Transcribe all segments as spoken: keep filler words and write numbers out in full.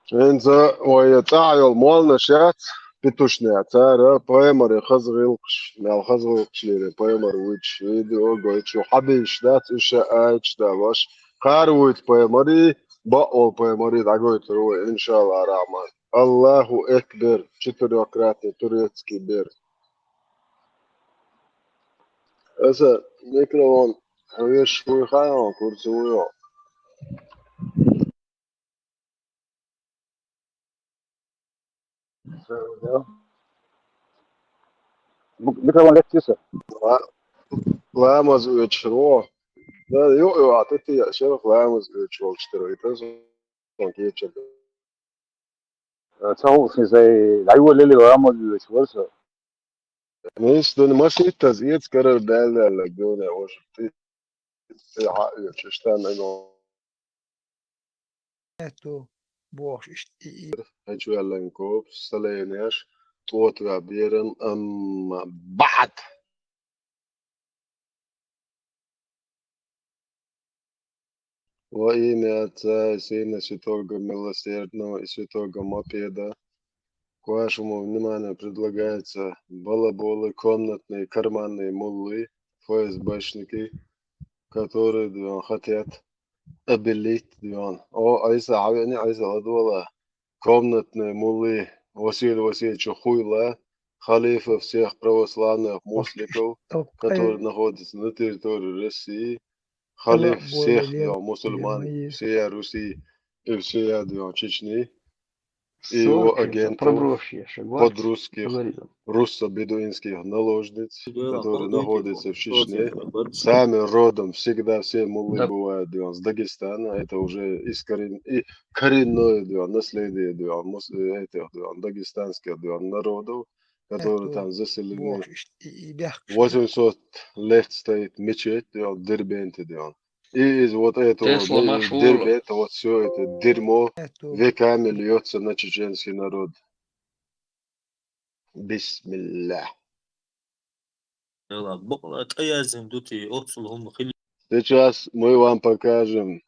ХӀинца вай цӀахь йолу молланаш яц, питушнехь, цара пайхамаре хаза гӀиллакхаш, мел хаза гӀиллакхаш лерина пайхамар вуьйцуш, видео гойтуш, хьан бийш дац, уьш ша аяташ далош, кхара вуьйцу пайхамарий, бакъволу пайхамарий дӀагойтур ву вай, иншаллахӀ рахьман. Аллаху экбер, четырёхкратный турецкий бер. Аса микрофон хьоьжуш вуй хаьий, курсе вуй хьо? Микрофон леттийса. Ла-, ламаз оьцуш ву. Да, ю-, ю-, а ты, ты, шерах ламаз оьцуш волчу тера, и тасо. Сон кечам. Э, ца хӀума сан иза дӀайолале, ламаз оьцуш вара со. Мис, дуьне маситтаза эца карара даьлла-даьлла, дуьне, вожа, ты, ты хьан оьцуш, тан мегон. Эту, бохуш, ишт-, и, и. Хьечу аьллан коп, салайнеш, тӀотваьб еран, амма бахьат. Во имя Отца и Сына Святого Милосердного и Святого Мопеда к вашему вниманию предлагается балаболы, комнатные, карманные муллы, ФСБшники, которые, да, хотят обелить, да. О, Айса, хьан веана, Айса, ладогӀал. Комнатные муллы Василий Васильевича Хуйла, халифа всех православных мусликов, который находится на территории России, халиф всех, да, мусульман всея Руси и всея, да, Чечни, и его агентов под русских, русско-бедуинских наложниц, которые находятся в Чечне. Сами родом всегда все муллы бывают, да, с Дагестана. Это уже из корен-, и коренное, да, наследие, да, мус-, э, этих, да, дагестанских, да, народов, которые там заселены. Восемьсот лет стоит мечеть, да, в Дербенте, да. И из вот этого, из Дербента вот всё это дерьмо веками льётся на чеченский народ. Бисмиллах. Сейчас мы вам покажем,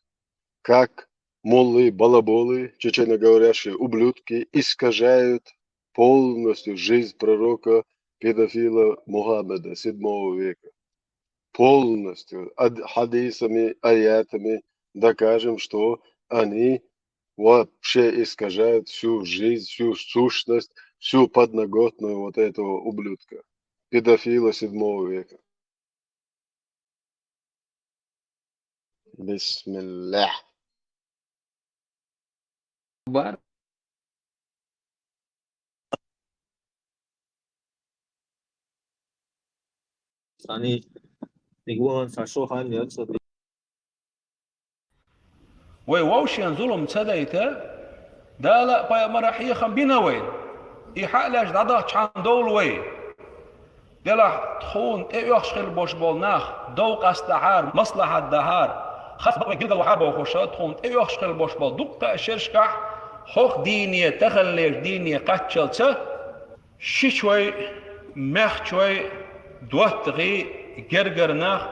как муллы, балаболы, чеченоговорящие ублюдки искажают полностью жизнь пророка, педофила Мухаммеда седьмого века. Полностью, ад-, хадисами, аятами докажем, что они вообще искажают всю жизнь, всю сущность, всю подноготную вот этого ублюдка, педофила седьмого века. Бисмиллах. Бар. Сани, дигван сашо хан ян саби. Вай вовшен зулам ца дайта, Дала а пайхамара хьехам бина вайна. И хьаалаьш дӀадахча хьан довла вай. Делахь тхуна тӀеоьхуш хила бош болу нах, дов къастадахьара, маслахьат дахьара, хас бакъве гилгал вахьара бохуша, тхуна тӀеоьхуш хила бош болу дуккха а шершкахь, хӀокху дийне, таханлерчу дийне кхаччалца, шичой, мехчой, доттагӀий, гергара нах,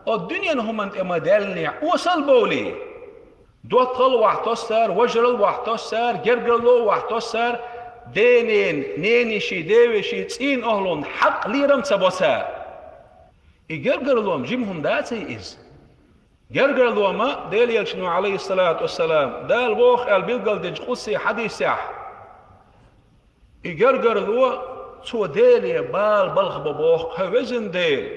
о дуьненан хӀуманна тӀе ма даьллинехь, осал бовлий. ДоттагӀал вахьа тоссара, важарал вахьа тоссара, гергарло вахьа тоссара, денен, нениший, девеший, цӀийнан охӀлун хьакъ лерам ца бо цара. И гергарло-м жима хӀума даций иза? Гергарло-м Делан Элчано, Ӏалайхиссалату вассалам, Дала воху аьлла билгалдинчу къудси хьадисехь, и гергарло цо Деле бала балха бо боху, хьо везан Дела,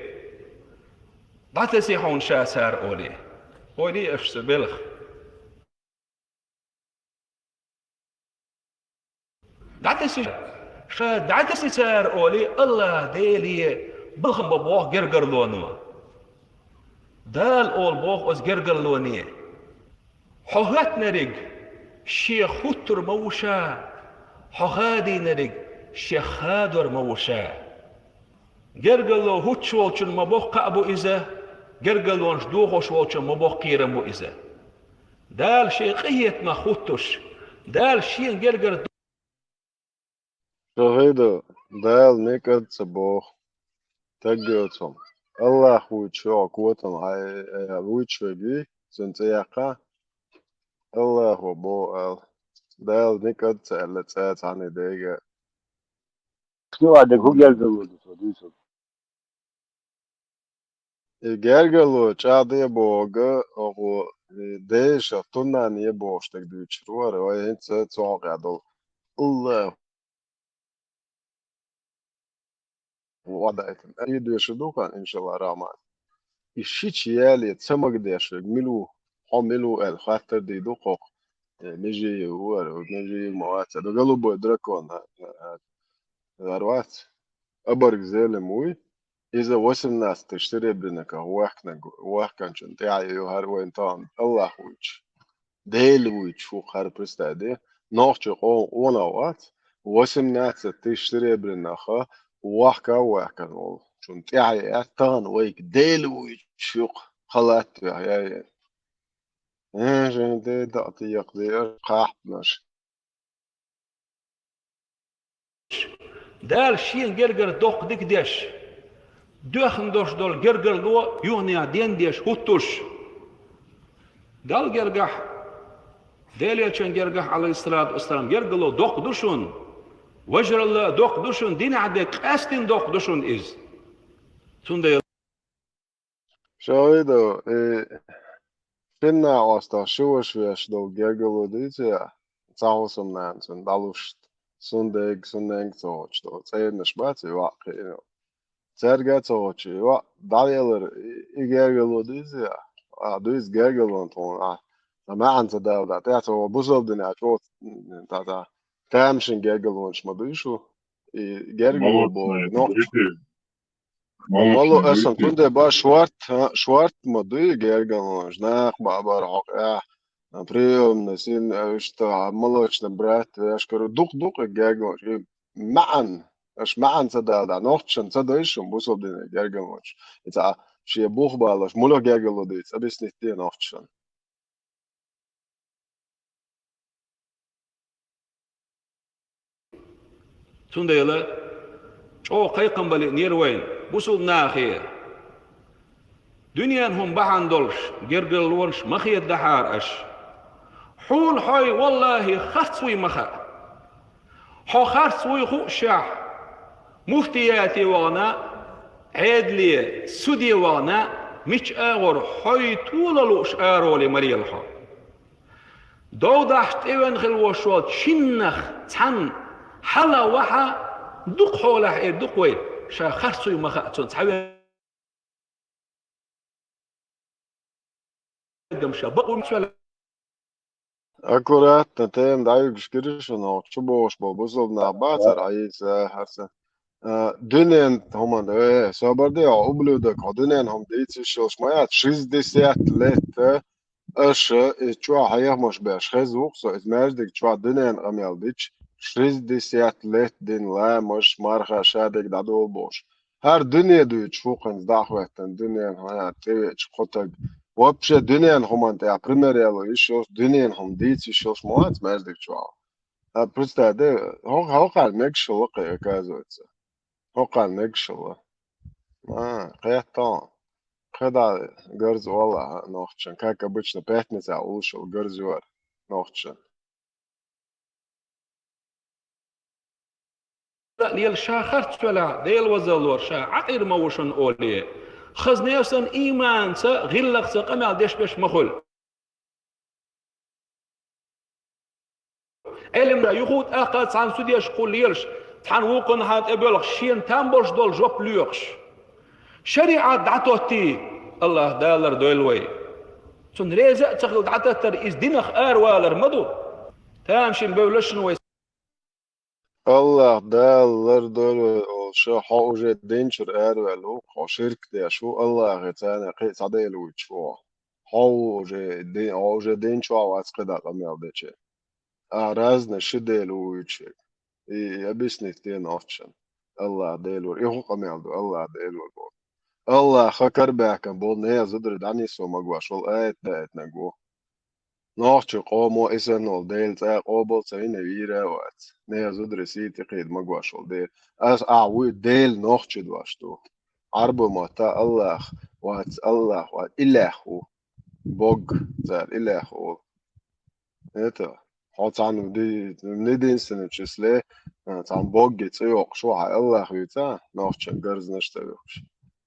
дӀатесий хьуна ша цара олий. Ойла е аша цу белха. ДӀатеси, ша дӀатеси цара олий, АллахӀ Деле балхам бо боху гергарлоно. Дала олу боху оцу гергарлоне: хьо хӀоьттинарг шен хӀуттур ма ву ша, хьо хадийнарг шех хадор ма ву ша. Гергарло хӀуттуш волчун ма боккха кхаъ бу иза, гергарлонаш дохош волчун ма боккха кхерам бу иза. Дала шен къинхетамах хӀуттуш, Дала шена гергара ду- Ша хӀайда, Дала некӀад ца боху. Таггиоцам. АллахӀ вуьйцу шуьга котам хьай, э, вуьйцу шуьга, цуьнан цӀе яккха. АллахӀо боху ала. Дала никъ а ца аьлла цӀа цхьанне дега. Чувак, дерг хӀун гергарло ду со, дуй со? И гергарло чӀагӀде боху, оха, и, дешах туннан е бохуш дерг дуьйцур вара, вай хӀинца цу хьокъехь долу. Аллаху вадаитан. И доьшу ду хан, иншалла рахман. И шича яле ца магадеш верг мила ву, хьо мила ву аьлла хаттар дийр ду кхокху. Э, Межиев ву ара, Межиев ма вац, ду Голубой дракон, а, а, а, ара вац. Оборг Зелим вуй. Иза восемнадцать тысяч серебряниках вахканаг-, вахканчун тӀаьхье ю хӀара вайн тахана Аллах вуйчу. Дела вуйчу хӀара, представь де, нохчийн къоман къонах вац, восемнадцать тысяч серебряниха вахка а вахкана волу. Чун тӀаьхье аьтта тахана вайга Дела вуйчу юкъа халат а вехьа яйен. Э, жен де, дакъа тӀе яккха де, кхахьпанаш. Дала шен гергара доккха дика деш, доьхна долуш долу гергарло юханехьа ден деш хӀуттуш. Далла гергахь, Делечун гергахь, алейхиссалату вассалам, гергарло доккха ду шуна, важаралла доккха ду шуна, динехь де къаьстина доккха ду шуна иза. Цундела Шовидов, и шинна а остагӀа ши ваша веш долу гергарло дуьйцу я, цхьа хӀусамнана цунна дӀалуш, суннега, сунненга ца гӀочу долу цӀернаш бац и ваӀ кхиъна. Цаьрга а ца гӀочу и ваӀ дӀавелар, и, и гергарло дуьйцу я, а, дуьйцу гергарло тхуна, а, сан маьӀна ца дала дӀа, тӀе ца гӀо бусалба динехь чӀогӀа, та, та, тамашийна гергарлонаш ма дуй шу, и гергарло боху, нохча. Молочный Мало аса дуйти. Кунде ба шорт, а, шорт ма дуй гергарлонаш, нах баъ бар хьокъехь, а, приёмный, син, а, иштта, молочный брат, я ж говорю, дукха-дукха гергарлонаш. И маьӀна, аша маьӀна ца дала, нохчашна ца дойша шуна бусалба динан гергарлонаш. И ца, шен бух балош, муьлха гергарло дуьйцу, объяснить де нохчашна. Цундела чӀогӀа кхайкхам бан лиънера вайна, бусалба нахе. Дуьненан хӀума бахьана долуш гергарлонаш ма хедахьара аша. Хьуна хьой, валлахӀи, харц вуй ма хаьа. Хьо харц вуй хуушехь, муфтияте вахана, Ӏедале суде вахана, мича агӀор хьой тола лууш араволий ма лела хьо. Дов дахьаш тӀевеана хила волуш волчу шиннах цхьанна хьала вахьа, дукха хьолахь эр ду-кх вай, ша харц вуй ма хаьа цунна, цхьа вен- Аккуратно, тема дӀаюьгуш гира шуна, хӀокху чу бохуш болу бусалба нах бацара, Ӏийса, хьарса. А, дуьнен хӀуманна, э, собар де, хьо ублюдок, хьо дуьнен хӀума дийца йиш йолуш ма яц, шестьдесят лет, э, аша, иза чохь хьехамаш беш, хеза ву-кх со, иза маьждиг чохь дуьнен къамел дича, шестьдесят лет дина ламаш, марха, шадерг дӀадолу бохуш. ХӀара дуьне дуьйцуш ву кхуьнца дӀахӀоьттина, дуьненан хӀара тӀевеача кхо таг. Вообще дуьненан хӀуманна тӀехь пример яло йиш йолуш, дуьненан хӀума дийца йиш йолуш ма вац маьждиг чохь. А, представь, де, хӀо-, хӀокхарна мегаш хилла кхин, оказывается. ХӀокхарна мегаш хилла. А, кхетта. КхидӀа гарз валахь нохчан. Как обычно, пятницахь уллуш йолу гарз ю хӀара нохчан. Лела ша харц велахь, Дела вазаллора ша Ӏакъир ма ву шуна олий. Хаза несан ийманца, гӀиллакхца къамел деш берш ма хуьлу. Ӏелимна юха а тӀаккха цхьана судеш кхуллелаш, цхьана вукхунна хьан тӀе боьлхуш, шена там болуш долу жоп лоькхуш. ШариӀат дӀатоттий, Аллах Дала лардойла вай. Цунна реза а ца хилла дӀататтар, иза динах аравалар ма ду. Тамашийна бевлла шуна вай. Аллах Дала лардойла вай олуш, хьо уже динчуьра араваьлла ву, хьо ширк деш ву, Аллахе царна кхин а цхьа дела вуьйцуш ву хьо. Хьо ву уже ди-, хьо уже дин чохь вац кхидӀа къамел дечи. А разный ши дела ву вуьйцуш. И, и объяснить де нохчашна. Аллах Дела вара. И хӀун къамел ду, Аллах Дела вара боху. Аллаха карабаьхкина болу нехан зударий дӀанисо магош волу аят даийтинарг ву. Нохчийн къомо и санна волу Делан цӀа къобал ца йина вийр а вац. Нехан зударий сий тӀекхийда магош волу Дела. Аса ахь вуй Дела нохчи дош ду. Ӏарбойн матта Аллах вац, Аллах вац, илаьх ву. Бог цара илаьх ву. Это, Хьо цхьана ди-, единственный числе, а, цхьана богги цӀе йоккхуш ву хьан Аллах вийца, нохчашна гарзнаш ца вихкуш.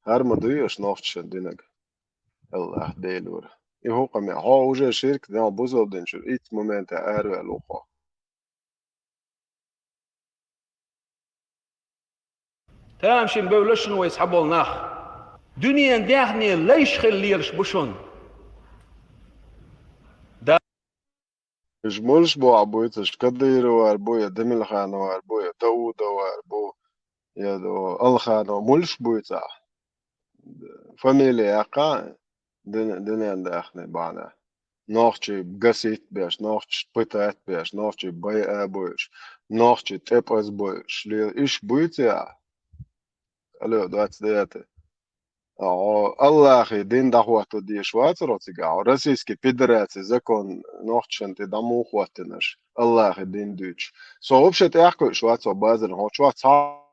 ХӀара ма дуй аша нохчашна динарг Аллах Делора. И хӀу къамел. Хьо уже ширк динчуьра, бусалба динчуьра итт моментехь араваьлла ву хьо. Тамашийна бевлла шуна вай цхьаболу нах. Дуьненан даьхни лайш хила лелаш бу шуна. Да. Уьш мулш бохьа буьйцу, уьш Кадыровар бу, я Демилхановар бу, я Даудовар бу, я до-, Алханов, мулш буьйцу ахь? Фамилия яккха, дин-, дуьненан даьхни бахьана. Нохчий гасить беш, нохчий пытать беш, нохчий байа бойуш, нохчий тӀепӀаз бойуш, лела иш буьйцу ахь? Алло, двадцать девятый. Хьо Аллахе дин дӀахӀотто дезаш вацара хьо цигахь? Хьо Российский Федерацин закон нохчашна тӀе дӀа муха хӀоттийнарш, Аллахе дин дуьйцуш? Со вообще тӀехь кхуьуш вац хьо базарна, хьо чохь цхьа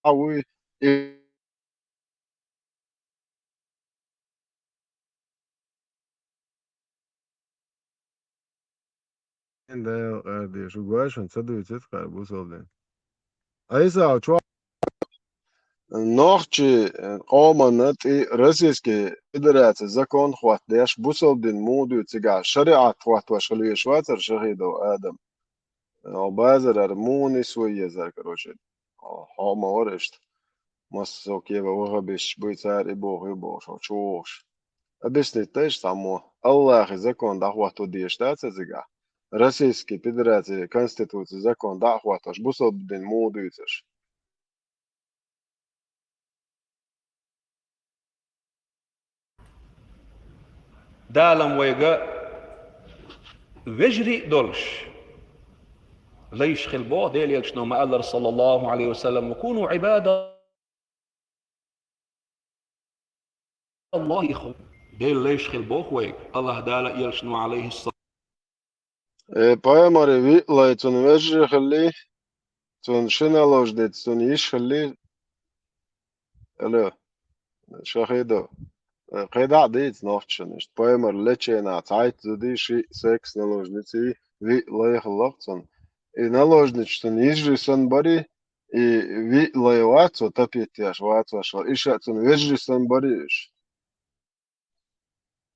а вуй. И Дела къаьрде, шу гой шуна ца дуьйцуьйту кхара бусалба дин. Айса, чо-, нохчий, э, къоманна тӀе Российский Федерацин закон хӀоттадеш, бусалба дин муха дуьйцу цигахь, шариӀат хӀоттош хила везаш вацара Шахидов Адам? Э, базарара муха нисван езара, короче. Хьо-, хьо ма вара иштта. Массо а кева вахабисташ буй, цара и боху, и бохуш, хьо чу вогӀуш. Объяснить дайша цхьаммо. Аллахе закон дӀахӀотто дезаш дац изигахь? Российский Федерацин Конституцин закон дӀа а хӀоттош, бусалба дин муха дуьйцу аша? Дала-м вайга вежарий а долуш, лайш хила боху Делан Элчано ма-аллара, саллаллаху Ӏалайхи ва саллам: «Ва куну Ӏибадаллахи ихван». Делан лайш хила боху вайга Аллах Дала а, Элчано, Ӏалайхиссалам. Э, пайхамаран виъ лай цунна вежарий хиллий, цунна ши наложница, цунна йиша хиллий. Алло, Шахидов, э, кхидӀа а дийца нохчашна иштта. Пайхамар леченахь цхьайтта зудий, шиъ секс наложниций, виъ лай хилла-кх цунна. И наложница цунна йижарий санна барий, и виъ лай вац цо тапиттеш, вацош вара. И ша цунна вежарий санна барий уьш.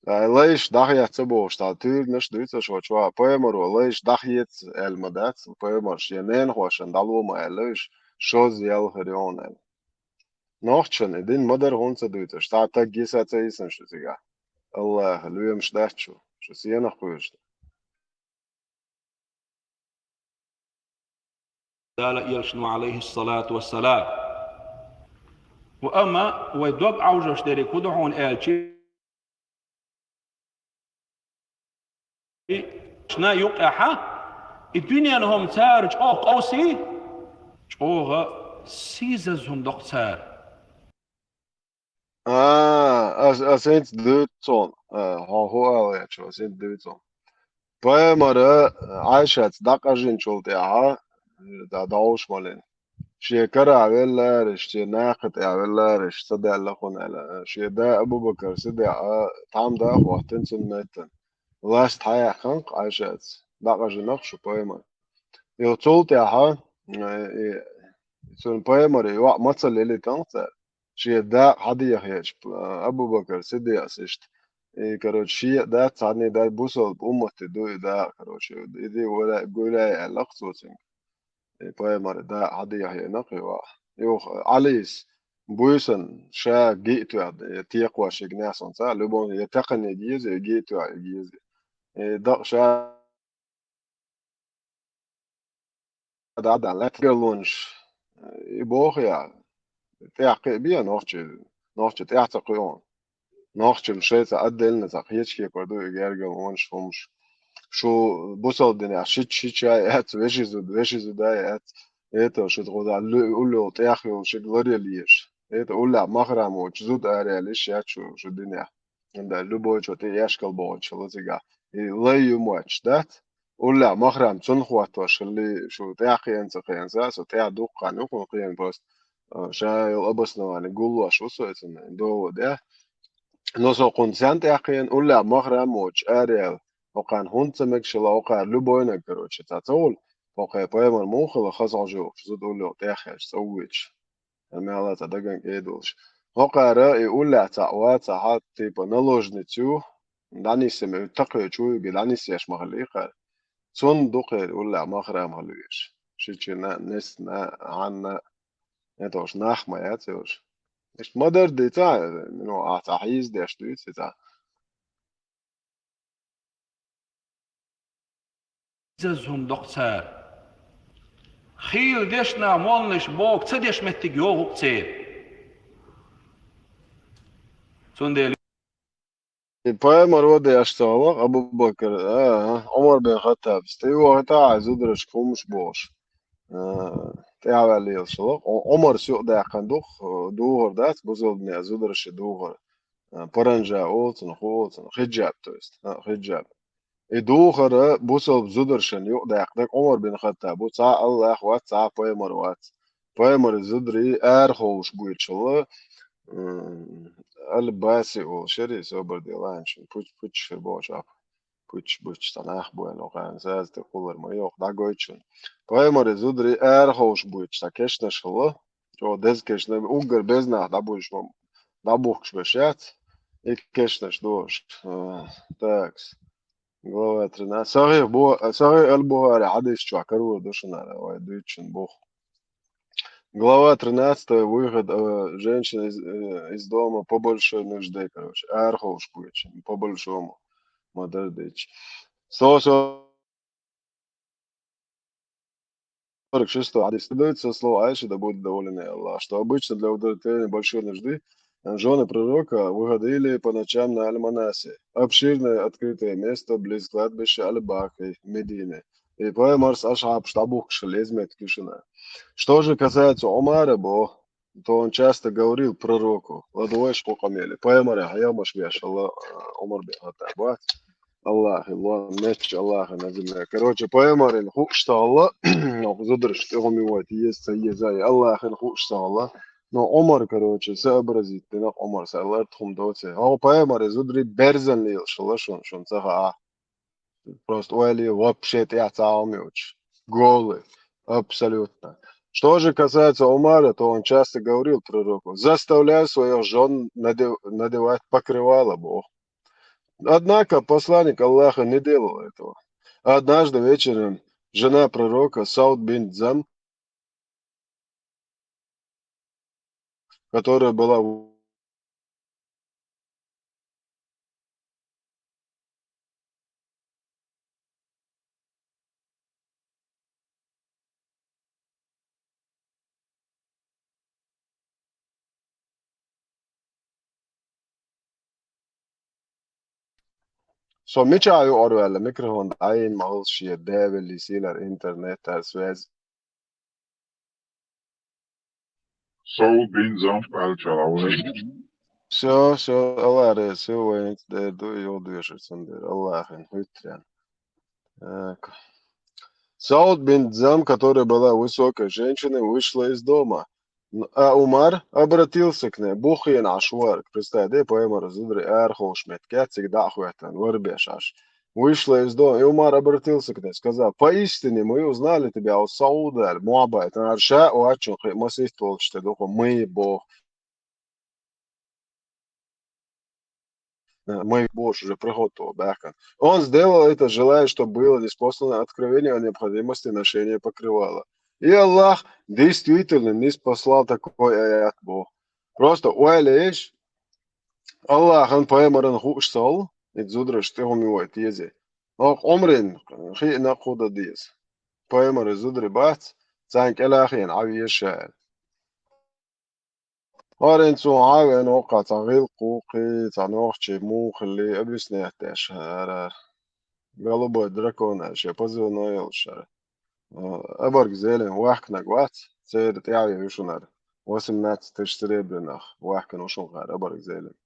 Ай, лайш дӀахеца бохуш, тхьа туьйранаш дуьйцу аша чохь, пайхамаро лайш дӀахеца аьлла ма дац, пайхамар шен ненахошна дӀало ма аьлла уьш, шозза ял хир ю хьуна аьлла. Нохчашна и дин ма дара хӀунда ца дуьйцу аша, цхьа таг йиса а ца йисина шу цигахь. Аллаха лоьмаш дац шу, шу сенах кхуьйсуш ду. Дала Элчано, Ӏалайхиссалату вассалам. Ва амма вай дог Ӏовжош дерриг хӀун ду хьуна аьлча, шна юкъехьа, и дуьненан хӀума цара чӀогӀа къовсий, чӀогӀа сийсаза хӀума доккху цара. А, ас, ас хӀинца дуьйцу цунна. А, хьо хӀун ала гӀерташ, ас хӀинца дуьйцу цунна. Пайхамара Ӏайшаца дӀакъажинчул тӀаьхьа, да-, дӀовш малийна. Шен карахь веллараш, шен нахе тӀехь веллараш, ца даьлла хӀуна аьлла. Шен да Абу-Бакар Сиддикъ тхьамда а хӀоттийна цунна меттана. Ласта хьаяьккхина-кх Ӏайшаца, дӀакъажина-кх шу пайхамар. И цул тӀаьхьа, э, и, цунна пайхамаре йоӀ мацалла елийтина-кх цара. Шен дакъа хьадехьа хеташ, Абу-Бакар Сиддикъас иштта. И, короче, шен а дац, цхьанний дай бусалба умматан ду и дакъа, короче. Иди гуляй, гуляй аьлла-кх цо цуьнга. И пайхамар дакъа хьадехьа хиъна-кх и ваха. Юха Ӏалис буьйсанна ша гиъ тоьхна, я текхош йигнехь сон ца, любой, я текхна йига еза, я гиъ тоьхна йига еза. И дакъа ша дӀа а даьлла, гергарлонаш, и боху я, тӀехь кхиъ бен нохчий, нохчий тӀехь ца кхуьу хьуна. Нохчий шайца отдельно цхьа кхечу кепара ду и гергарлонаш хӀумаш. Шу бусалба динехь шича-шича а яц, веши зуда, веши зуда а яц. Это шу тхо да лу-, уллул тӀех йолу шига ларъяла езаш. Это уллехь махрам воцуш зуда ара яла йиш яц шу, шу динехь. ХӀунда аьлча любой чо тӀе эшкал бохучу хила цигахь. И лай ю моьттуш дац. Уллехь махрам цунна хӀоттош хилли, шу тӀехь кхиъна ца кхиъна, со тӀехь дуккха хан ю хӀун кхиъна просто, а, ша йолу обоснование гуллош ву со и цунна, довод, я. Но со кхунна сен тӀехкхийна, уллехь махрам а воцуш, араелла, хӀокхарна хӀунда ца мегаш хилла, хӀокхара любойнаг, короче, цхьа ца хуьлу, хӀокху пайхамар муха хилла, хаза хьожа йохуш, зуда уллехь тӀеххьаьжча, ца вуьйцуш. Амма Алла цхьа даган кӀедолуш. ХӀокхара и уллехь цхьаъ вац, цхьа хьа, типа, наложница ю, дӀанисса ме-, такхоьчу вуьйга, дӀаниссеш ма хилла кхара. Цунна ду кхара уллехь махрам хила везаш. Шичина, несна, хьанна, это уж нах ма яц уж. Иштта ма-дарра ди цхьа, ну, а цхьа хьийза деш дуьйцу и цхьа. Иза зун доккху цара. Хийла дешна молланаш боху ца деш меттиг йогӀу церан. Цундела И пайхамар ваде аш ца гӀалахь, Абу Бакр, а, а, Ӏумар бен Хаттаб, стиювахита а зударашка хӀумаш бохуш. А, тӀаьхьаваьлла лелаш хилла. Ӏу-, Ӏумарс юкъадаьккхина духу, духар дац, бусалбанех зудараши духар. А, паранжа олу цунах, ху олу цунах, хиджаб, то есть, а, хиджаб. И духар бусалба зударшна юкъадаьккхинарг Ӏумар бин Хаттаб ву, цхьа Аллах вац, цхьа пайхамар вац. Пайхамар зударий араховлуш буьйцуш хилла, м, аль-баси олу шари, собар де ланчун, пуч-, пуч хир бохуш ахь. Пуч-, пуч, цхьа нах бу аьлла, кхана саьза тӀе кхуллар ма йоху, дӀагойту шуна. Пайхамар зударий араховлуш буьйцуш цхьа кешнаш хилла, чӀогӀа деза кешна, уггар беза нах дӀабуьйш ма, дӀабухкуш беш яц, и кешнаш дохуш. А, такс. Глава тринадцать. Сахих Бу-, Сахих аль-Бухари хьадис чохь карор ду шуна, вай дуьйцучун боху. Глава тринадцатая. Выход, э, женщины из, э, из дома по большой нужде, короче. Араховлуш буьйцуш, по большому. Ма-дарра дийцича. Со, со, сорок шестой хьадис. Передается со слов Айши, да будет доволен ей Аллах, что обычно для удовлетворения большой нужды, э, жёны пророка выходили по ночам на Аль-Манаси, обширное открытое место близ кладбища Аль-Бакъи Медины. И пайхамарс асхьабаш дӀабухкуш хилла иза меттиг ю шуна. Что же касается Умара, бо, то он часто говорил пророку, ладувайш кху къамеле, пайхамарах хьехамаш беш хилла, э, Умар бин Хаттаб вац. Аллахин лон, меттачу Аллахин назимле. Короче, пайхамарин хууш ца хилла, ну, зударш тӀе хӀума йой, еза, ца еза, и Аллахин хууш ца хилла. Но Умар, короче, сообразить дина, Умар, са лар тхум доций. Хьо пайхамар зударий берзан лелаш хилла шун, шун ца хаьа. Просто ойла е, вообще тӀехь цхьа хӀума йоцуш. Голый. Абсолютно. Что же касается Умара, то он часто говорил пророку: «Заставляю своих жён надев-, надевать покрывало», бо. Однако посланник Аллаха не делал этого. Однажды вечером жена пророка Сауд бин Зам, которая была у Со мичахь юкъара ваьлла, микрофон дӀайина ма хилла шен, девелли сийлара интернетара связь. Саул бин Замф аьлла чара вай. Всё, всё, Аллах реза, всё, вайнца дер ду, йо, дуьйшур цундела, Аллахин хӀуьттарен. Так. Сауд бин Зам, которая была высокой женщиной, вышла из дома. Н-, а Умар обратился к ней, буххьийна Ӏаш вара. Представь, де, пайхамар зударий араховлуш меттиг яц, цига дӀа а хӀоьттина, вара беш Ӏаш. Вышла из дома, и Умар обратился к ней, сказал: «Поистине мы узнали тебя у Сауда», аьлла, мохь байтина, ара ша а вац шуна кхин а масийтта волчу тӀе дукха, мы боху. Э, мы бохуш уже проход то баьхкина. Он сделал это, желая, чтобы было ниспослано откровение о необходимости ношения покрывала. И Аллах действительно ниспослал такой аят боху. Просто ойла еш, Аллахьан пайхамаран хууш ца хилла, и зудараш тӀе хӀума йой тезе. Оха Ӏумрин хиъна кху дан деза. Пайхамар зударий бац, царна кӀелахиъна Ӏа веза ша аьлла. ХӀара цунна хьа а веана, воккхахь цхьа гӀиллакх ву, кхин цхьа нохчий муха хилли, объяснять деш ара. Голубой дракон аьлла шен позывной йолуш ара. Э, оборок зелень ваьхкинарг вац, церан тӀаьхье ву шуна ара. Восемнадцать тысяч серебряных ваьхкина ву шуна хӀара оборок зелень.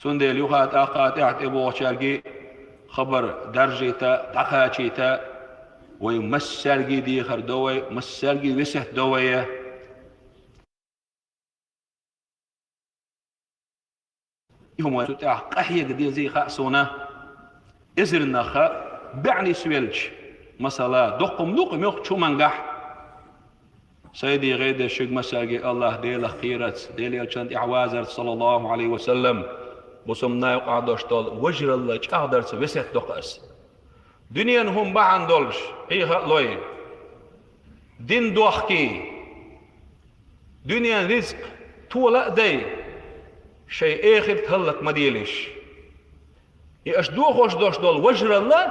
Цундела юха тӀаккха тӀаьхьа тӀебогӀучаьрга хабар даржийта, дӀакхачийта, вай массаьрга дехар до вай, массаьрга весет до вай. И хӀума цу тӀехь къахьега дезий хаьа суна. Эзар нах баьӀнис велча, масала, доккхум дукха муьлххачу хӀумангахь. Сайде гӀайде шуьга масарге АллахӀ Делах кхерарца, Делан Элчанна тӀехь вазарца, саллаллаху Ӏалайхи ва саллам, бусалба нах юкъахь долуш долу важаралла чӀагӀдарца весет до-кх ас. Дуьненан хӀума бахьана долуш, хьеха а лой, дин дохкий, дуьненан рицкъ тола а дай, шайн эхарт хӀаллак ма делаш. И аша дохош долуш долу важаралла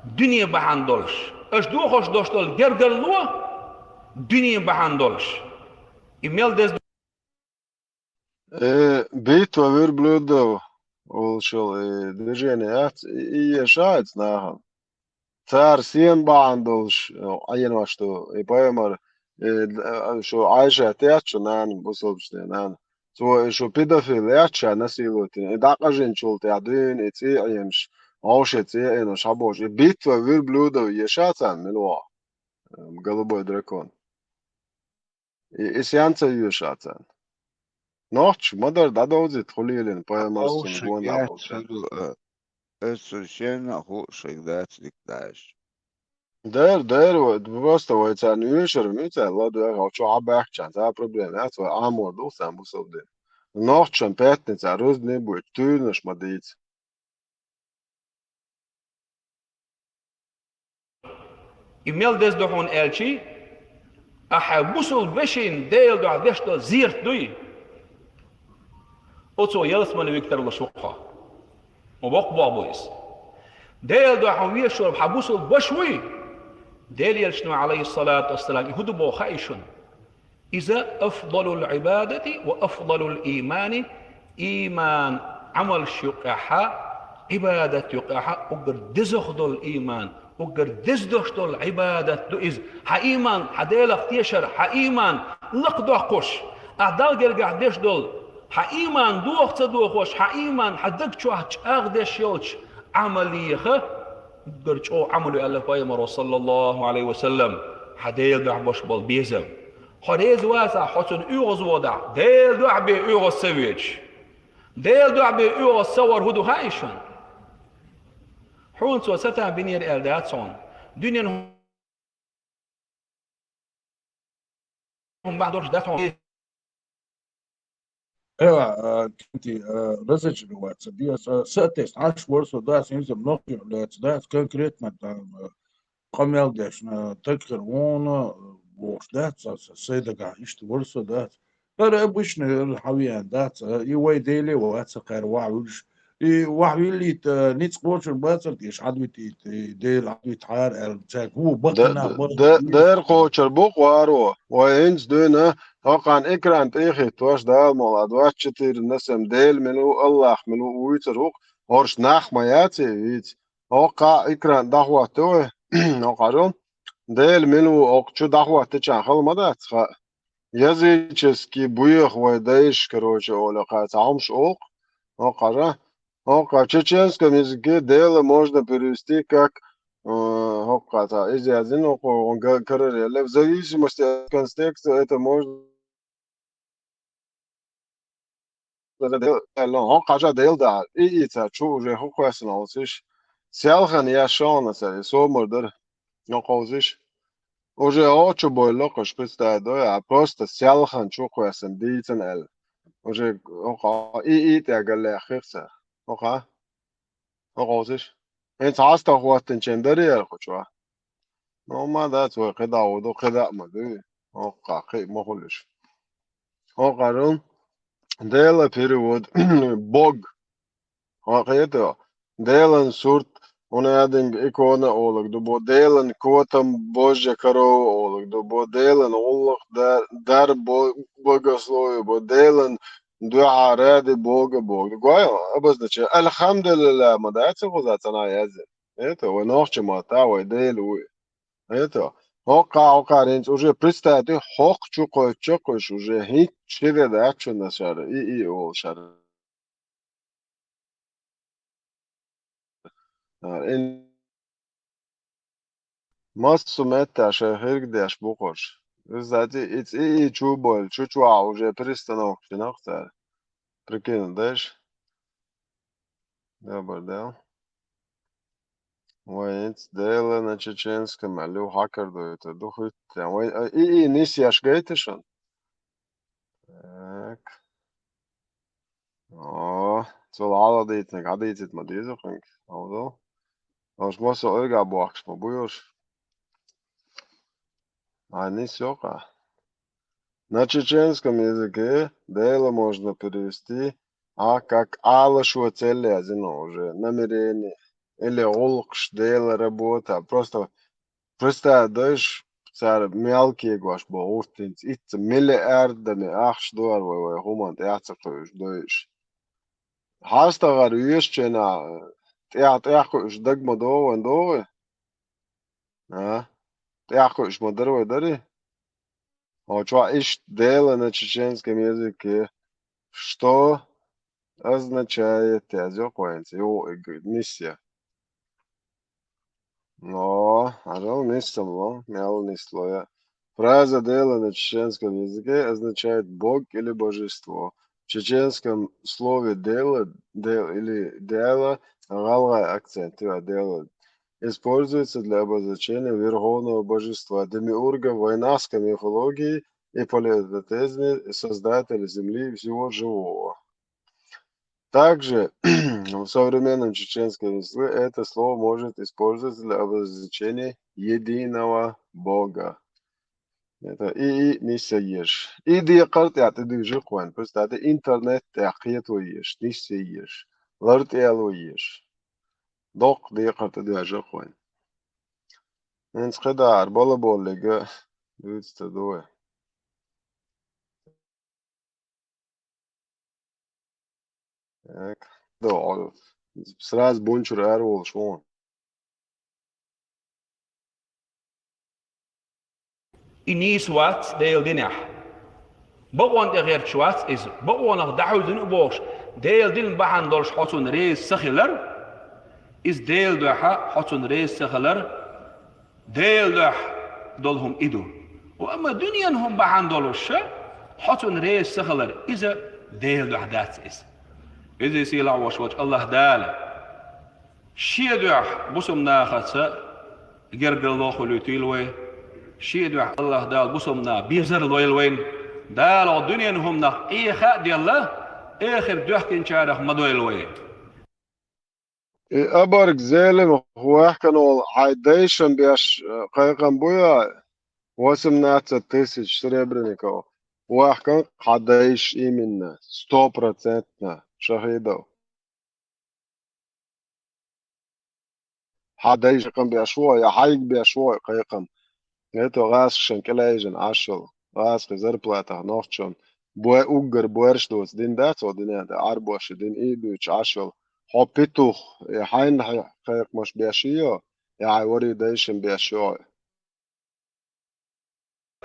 дуьне бахьана долуш, аша дохош долуш долу гергарло дуьне бахьана долуш. И мел деза Э, битва верблюдов, олуш йолу, э, движение яц, и, и еш а иза нахана. Цара сена бахьана долуш, э, Ӏенош ду, и пайхамар, э, д-, э, шу Ӏайшат яц шу нана, бусалбачу нана. Цо, э, шу педофил яц ша насиловать йина, и дӀакъажинчул тӀаьхьа дуьйна, и цӀий Ӏенош, вовше цӀий Ӏенош хьаболуш. И битва верблюдов еш а царна мила вахьа, э, голубой дракон. И, и сен ца йоьшуш царна. Нохчаш ма-дарра дӀадовзийта хӀун лелийна пайхамаршна гонах волчарна. Эцу шена а хууш шайга дац дика даьш. Дера, дера, вай, просто вай царна йоьшур ма ю цара ладоьгӀна, хьо чу хьан баьхкачарна, цара проблема яц, вай Ӏамор ду сан бусалба дин. Нохчашна пятница рузбане а бойтуш, туьйранаш ма дийца. И мел деза ду хьуна аьлчи, ахьа бусалба вешин Делан дуьхьа деш долу зерат дуй? Оцо ялсамане вига тарлуш ву хьо. Ма боккха боху бу иза. Делан дуьхьа хьуна вешаш хьан бусалба ваша вуй? Делан Элчано, Ӏалайхиссалату вассалам, и хӀун ду боху хаьий шуна? Иза афдалул Ӏибадати ва афдалул иймани, ийман Ӏамалш юкъехьа, Ӏибадат юкъехьа уггар дезах долу ийман, уггар деза дош долу Ӏибадат ду иза. Хьан ийман, хьан Делах тешар, хьан ийман лакхадоккхуш, ахь Далла гергахь деш долу, хьан ийман доху ца дохуш, хьан ийман хьан даг чохь чӀагӀдеш йолчу Ӏамалеха, уггар чӀогӀа Ӏамал ю аьлла пайхамаро, саллаллаху Ӏалайхи ва саллам, хьан Делан дуьхьа беш болу безам. Хьо реза вацахь, хьо цунна оьгӀазводахь, Делан дуьхьа бен оьгӀаз ца воьдуш. Делан дуьхьа бен оьгӀаз ца вар хӀун ду хаьий шуна? Хьуна цо сатан бинера аьлла дац хьуна. Дуьненан хӀума бахьана долуш дац хьуна. Эва, а, кхин а, а, разочароваться бен, а, соответственно, Ӏаш вара со, да, синзам нохчо лаьцна, да, конкретно там, а, къамел деш, а, таг хир вуна, а, бохуш дац, а, са, сай дагахь иштта вара со, да. ХӀара обычно хӀара хьан веана дац, а, и вай Деле вац, а, кхара вахьа вуьлуш. И вахьа виллийта, а, ницкъ кхочур бацара тӀе, Ӏадвитийта, и Дела Ӏадвитахьара аьлла, цаьрга хӀун бакъ Да-, нах да-, бара да-, дера кхочур бу кхоаро. Вай хӀинца дуьйна, хӀокхарна экран тӀе а хӀиттош, Дала мукъ лахь, двадцать четыре на семь, Дела мила ву, АллахӀ мила ву, вуьйцур ву-кх, хӀорш нах ма яц и вийца. ХӀокхахь экран дӀахӀотта вай, хӀокхарал. Дела мила ву, хӀокху чу дӀахӀоттичарна хала ма дац хаьа. Языческий буех вай дайша, короче, олу кхаьча хьомаш олу-кх, хӀокхара, хӀокха чеченском языке Дела можно перевести как, э, хӀокха цхьа иза яздина, хӀокхо га-, карарелла. В зависимости от контекста это можно хӀокха Дела да, и, и цара чу уже хӀу кхоьссина олуш. Селхана яшшалгӀа цара, и собар дара. ХӀокхуза. Уже хӀокху чу бовлу-кх уьш, представь, дой, а просто селхана чу кхоьссина дийцина аьлла. Уже хӀокху и, и тӀе галлехь хих цара. ХӀокха? ХӀокхуза. ХӀинца хьастагӀа хӀоттинчен дарий аьлла кху чохь? Ну, ма дац вай кхидӀа а ву ду, кхидӀа а ма дуй. ХӀокха кхин а ма хуьлуш. ХӀокхарал Дела перевод, Бог. Хьо кхета, Делан сурт, хӀунда аьлча икона олург ду бо, Делан котам Божья корова олург ду бо, Делан гӀуллакх да-, дар бо-, богословие бо, Делан дуьхьа ради Бога бо. Гой, обозначение. Альхамдулилла ма дац хӀокхуза цхьанхьа яздина. Это вай нохчийн маттахь, вай Дела ву. Это хӀокха, хӀокха хӀинца уже представьте, хӀокху чу кхоьссича-кх уьш уже хӀинца шира дац шуна шара, и, и олу шара. А, ин-, массо а меттехь шайн хирг деш бу-кх уьш. Иза и, и, и чу бовлу, чу чохь уже перестановка йина-кх цара. Прикинь, дайша? Добрый день. Вай, хӀинца Дела на чеченском, алло, хьакар дойтур ду хӀуьттан. Вай, а, и, и, нисъеш гайта шуна? Так. О, цул хьалха дийцинарг хьадийцийта ма деза хьуна. Хьовзал. Уж массо а ойга бохкуш ма бу уж. Ай, нисъеш хьа? На чеченском языке Дела можно перевести, а, как Ала шо цель яздина уже, намерение, или гӀуллакхаш, дело, работа. Просто представь, дойш, цара мел кегош бу гӀуртинца, итца миллиардами ахча ду хӀара вай, вай хӀуманна тӀехь ца кхуьуш дойш. ХьастагӀара вешачу хенахь тӀехь-тӀехь кхуьуш дага ма догӀу вайн, догӀий? А? ТӀехь кхуьуш ма дара вай, дарий? Хьо чохь иштта Дела на чеченском языке что означает, яздо хьуна, йо, и г-, нисъе. Но, хьажал, нисса ма ло, мел нисло я. Фраза Дела на чеченском языке означает Бог или божество. В чеченском слове Дела, Дел или Дела, гӀалгӀай акцент, Дела, используется для обозначения верховного божества, демиурга в вайнахской мифологии и политеизме, создателя земли и всего живого. Также в современном чеченском языке это слово может использоваться для обозначения единого Бога. Это и, и нисъеш. И декхар тӀехь тӀедуьйжу хьуна. Просто интернет тӀехь кхетаеш, нисъеш, лартӀелоеш. Доккха декхар тӀедуьйжу хьуна. ХӀинца кхидӀа хӀара балаболлига дуьйцу ца дуй. Так. Сразу бунчура ара волуш ву. И нийса вац Делан динехь. Бакъонан тӀе гӀерташ вац иза. Бакъонах дӀахьуьззина а бохуш, Делан дин бахьана долуш хьо цунна реза ца хилар, иза Делан дуьхьа хьо цунна реза ца хилар, Делан дуьхьа долу хӀума и ду. Ва амма дуьненан хӀума бахьана долуш ша, хьо цунна реза ца хилар, иза Делан дуьхьа дац иза. Иза сийлахь волуш волчу АллахӀ Дала Шен дуьхьа бусалба нахаца гергарло хуьлуьйтийла вай. Шен дуьхьа АллахӀ Дала бусалба наха безар лойла вайна. Дала хьо дуьненан хӀуманах Ӏеха а делла, эхарт доьхкинчарах ма дойла вай. И абарг Зелим ваьхкина волу хьайн дайшан беш, э, кхайкхам бу я, восемнадцать тысяч серебряников. Ваьхкина хьан дайша именно, сто процентно, Шахидов. Хьан дайша кхайкхам беш ву, я хьайга беш ву кхайкхам. Ето гӀазкхашна кӀелайжина Ӏаш йолу. ГӀазкхийн зарплатах нохчашна бой уггар боьрша доцу дин дац, цо динан тӀе Ӏарбоша дин и дуьйцуш Ӏаш йолу. Хьо петух, я хьайна хьайн кхайкхамаш беш йо, я хьайн вари дайшин беш йо.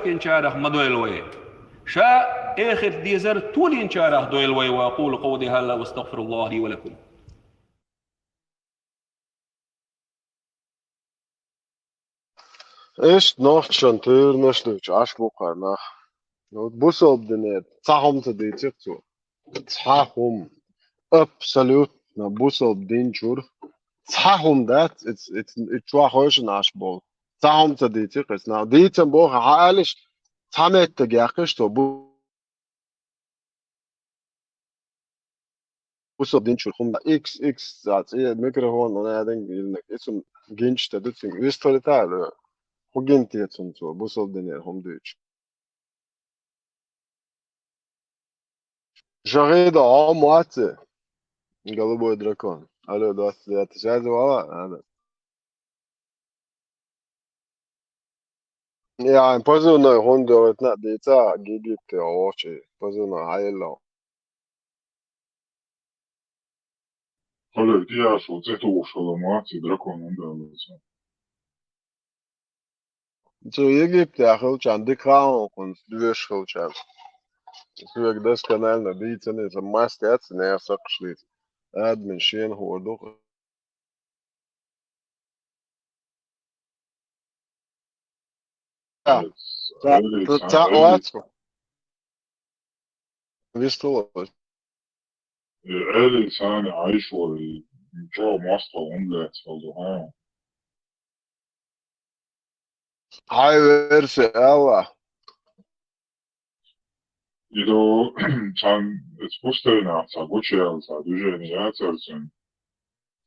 Кинчарах ма дойла вай. Ша эхарт дезар толинчарах дойла вай. وأقول قولي هذا وأستغفر الله لي ولكم. Иштта нохчашна туьйранаш дуьйцуш Ӏаш бу кхара нах. Ну, бусалба динера цхьа хӀума ца дийцира цо. Цхьа хӀума. Абсолютно бусалба дин чуьра цхьа хӀума дац, иц-, иц-, и чохь хойшина Ӏаш болу. Цхьа хӀума ца дийцира кхечу нах. Дийцам боху хьан алиш, цхьа меттиг яьккхиш цо бу-, бусалба дин чуьра хӀума. Икс икс цӀе микрофон, ун аьлла, гинчу тӀе ду цуьнга. Вистхилита а лоь. ХӀун гина те цунна цо, бусалба динера хӀума дуьйцуш? Шахидов, хьо ма вац и? Голубой дракон. Алло, двадцать девятый, связи вала? Ада. Я, позывной хӀунда йолуьйтна а дийца, гигитте вочи. Позывной хьайилло. Хьалар диашо цӀе тухуш хила ма вац и, дракон хӀунда аьлла цо? Цо Египтехь хилчахьана дика хаам хӀунца доьшуш хилчахьана. Соьга досконально дийцина, сан мас яц, нехан сакхашлица. Адамийн шена хӀора ду. Ца-, ца-, ца-, вац. Вистхилар. Э, Ӏели царна Ӏайшо, и Чо мостагӀа хӀунда лаьцна хала ду, хьа? Хьай версия, Алла. И ду, цхьан, эц пустайна, цхьа гучаяьлла, цхьа движение яцар цун.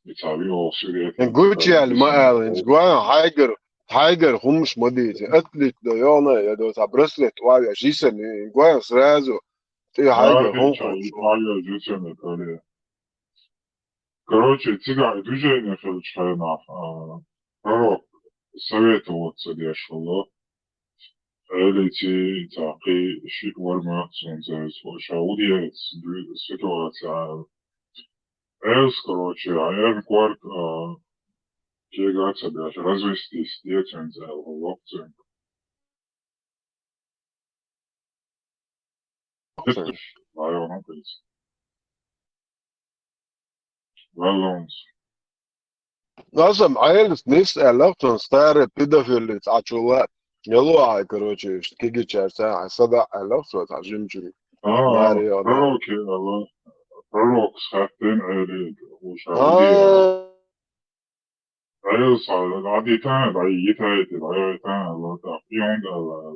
И цхьа виолсире. Гучаяьлла ма аьлла, инц гой, хьайгар, хьайгар хӀумаш ма дийца. Атлет до йона, я до цхьа браслет, ва я жисан, и гой сразу. Ты хьайгар хӀум хӀумаш. Ва я жисан, коли. Короче, цигахь движение хилча хьенах, а, пророк советоваться деш хилла. Элици, цхьа кхин шиъ вар моьтту цунца, ша удиец ситуация. Элс, короче, а эр корт, а, кега ца беш, развестись, деценца эл локцин. Валлонс. Насам Айлс нис аьллах цун старый педофилица Ӏачула. Яло ахьа, короче, кигичар ца, сада аьллах цо, цхьа жимчури. А, Марио, да. Пророк, Алла. Пророк схаттен Айли, уша. А. Айлс, а, а, дитан, а, йитай, а, йитай, Алла, так, и он, Алла.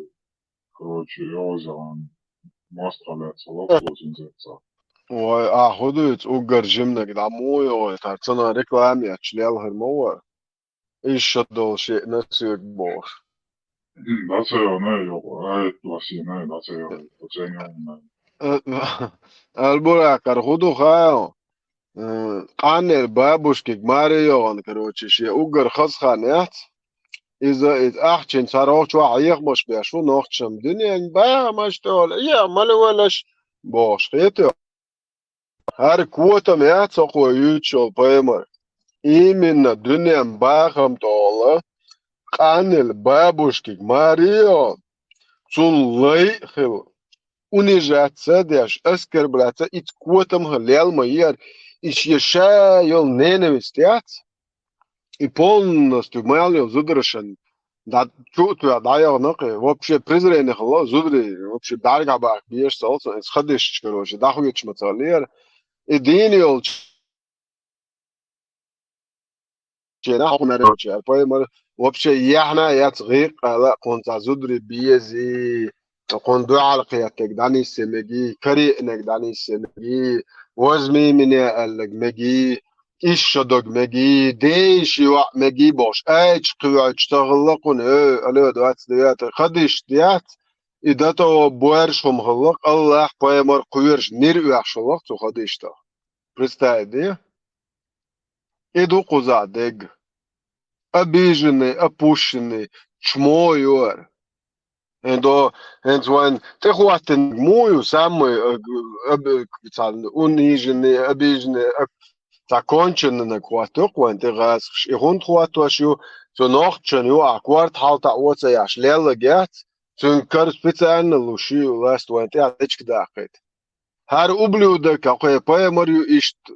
Короче, йозан, мост халят, салат, озин зерца. Ой, а худуц уггар жимнаг да му йой, тар цана реклама яч лел хар ма вар. Иш шадол ши насюк бош. Даца йо, не, йо, ай, ласина, даца йо, оценил, не. Э, Албура кар худу хайл. Э, къаннер бабушкиг мари йоган, короче, ши уггар хазхан яц. Иза, иза ахчен царохчу а хьехмаш беш ву нохчам. Дуьнен бахамаш тӀол, я, мали валаш, бош, хетё. ХӀара котам яц окхо юьйцул пайхамар. Именно дуьнен бахам тӀола, къаннел бабушкиг мари йо, цун лай хила. Унижаться деш, оскорбляться, иц котам хила лел ма ер, иш я ша йол ненависть яц. И полностью мал йол зудрашан, да, чу ту я, да, йогнакъе, вообще презрение хила, зудри, вообще дарга бах, беш, салса, эс хадиш, короче, дахвич ма цалер. И дин йол чена хьунар, короче, пайхамар вообще яхна яц гӀикъала, кхунца зудри бези, кхун дуьхьал кхеттег дӀаниссе меги, кариънег дӀаниссе меги, возьми меня аьллаг меги, иш шо дог меги, дей ши ваъ меги бош, айч кхуьйч ца хилла кхун, э, алло, двадцать девятый, хадиш яц, и до того боьрш хӀума хилла, Аллах пайхамар кхуьйрш нир оьхш хилла цу хадиштах. Представь, де? И ду кхуза дег. Обиженный, опущенный, чмо юар. Эндо, хӀинца вайн тӀехоттинг му ю, самый, э, г-, об-, э, специально униженный, обиженный, э, законченный наг хӀоттух вайн тӀе гӀазкхаш. И хӀунда хӀоттош ю, цу нохчан ю, а кварт хьалтаӀ воцаяш леллаг яц, цуьнга кар специально луш ю, ласт вайн тӀе а течка даккхийта. ХӀара ублюдок, кхе пайхамар ю иштта,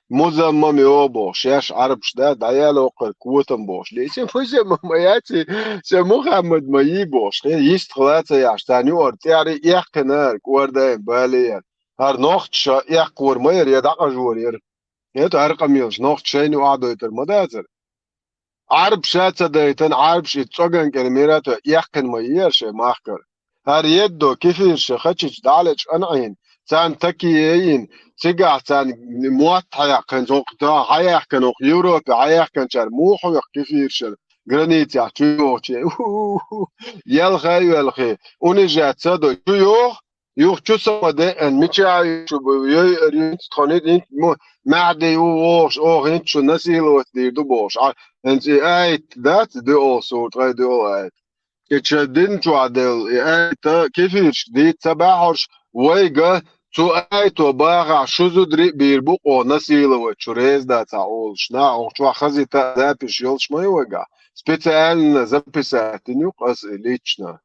музаммам йо бохуш, шаьш Ӏарбаш да, дӀаяла окхар котам бохуш. Ле, се музаммам ма яци, се Мухаммад ма йий бохуш. Хе, йистхила ца яхаш, царна юар тӀаьхьари эккхинар, кӀордайн бале яр. ХӀара нохча ша эккхор ма яр, я дӀакъажор яр. ХӀета хӀара къамелаш нохча шайна ю ахьадойтар ма дацар. Ӏарб ша ца дайтан, Ӏарбаш и цӀоган кӀел мира а то эккхина ма ера шайн махкара. ХӀара еддо кефирша хачич дӀалечу анӀийна, царна таке яйина, цигахь царна мотт хьаяьккхина, цунах хьаяьккхина, оха Европе хьаяьккхинчара муха хьоькху кефиршара границехь чу йохучу. Ялхай а йоьлхий, унижать ца до, чу йоху, Юха чу сама деъан, мича а ю шу бу, йой, эр, юнца тхо нит, нит, му, маьхьди ву вохуш, оха хӀинца шу насиловать дийр ду бохуш. А, хӀинца и айт дац, дуьол сур, ткъай дуьол айт. И ча дин чохь делла, и айта кефиршка дийца ца баьхьарш, вайга цу айто бахахь шу зудри а бийр бу, оха насиловать шу реза дац а олуш. Нах оха чохь хазита а запись йолуш ма ю вайгахь. Специально записать дина ю ас и лично.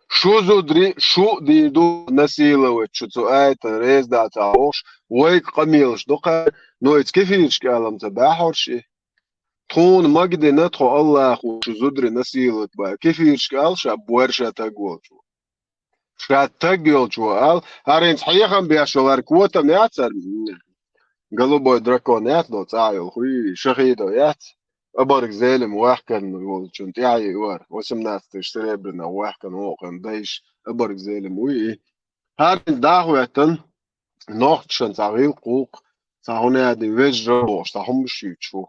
Шу зудри, шу а дийр ду насиловать шу цу айтан реза дац а бохуш, вайга къамелаш ду кхара, но иза кефиршка алам ца баьхьарш и. Тхуна магадина тхо Аллахо шу зудри насиловать баьхьа. Кефиршка ал ша бор ша таг волчо. Ша таг йолчо ал, хӀара хӀинца хьехам беш йолу хӀара котам яцара. Голубой дракон яц до цӀа йолу хуй, шахидо яц. Абарг Зелим ваьхкарна волчун тӀаьхье вара, восемнадцатый серебряно ваьхкарна вокхун дайш абарг Зелим вуй и. ХӀара дӀахӀоьттина, нохчашна цхьа гӀиллакх гӀуллакх, цхьа хӀума яди вежарал бохуш, цхьа хӀумаш юьйцуш ву.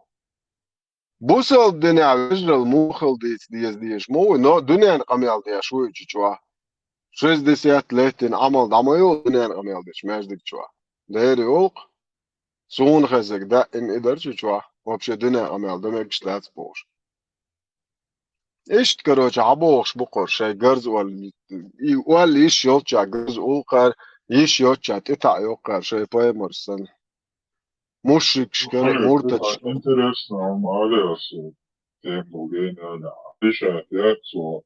Бусалба динехь вежарал муха хила дийца деза дезаш ма ву, но дуьненан къамел деш ву и чу чохь. Шестьдесят лет йина Ӏамал дӀа ма йолу дуьненан къамел дечу маьждиг чохь. Дера йолу-кх. Суна хезарг даим и дара чу чохь, вообще дуьненан къамел дан мегаш дац бохуш. Иштта, короче, хьан бохуш бу кхуьра, шайн гарза олла, и олла йиш йолччохь гарза улкхара, йиш йоцчохь тӀетаӀа йоккхара, шайн пайхамар санна. Мушрикашкара, муртаташкара. Интересно, хӀума ала аса, тема гена ала. Иша яц цо,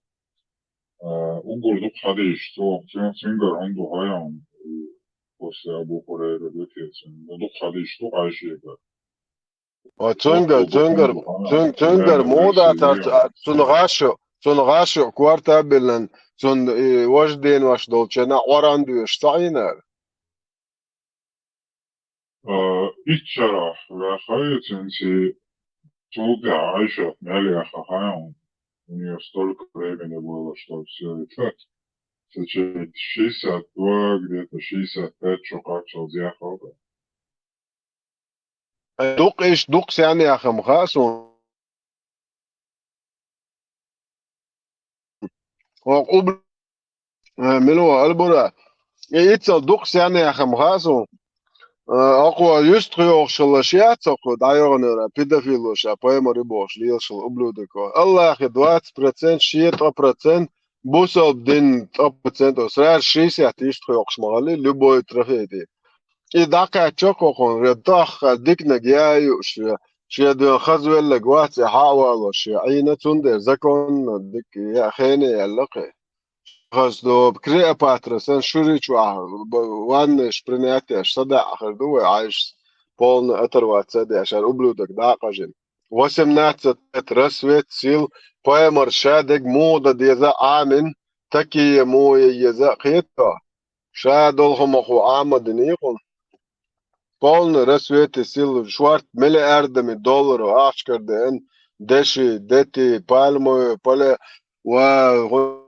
а, уггар дукха хьадийш цо, цуьнан цуьнгара хӀума ду хьайна, после Абу Хурайра ду те, цуьнан дукха хьадийш ду Ӏайшега. Ой, цуьнгара, цуьнгара, цуьн-, цуьнгара муха дацара, цуьнан гӀашо, цуьнан гӀашо корта а биллина, цуьнан и важа денош долчу хенахь Къуръан доьшуш ца Ӏийнара? А, итт шарахь ваьхна, цуьнца цул тӀаьхьа Ӏайшат мел яьхна хьайна, у неё столько времени было, чтоб всё это сочинить. Шестьдесят два, где-то шестьдесят пять, что как сейчас яхал. Дукха иш, дукха сенна яхам хаьа суна. Оха уб-, э, мила ван албура. И иццал дукха сенна яхам хаьа суна. Э, оха юьстах йохуш хилла ша яц оха дӀайогӀанера, педофило ша, пайхамар ю бохуш лелаш хилла ублюдок. Аллахе двадцать процент, шен ткъа процент, бусалба дин ткъа процент, сразу шестьдесят юьстах йоккхуш ма хилла, любой трофей тӀе. И дӀакхаьчча кхухьун, я дохха диканиг я а юуш, я шен дуьйна хаза веллаг вац, и хьа а валош, я Ӏийна, цундела законна дика я хене яьлла кхе. Хаза до Клеопатра сан шури чохь, б-, ваннаш принять еш, садаьӀа хир ду вай Ӏайшас, полный оторваться деш, хӀара ублюдок дӀакъажина. Восемнадцать лет рассвет сил, пайхамар ша дерг муха дан деза Ӏамин, такие муха еза кхета. Ша долу хӀума хӀу Ӏамадиний хьуна? Полный рассвет и сил, шорта миллиардами долларов ахча карадеана, деши, дети, пальмовые поля, ва,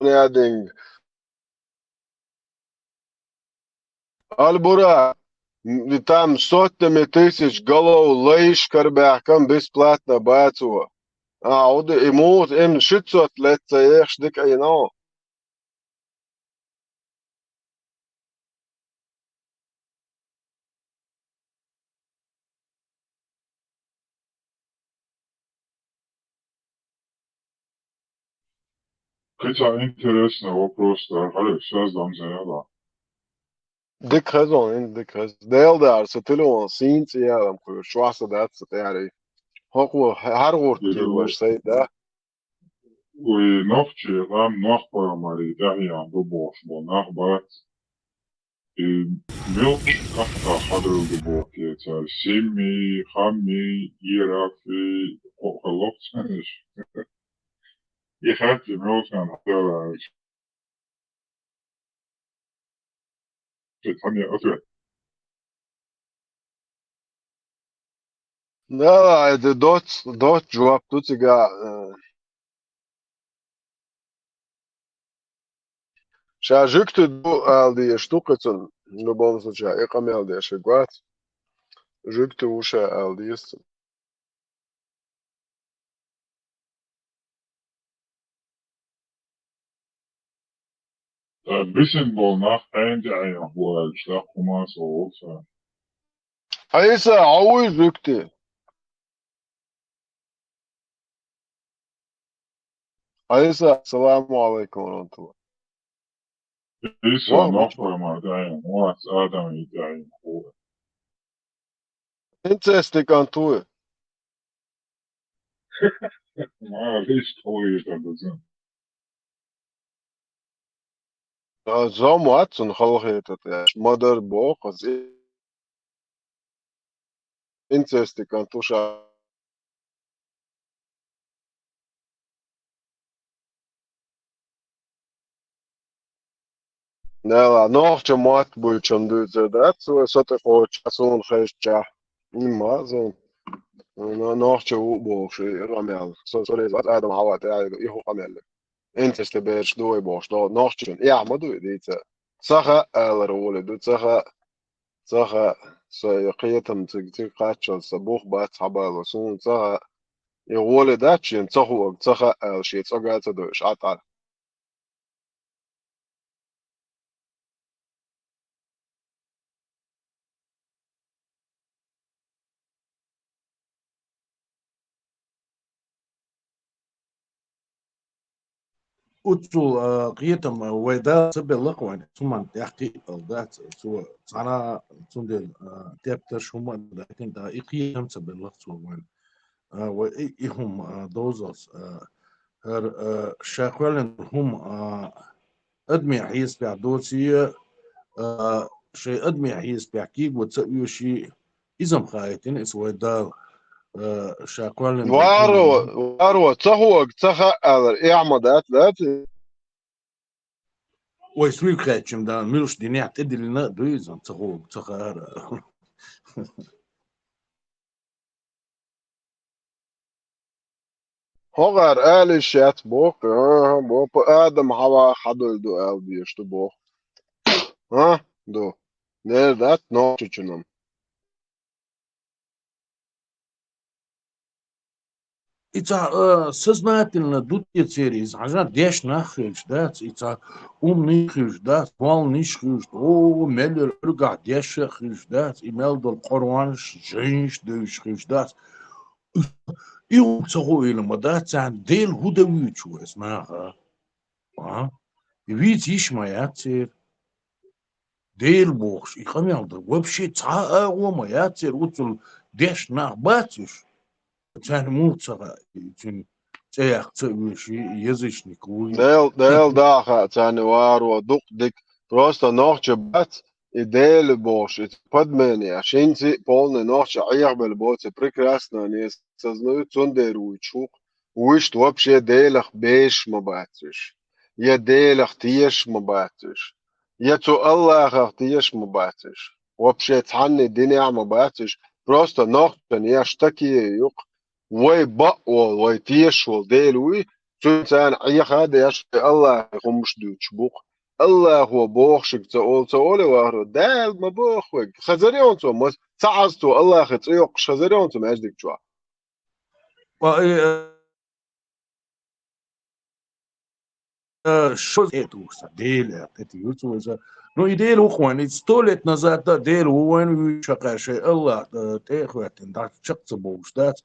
гӀунядинг. Албура, м, там сотнями тысяч голов лайш карабаьхкан бесплатно бацо. А, уди, и муха, им шицот лет ца ехаш дика Ӏийно. Кхин цхьа интересный вопрос дара, хӀара сейчас дам заяла. Дика хезон, ин дика хез. Дел дара, со телефон сийна цӀе ялам кхуьуш, чохь са дац ца тӀаьхьарий. ХӀокхо хӀара гӀурт кийла ваш сай, да? Вай нохчий гӀам нохпа мари тӀаьхьа ян ду бохуш бо нах бац. И мелча кахта хадал ду боху цара. Сими, хами, ирафи, кхо-, кхо локхуьйтуш. И хатти мелчан хадалаш. Ши тхьамья ответ. Да, это доц, доц жоп ду цига, э. Ша жуьгти ду ала дезаш ду кхуьцун, любом случае, и къамел деш вац. Жуьгти ву ша ала деза цунна. Ткъа бисина болу нах хьенан тӀе Ӏийна хӀу аьлча, даккха хӀума а ца волу цара. Хьайса, хьо вуй жуьгти? Хьайса, ассаламу алайкум ва рахматуллах. Иса Вон нохчо. Нохчо ма даим, вац Адам и даим ху. Инцестик антуй. Ма лиш тхуй тадаза. А, зом вац цунна халахетар тӀеш. Ма-дарра боху, ас и-, инцестик антуша. Нела, нохча мотт буйчун дуьйцур дац, со тӀе кхочча, суна хезча. Имма зун. Но-, нохча ву бохуш, и къамел. Со, со реза вац Адам Хьава тӀе, и хӀу къамел. Инцеста бераш ду вай бохуш, до-, нохчачун. Эхь ма ду и дийца. Ца хаьа алар воле ду, ца хаьа, ца хаьа, со и кхетам цига, цига кхаччалц, сан бух бац хьабало, суна ца хаьа. И воле дац шена, ца хуаг, ца хаьа ала, шен цӀога ца дойуш, Ӏа тӀара. Уцул, а, кхетам, а, вай Дала ца белла-кх вайна, цу ман тӀехкхиъал дац, цо цхьана, цундела, а, тептарш хӀума а дайтина, тӀаккха и кхетам ца белла-кх цо вайна. А, вай и, и хӀума, а, довзалц, а, хӀара, а, ша кхоьллина хӀума, а, адаме хьесапехь доций, а, шайн адаме хьесапехь кийго ца оьший, иза-м хаийтина иза вай Дала, а, ша кхоьллина Варо, варо, ца хуаг, ца хаьа алар, эхь ма дац, дац? Вай суьйга хаьттича-м дан, муьлш динехь тӀедиллина а дуй иза, ца хуаг, ца хаьара. ХӀокхара ала йиш яц боху, аха, боху, Адам Хьава хьадуьйла ду ала дезаш ду боху. А? Ду. Нера дац нохчачунам. И цхьа, а, сознательно ду те церан иза, хьажа, дешна нах хилча дац, и цхьа умный хилча дац, молланаш хилча, о, мел йолу уьргахь дешна а хилча дац, и мел долу Къуръанаш, жайнаш девзаш хилча дац. И хӀума ца хуийла ма дац, царна Дела хӀун дан вуьйцуш ву иза наха? А? И вийца йиш ма яц церан. Дела бохуш, и къамел дан вообще цхьа а агӀо ма яц церан, уцул дешна нах бац уьш. Царна муха ца хаьа, цуьнан цӀе яккха ца оьший, язычник вуй. Дел, Дела даха царна варо дукха дика. Просто нохча бац, и Дела бохуш, и подмене, шинца а полный нохча Ӏехабелла боцу, прекрасно они сознают, цундела вуьйцуш ву-кх. Вуьшта вообще Делах безаш ма бац уьш. Я Делах тешаш ма бац уьш. Я цу Аллахах тешаш ма бац уьш. Вообще цхьанна динехь ма бац уьш. Просто нохчан я штаке юкъ. Вай баъ волу, вай тешаш волу Дела вуй, цуьнан царна Ӏеха а деш, вай Аллахе хӀумаш дуьйцуш бу-кх. Аллахо бохушиг ца олу, ца оле вахаро, Дала ма боху вайга. Хазар йоцу ма, ца Ӏаза цо Аллахе цӀе йоккхуш хазар йоцу маьждиг чохь. Ва, э, э, шо тӀе тухуш ца Дела, тӀе тиюр цо иза. Ну, и Дела ву-кх вайн, и сто лет назад да Дела ву вайн вуьйцуш хьакха шайн Аллах, э, тӀе а хӀоьттина, дӀа чекх ца бовлуш дац.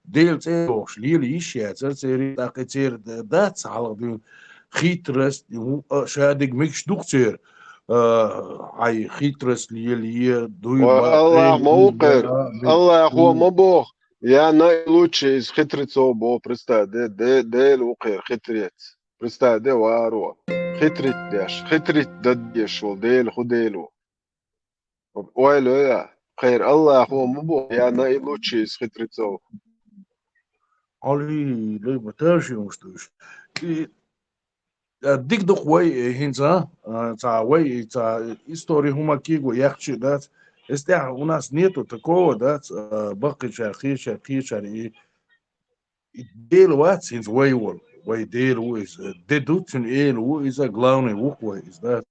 Дела цӀе йохуш лела йиш яцара церан, тӀаккха церан дац хьалха дуьйна хитрость, ю, а, шадерг мегаш ду-кх церан, а, хьайн хитрость лелае, дуй Ва ма, Аллах ма ву кхера. Аллахо ма боху, я наилучший из хитрецов боху, представь, де, де, Дела ву кхера хитрец. Представь, де варо. Хитрит деш, хитрит даддеш волу Дела, хӀу Дела ву? Ойла йо я, кхера Аллахо ма боху, я наилучший из хитрецов. Али, лай ма тажи уьш дуьйш. И, а, дика ду-кх вай, э, хӀинца, а, цхьа вай, и цхьа истори хӀума кийго яхча а дац. Эс тӀехь у нас нету такого, дац, а, баккхийчара, кхечара, кхечара и И Дела вац хӀинца вай волу, вай Дела ву иза, де ду цуьнан эла ву иза, главный ву-кх вай иза, да.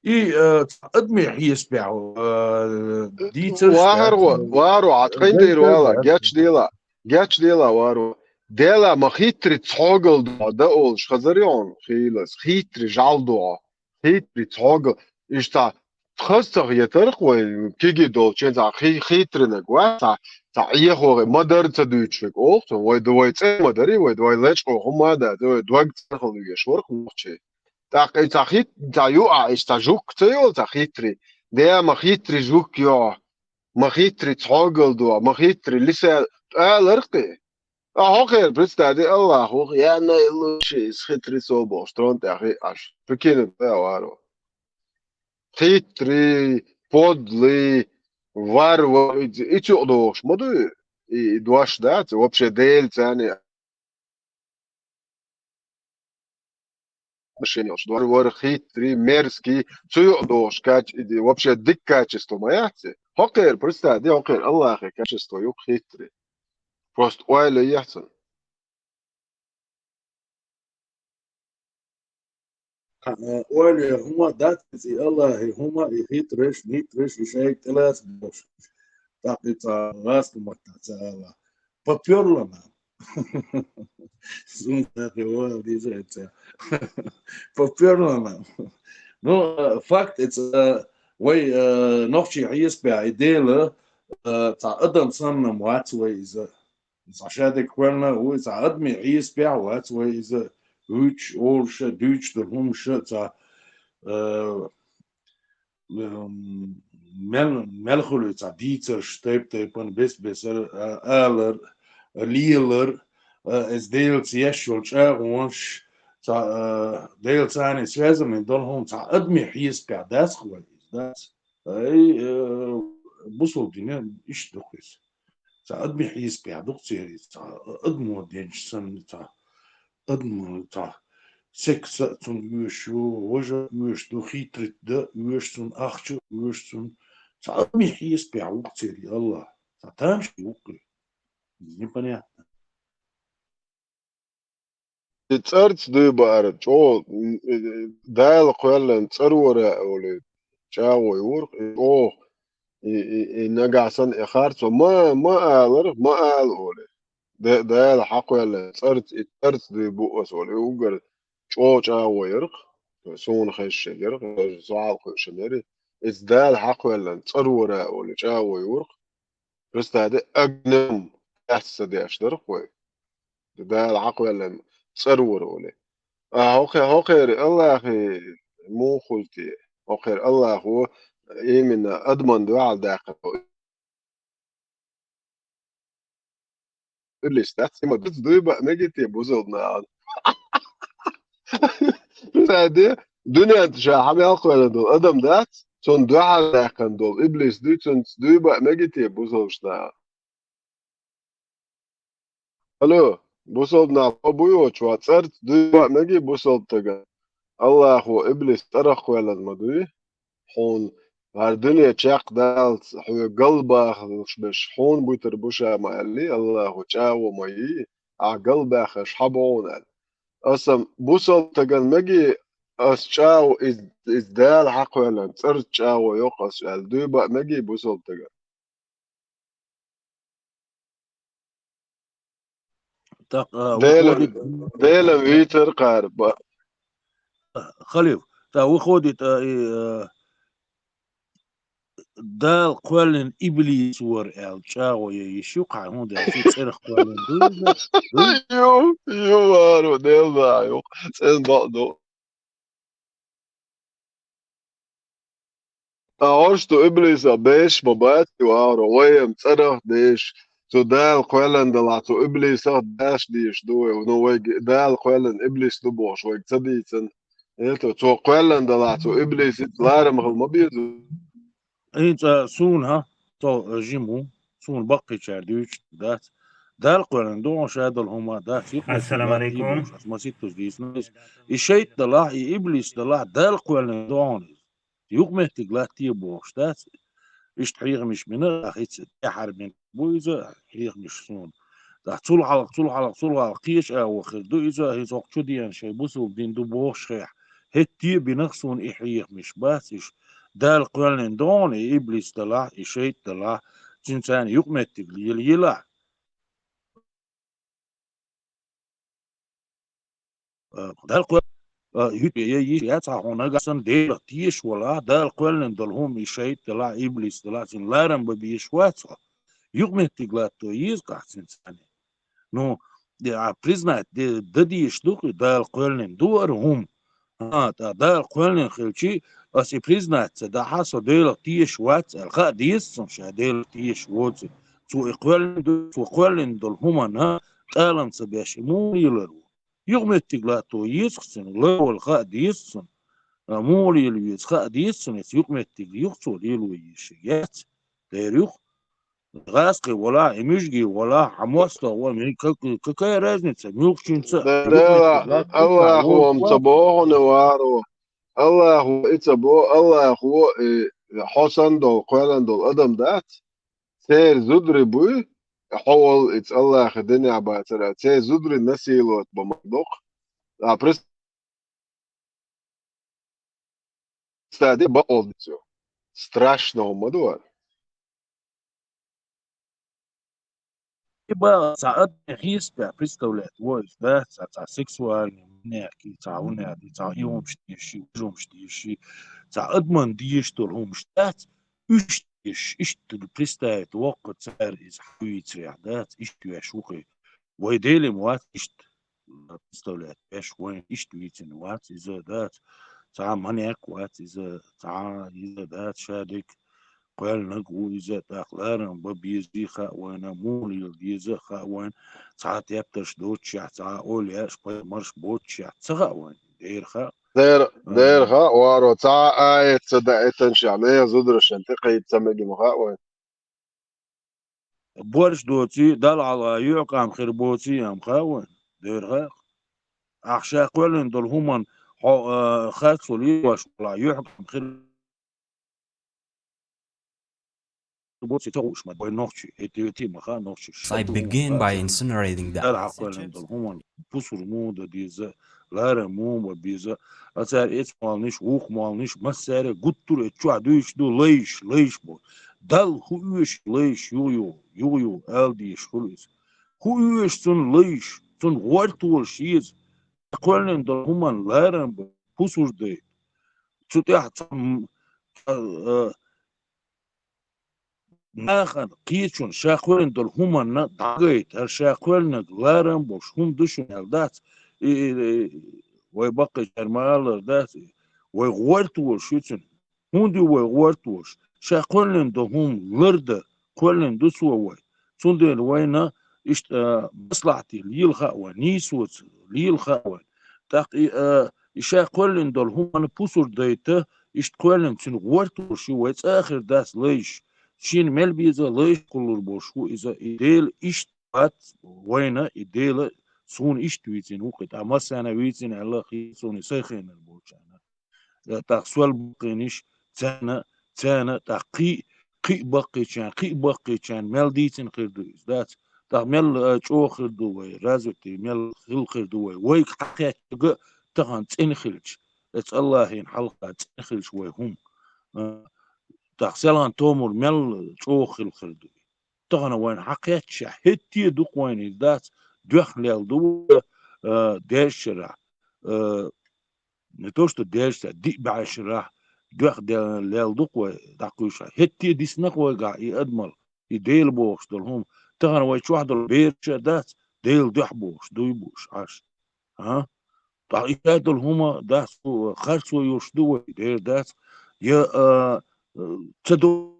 И, э, цхьа адаме хьесапехь, э, дийцарш Вахар дац, во, э, варо, Ӏа ткъе дийр вала, гечдела, гечдела, варо. Дела ма хиттри цхьогал дуьхьа дан олуш хазар йону хийлас, хиттри жӀал дуьхьа. Хиттри цхьогал, иштта хаза ца хетарх вай киги долчу цхьа хи-, хитринаг вац, цхьа, цхьа Ӏехо гӀе, ма-дарра ца дуьйцуш верг олу цунна, вай ду, вай цӀе ма-дарри, вай, вай лечкъо хӀума а дац, вай дог цӀархала веш варх нохчий. ТӀаккха и цхьа хит-, цхьа юа, и цхьа жук ца йолу цхьа хитри, де ма хитри жук йо, ма хитри цхьогал до, ма хитри лиса, аларх кхин. А хьо кхера, представь, де Аллах ву, я наилучший из хитрецов бохуш, трон тӀехь хиъаш. Прикинь, да, варо. Хитрый, подлый, вар, вар, и цуьукъ дохуш ма ду, и, и дош дац, вообще Дела царна отношениеш, дор вар хитрый, мерзкий, цу юкъа дохуш кач-, вообще дика качество ма яц. ХӀокхера, представь, де, хӀокхера Аллахьа качество ю-кх хитрый. Просто ойла яц цунна. А, ойла хӀума дац, и Аллахьа хӀума, и хитраш, нитраш, и шайга тӀелаца бохуш. ТӀаккха и цхьа гӀазкхи маттахь ца ала. Попёрло нам. Сунтахе вал диза ца. Попёрло нам. Ну, э, факт, это, э, вай, э, нохчий хьесапехь и Дела, э, цхьа адам санна вац вай иза. Цхьа шадерг кхоьллина а ву, цхьа адамийн хьесапехь а вац вай иза, вуьйцуш, олуш а, дуьйцуш долу хӀуманаш а цхьа, э, м, мел, мел хуьлу цхьа дийцарш, тайп-тайпана, бес-бесара, а, алар, лелар, а, иза Делаца еш йолу чӀагӀонаш, цхьа, а, Делаца цхьаьна связанный долу хӀума цхьа адамийн хьесапехь дац-кх вай иза, дац. Ай, э, бусалба динехь иштта ду-кх иза. Цхьа адамийн хьесапехь ду-кх церан иза, цхьа адамо динчу санна, цхьа адамо, цхьа секс а цунна оьшуш ю, важа а оьшуш ду, хитрить дан а оьшу цунна, ахча а оьшу цунна, цхьа адамийн хьесапехь ву-кх церан и Аллахь, цхьа тамашийна ву-кх и. Непонятно. И цӀарца дуй баар, чӀогӀа, м, э, Дала кхоьллина цӀарвара олий, чӀагӀо йора-кх, и чӀогӀа, и, и, и нагахь санна и харцо, ма, ма алара, ма ала олий. Де-, Дала хьакхоьллина цӀарца, и цӀарца дуй бу аса олий, и уггар чӀогӀа чӀагӀо яра-кх, суна хезча яра-кх, со хьалакхуьуш яра. Иза Дала хьакхоьллина цӀарвара олий, чӀагӀо йора-кх. Представь де, огнём тӀаьхьа ца деш дара-кх вай. Дала хьакхоьллина цӀарвара олий. А хӀокхе-, хӀокхеран Аллахьан муха хуьлу те? ХӀокхеран Аллахьо именно адамна дуьхьал даьккхина иблис дац, и ма дац, дуй баа мегий те бусалба нахана? Представь де, дуьнен тӀа ша хьа мел кхоьллина долу адам дац, цунна дуьхьал даьккхина долу иблис дуй, цунца дуй баа мегий те бусалба нахана? Алло, бусалба нах, хьо буй оцу чохь, цӀарца дуй баа мегий бусалба стагана? Аллахьо иблис цӀарах кхоьллина ма дуй? Хьуна хӀара дуьне чекхдаллалц хьоьга галбахалуш берш хьуна буьтур бу ша ма аьллий, Аллахьо чӀагӀо ма йий, ахь галбаьхнарш хьан бу хьуна аьлла. Аса бусалба стагана мегий, аса чӀагӀо, иза, иза Дала хьакхоьллина цӀарца чӀагӀо йоккху аса аьлла, дуй баа мегий бусалба стагана? Так, а, Делан, выходит, Делан вийцар кхара ба. Халиф, так, выходит, а, и, а, Дала кхоьллина иблис вара аьлла, чӀагӀо ян йиш ю-кх хьан, хӀунда аьлча цӀарах кхоьллина ду иза. Ю, ю, варо, Делан ю, цӀена бакъ ду. Ткъа хӀорш ду иблисах беш ма бац и вахаро, вай-м цӀарах деш, цу Дала кхоьллина далахь, цу иблисах деш дийш ду вай. Ну, вайга Дала кхоьллина иблис ду бохуш, вайга ца дийцина. Ето, цо кхоьллина далахь, цу иблисица ларам хила ма беза. ХӀинца суна, хӀа, со, э, жима ву, суна баккхийчара дуьйцуш дац. Дала кхоьллина ду хьуна ша долу хӀума, дац, юкъаметтиг латте бохуш, аса маситтаза дийцина иза. И шайтӀа далахь, и иблис далахь, Дала кхоьллина ду хьуна иза. Юкъаметтиг латте бохуш дац. Иштта хьехамаш бина, а хӀинца тӀаьхьара бина бу иза, хьехамаш суна. ТӀаккха цул хьалха, цул хьалха, цул хьалха кхечу агӀор хир ду иза, хӀинца хӀокху чу деана шайн бусалба дин ду бохуш хехь. ХӀетте а бинарх суна и хьехамаш бац, иштта Дала кхоьллина ду хьуна, и иблис далахь, и шайтӀа далахь, цуьнан царна юкъаметтиг лела елахь. А, Дала кхоьллина, а, юьтӀе яй йиш яц хьуна, нагахь санна Делах тешаш валахь, Дала кхоьллина долу хӀума и шайтӀа далахь, иблис далахь, цуьнан ларам бан безаш вац хьо. Юкъаметтиг латто еза-кх ахь цуьнан царна. Ну, де, а, признать де, дан дезаш ду-кх и, Дала кхоьллина ду хӀара хӀума. ХӀа, тӀаккха Дала кхоьллина хилчи, аса и признать ца дахь, со Делах тешаш вац аьлла, хаа деза цунна ша Делах тешаш воцург. Цо и кхоьллина ду, цо кхоьллина долу хӀуманна тӀалам ца беш и муха лелар ву? Юкъаметтиг латто еза-кх цуьнан, ларвала хаа деза цунна. А, муха лела веза хаа деза цунна, иза юкъаметтиг юха цо лело еза шега, яц? Дера юха. ГӀаскхи валахь, и муьжги валахь, хьан мостагӀа валахь, мин как-, какая разница? Муьлххачуьнца Дела, Аллахо-м ца боху, варо. Аллахо и ца бо, Аллахо, и хьо санна долу, кхоьллина долу адам дац. Церан зударий буй, хьо волу иза Аллахе динехь бацара, церан зударий насиловать бан ма доккху. А представь, бакъолла дицо. Страшно хӀума ма ду вара. И бан цхьа адам хьесапе представлять войза, да, цхьа, цхьа сексуальный, маньяки, цхьа хӀунда, цхьа и хӀумаш дийши, уж хӀумаш дийши, цхьа адаман дийш долу хӀумаш дац, уьш дийш, иштта представить воккху цара иза хьавийцарехь, дац, иштта веш ву кхин. Вай Делим вац иштта представлять веш, вайн иштта вийцина вац иза, дац, цхьа маньяк вац иза, цхьа иза, дац, шадерг кхоьллинарг ву иза, тӀаккха ларам бан безий хаьа вайна, муха лела деза а хаьа вайна, цхьа тептарш доцушехь, цхьа олуш, пайхамарш боцушехь, ца хаьа вайна, дера хаьа. Дера, дера хаьа, варо, цхьа а аят ца даийтинчехь, нехан зударшна тӀекхийда ца мегий ма хаьа вайна. Борш доций, Далла хьалха юьхькӀам хир боций, ам хаьа вайна, дера хаьа. Ахь ша кхоьллина долу хӀуманна хьо, а, харцо лелош валахь, юьхькӀам хир боций ца хууш ма ду вай нохчий, хӀетте-хӀетте ма хаьа нохчий. I begin by incinerating the Далла хьакхоьллина долу хӀуманна пусар муха дан деза, ларам муха бан беза, а цара эцмолниш, вухмолниш, массаьрга гуттар а эцу чохь дуьйцуш ду лайш, лайш бо. Далла хӀун оьшу лайш юха-юха, юха-юха ала дезаш хуьлу иза. ХӀун оьшу цунна лайш, цунна гӀортолуш еза, кхоьллина долу хӀуманна ларам бан, пусар дайта. Цу тӀехь цхьа, м, цхьа, а, нахана кхечунна ша кхоьллина долу хӀуманна дӀагайта, хӀара ша кхоьллинарг ларам болуш хӀума ду шуна аьлла дац, и, и, и, вай баккхийчара ма-аллара дац, вай гӀортолуш ю цуьнан. ХӀунда ю вай гӀортолуш? Ша кхоьллина долу хӀума лардан кхоьллина ду цо вай. Цундела вайна иштта, а, маслахьте лела хаьа вайна, нийсоца лела хаьа вайна. ТӀаккха и, а, и ша кхоьллина долу хӀуманна пусар дайта, иштта кхоьллина цуьнан гӀортолуш ю вай, цкъа а хир дац лайш. Шена мел беза лайш кхуллур болуш ву иза, и Дела иштта вац вайна, и Дела суна иштта вийцина ву кхин, тӀаккха массарна вийцина аьлла хета суна и сайн хенара болчарна. Э, тӀаккха сол баккхийнаш, царна, царна, тӀаккха кхин, кхин баккхийчарна, кхин баккхийчарна мел дийцина хир ду иза, дац? ТӀаккха мел, э, чӀогӀа хир ду вай, развитый мел хила хир ду вай. Вайга хьакхаьчча тахана цӀена хилча, эцу Аллахьан хьалха цӀена хилча вай хӀума. Э, тӀаккха селхана томар мел чӀогӀа хила хир ду. Тахана вайна хьакхаьчча, хӀетте а ду-кх вайна иза, дац, доьхна лелла ду вай, э, даьржа шарахь, э, не то что даьржа шарахь, диъ бӀе шарахь, доьхна де-, лелла ду-кх вай дӀакхуьйсуш. ХӀетте а дисна-кх вайгахь и адамал, и Дела бохуш долу хӀума. Тахана вай чохь долу бераш а дац, Дела дуьхьа бохуш, дуй бууш Ӏаш. А? ТӀаккха и ша долу хӀума дац, харцо йолуш ду вай, дера дац, я, а, а, ца до-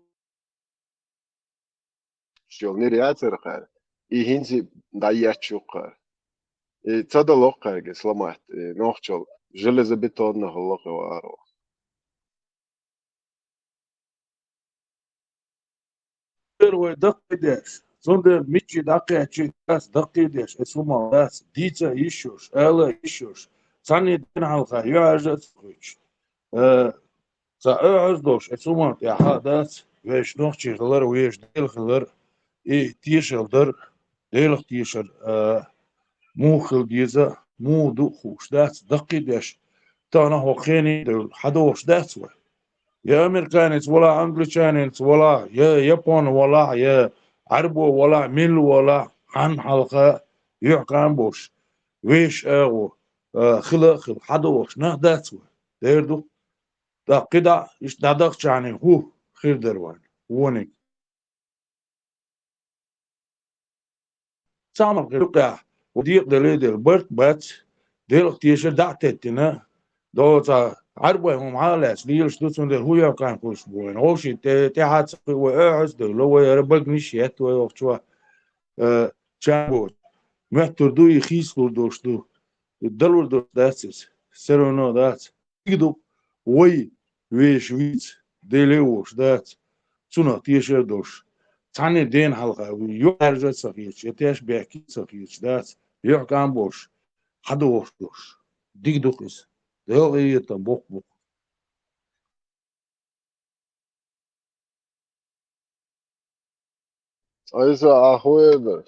йолу нир яцара кхара. И хӀинца дӀаетташ ю кхара. И ца дало кхарга сломать, и нохчалла железобетонно хӀаллакх варо. Вай даккхийдеш, цундела миччи дӀакхаьччи дац даккхийдеш, эс хӀума дац, дийца а йиш йолуш, ала а йиш йолуш, цхьанне дена хьалха юьхьӀаьржа а ца кхуьйтуш. Э, цхьа оьгӀаз долуш, эцу хӀуманна тӀехь а дац, вешан нохчий хилар, вешан Дела хилар, и тешар дар, Делах тешар, а, муха хила деза, муха ду хууш дац, даккхийдеш, тахана хӀокху хене девлла хьадохуш дац вай. Я американец валахь, англичанец валахь, я япон валахь, я Ӏарбо валахь, милла валахь, хьан хьалха юьхькӀам болуш, вешан агӀо, а, хила а хила, хьадохуш нах дац вай. Дера ду. ТӀаккха кхидӀа иштта дӀадахчахьана хӀу хир дара вайн, вониг. Цхьа хӀума хир ду кхехь, вай декъадале а делла, барт а бац, Делах тешар дӀа а теттина, доцу Ӏарбой хӀума хьа а лаьцна лелаш ду, цундела хӀу йоккхайн хуьлуш бу вайн. Вовшийн тӀе-, тӀаьхьа ца кхуьу вай оьгӀаз а девлла, вай хӀара баганаш а етта вай вахча, э, чам боцу. Моьттур ду и хийцалур долуш ду, и далур долуш дац иза, все равно дац. Цига ду вай вешан вийца, Деле а волуш дац, цунах тешар а долуш, Цхьанне дена хьалха вуй, юкъ аьржа а ца хеташ, я теш бехке а ца хеташ дац, юкъ кӀам болуш, хьадохуш долуш. Дика ду-кх иза. Делкъе йетан боккха бу-кх. Айса, ахуй дар.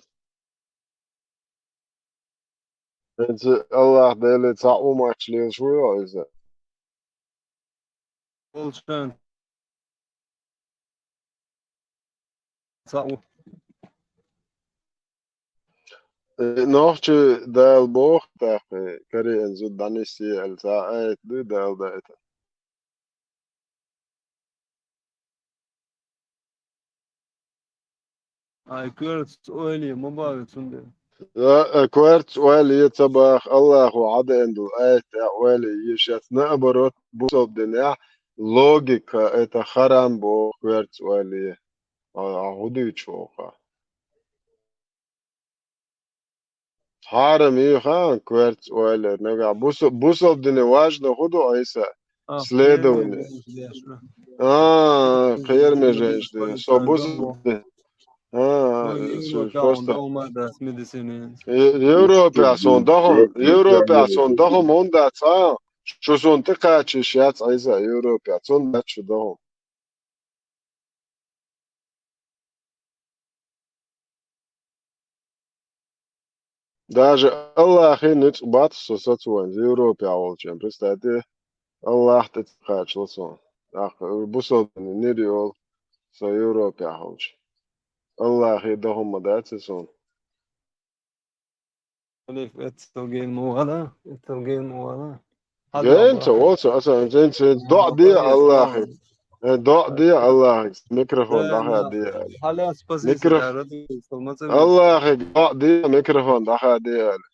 ХӀинца Аллах Деле цхьаъ ву мачча лелаш вуй хьо иза? Волчан. Цхьаъ ву. Э, нохчи Дала боху тӀаккха, кариъан зуда дӀанисъе аьлла, цхьа аят дуй Дала даийтина? Ай, коьртаца ойла е ма баьлла цундела. А, а, коьртаца ойла е ца баха, Аллахо Ӏадеана долу аят тӀехь ойла е еза шаьш, наоборот, бусалба динехь логика, это харам боху, коьртаца ойла е. А, а хӀун дуьйцуш ву хьо? Хьарам ю хаьа коьртаца ойла е. Нагахь бусу-, бусалба дине важно хӀун ду, Ӏийса? А, следование. Кхерамеженаш деш, да. А, кхерамеженаш деш. Со бусалба ди-, а, просто. Европа тӀехь дац медицина. Е-, Европа тӀехь суна даха, Европа тӀехь суна даха хӀунда дац, а? Шу суна тӀекхача йиш яц, Ӏийса, Европа тӀехь. Цунна дац шу даха. Даже Аллахе ницкъ бац со сацо вайн, Европехь волчун, представьте, Аллах тӀе ца кхачало суна. ТӀаккха бусалба дин нир йолу со Европехь волчу. Аллахе даха хӀума дац и суна. Олег, эццал гена ма вала, эццал гена ма вала. Гена ца воцу, аса, гена ца, доӀа де Аллахе. Э, доӀа де Аллахе, микрофон дӀахаде аьлла. Микро-, Аллахе доӀа де, микрофон дӀахаде аьлла.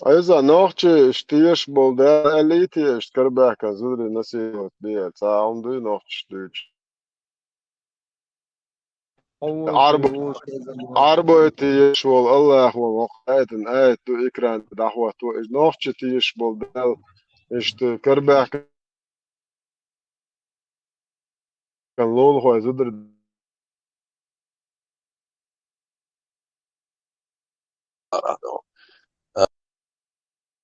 Айза, нохчи, иш тешаш болу да, аьллий те, иш карабаьхкан зударий насихат бе, цхьа а хӀума дуй нохчиш дуьйцуш. Ӏарбо-, Ӏарбой тешаш волу Аллахо вокху аятан аят ду, экран тӀе дӀахӀотто, иш нохчи тешаш болу Дала, иштта карабаьхкан лулахой зударий.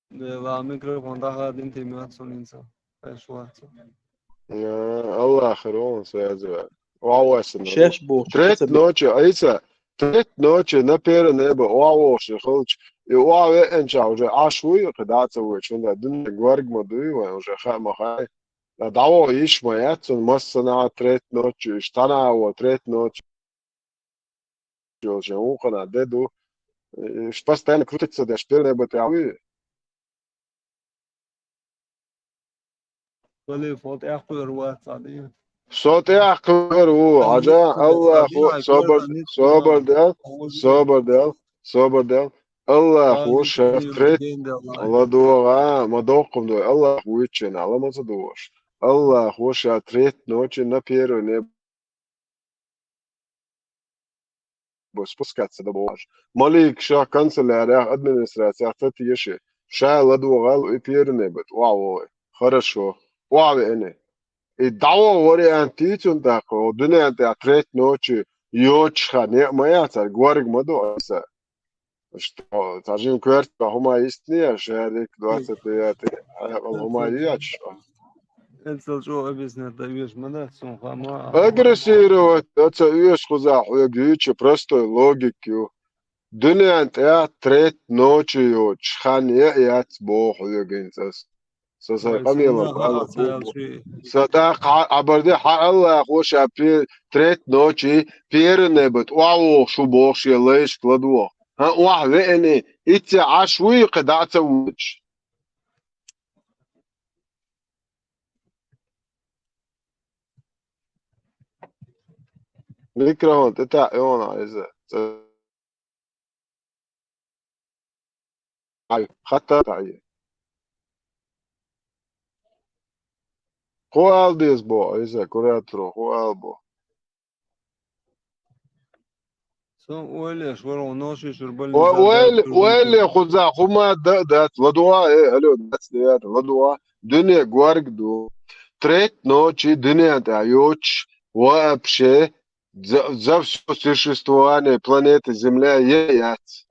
Дела, микрофон дӀахадина, тӀе моьтту суна хӀинца. Аш вац. Э, Аллах хир ву, со язваьлла. Ва вайсана. Шеш боху. Треть ночи, Айса, треть ночи на первое небо, ва вовши хилча, и ва веанча уже Ӏаш вуй, кхин дӀа а ца вуьйчу, хӀунда дуьне горг ма дуй вайн, уже хаа ма хаьа. ДӀаваха йиш ма яц цунна, массанхьа треть ночи, иштта тхьана а вон треть ночи йолчу вукхана де ду. Иштта постоянно крутиться деш, первое небо тӀе вуй. Вале, фо тӀехь кхуьур вац, Ӏадийна. Со тӀехь кхуьур ву, Ӏажа, Аллахо, собар, собар дел, собар дел, собар дел. Аллахо ша треть ладогӀа, ма доккхум дой, Аллах вуьйцучу нахала ма ца догӀуш. Аллахо ша треть ночи на первое небо спускаться дан бохуш. Маликаша канцелярях, администрациях ца теши, ша ладогӀал и первое небо тӀе охьавогӀий. Хорошо. Охьавеана. И дӀаваха вариант йий цунна тӀаккха, хӀо дуьнен тӀехь треть ночи йоцуш хан, некъ ма яц цара, горга ма ду Ӏийса. Что, цхьа жима коьрта хӀума йистинехь, шарик, двадцать девятый, хьекъал хӀума ю яц шо? Эццал чӀогӀа объяснять дан везаш ма дац суна хама. Агрессировать дан ца оьшу кхузахь хьоьга юьйцу простой логика ю. Дуьнен тӀехь треть ночи йоцуш хан е а яц боху хьоьга хӀинца ас. Со сайн къамелан бала бу. Сан тӀаккха хьан Ӏабарде хьан Аллахо ша пе-, треть ночи первое небо тӀе охьавогӀуш ву боху шен лайшка ладогӀа. ХӀан, охьавеана, иццехь Ӏаш вуй, кхин дӀа а ца вуьйцуш. Микрофон тӀе таӀ йогӀу иза. Ай, хатта таӀе. ХӀун ала деза боху, иза, кураторо, хӀун ала боху? Сон ойлеш вара, хьуна ноши шура бали Ой, ойла, ойла, хуза, хӀума да, дац, ладугӀа, э, алло, дац, дац, ладугӀа, дуьне горга ду. Треть ночи дуьнен тӀехь йоцуш, вообще за, за всё существование планеты Земля е яц.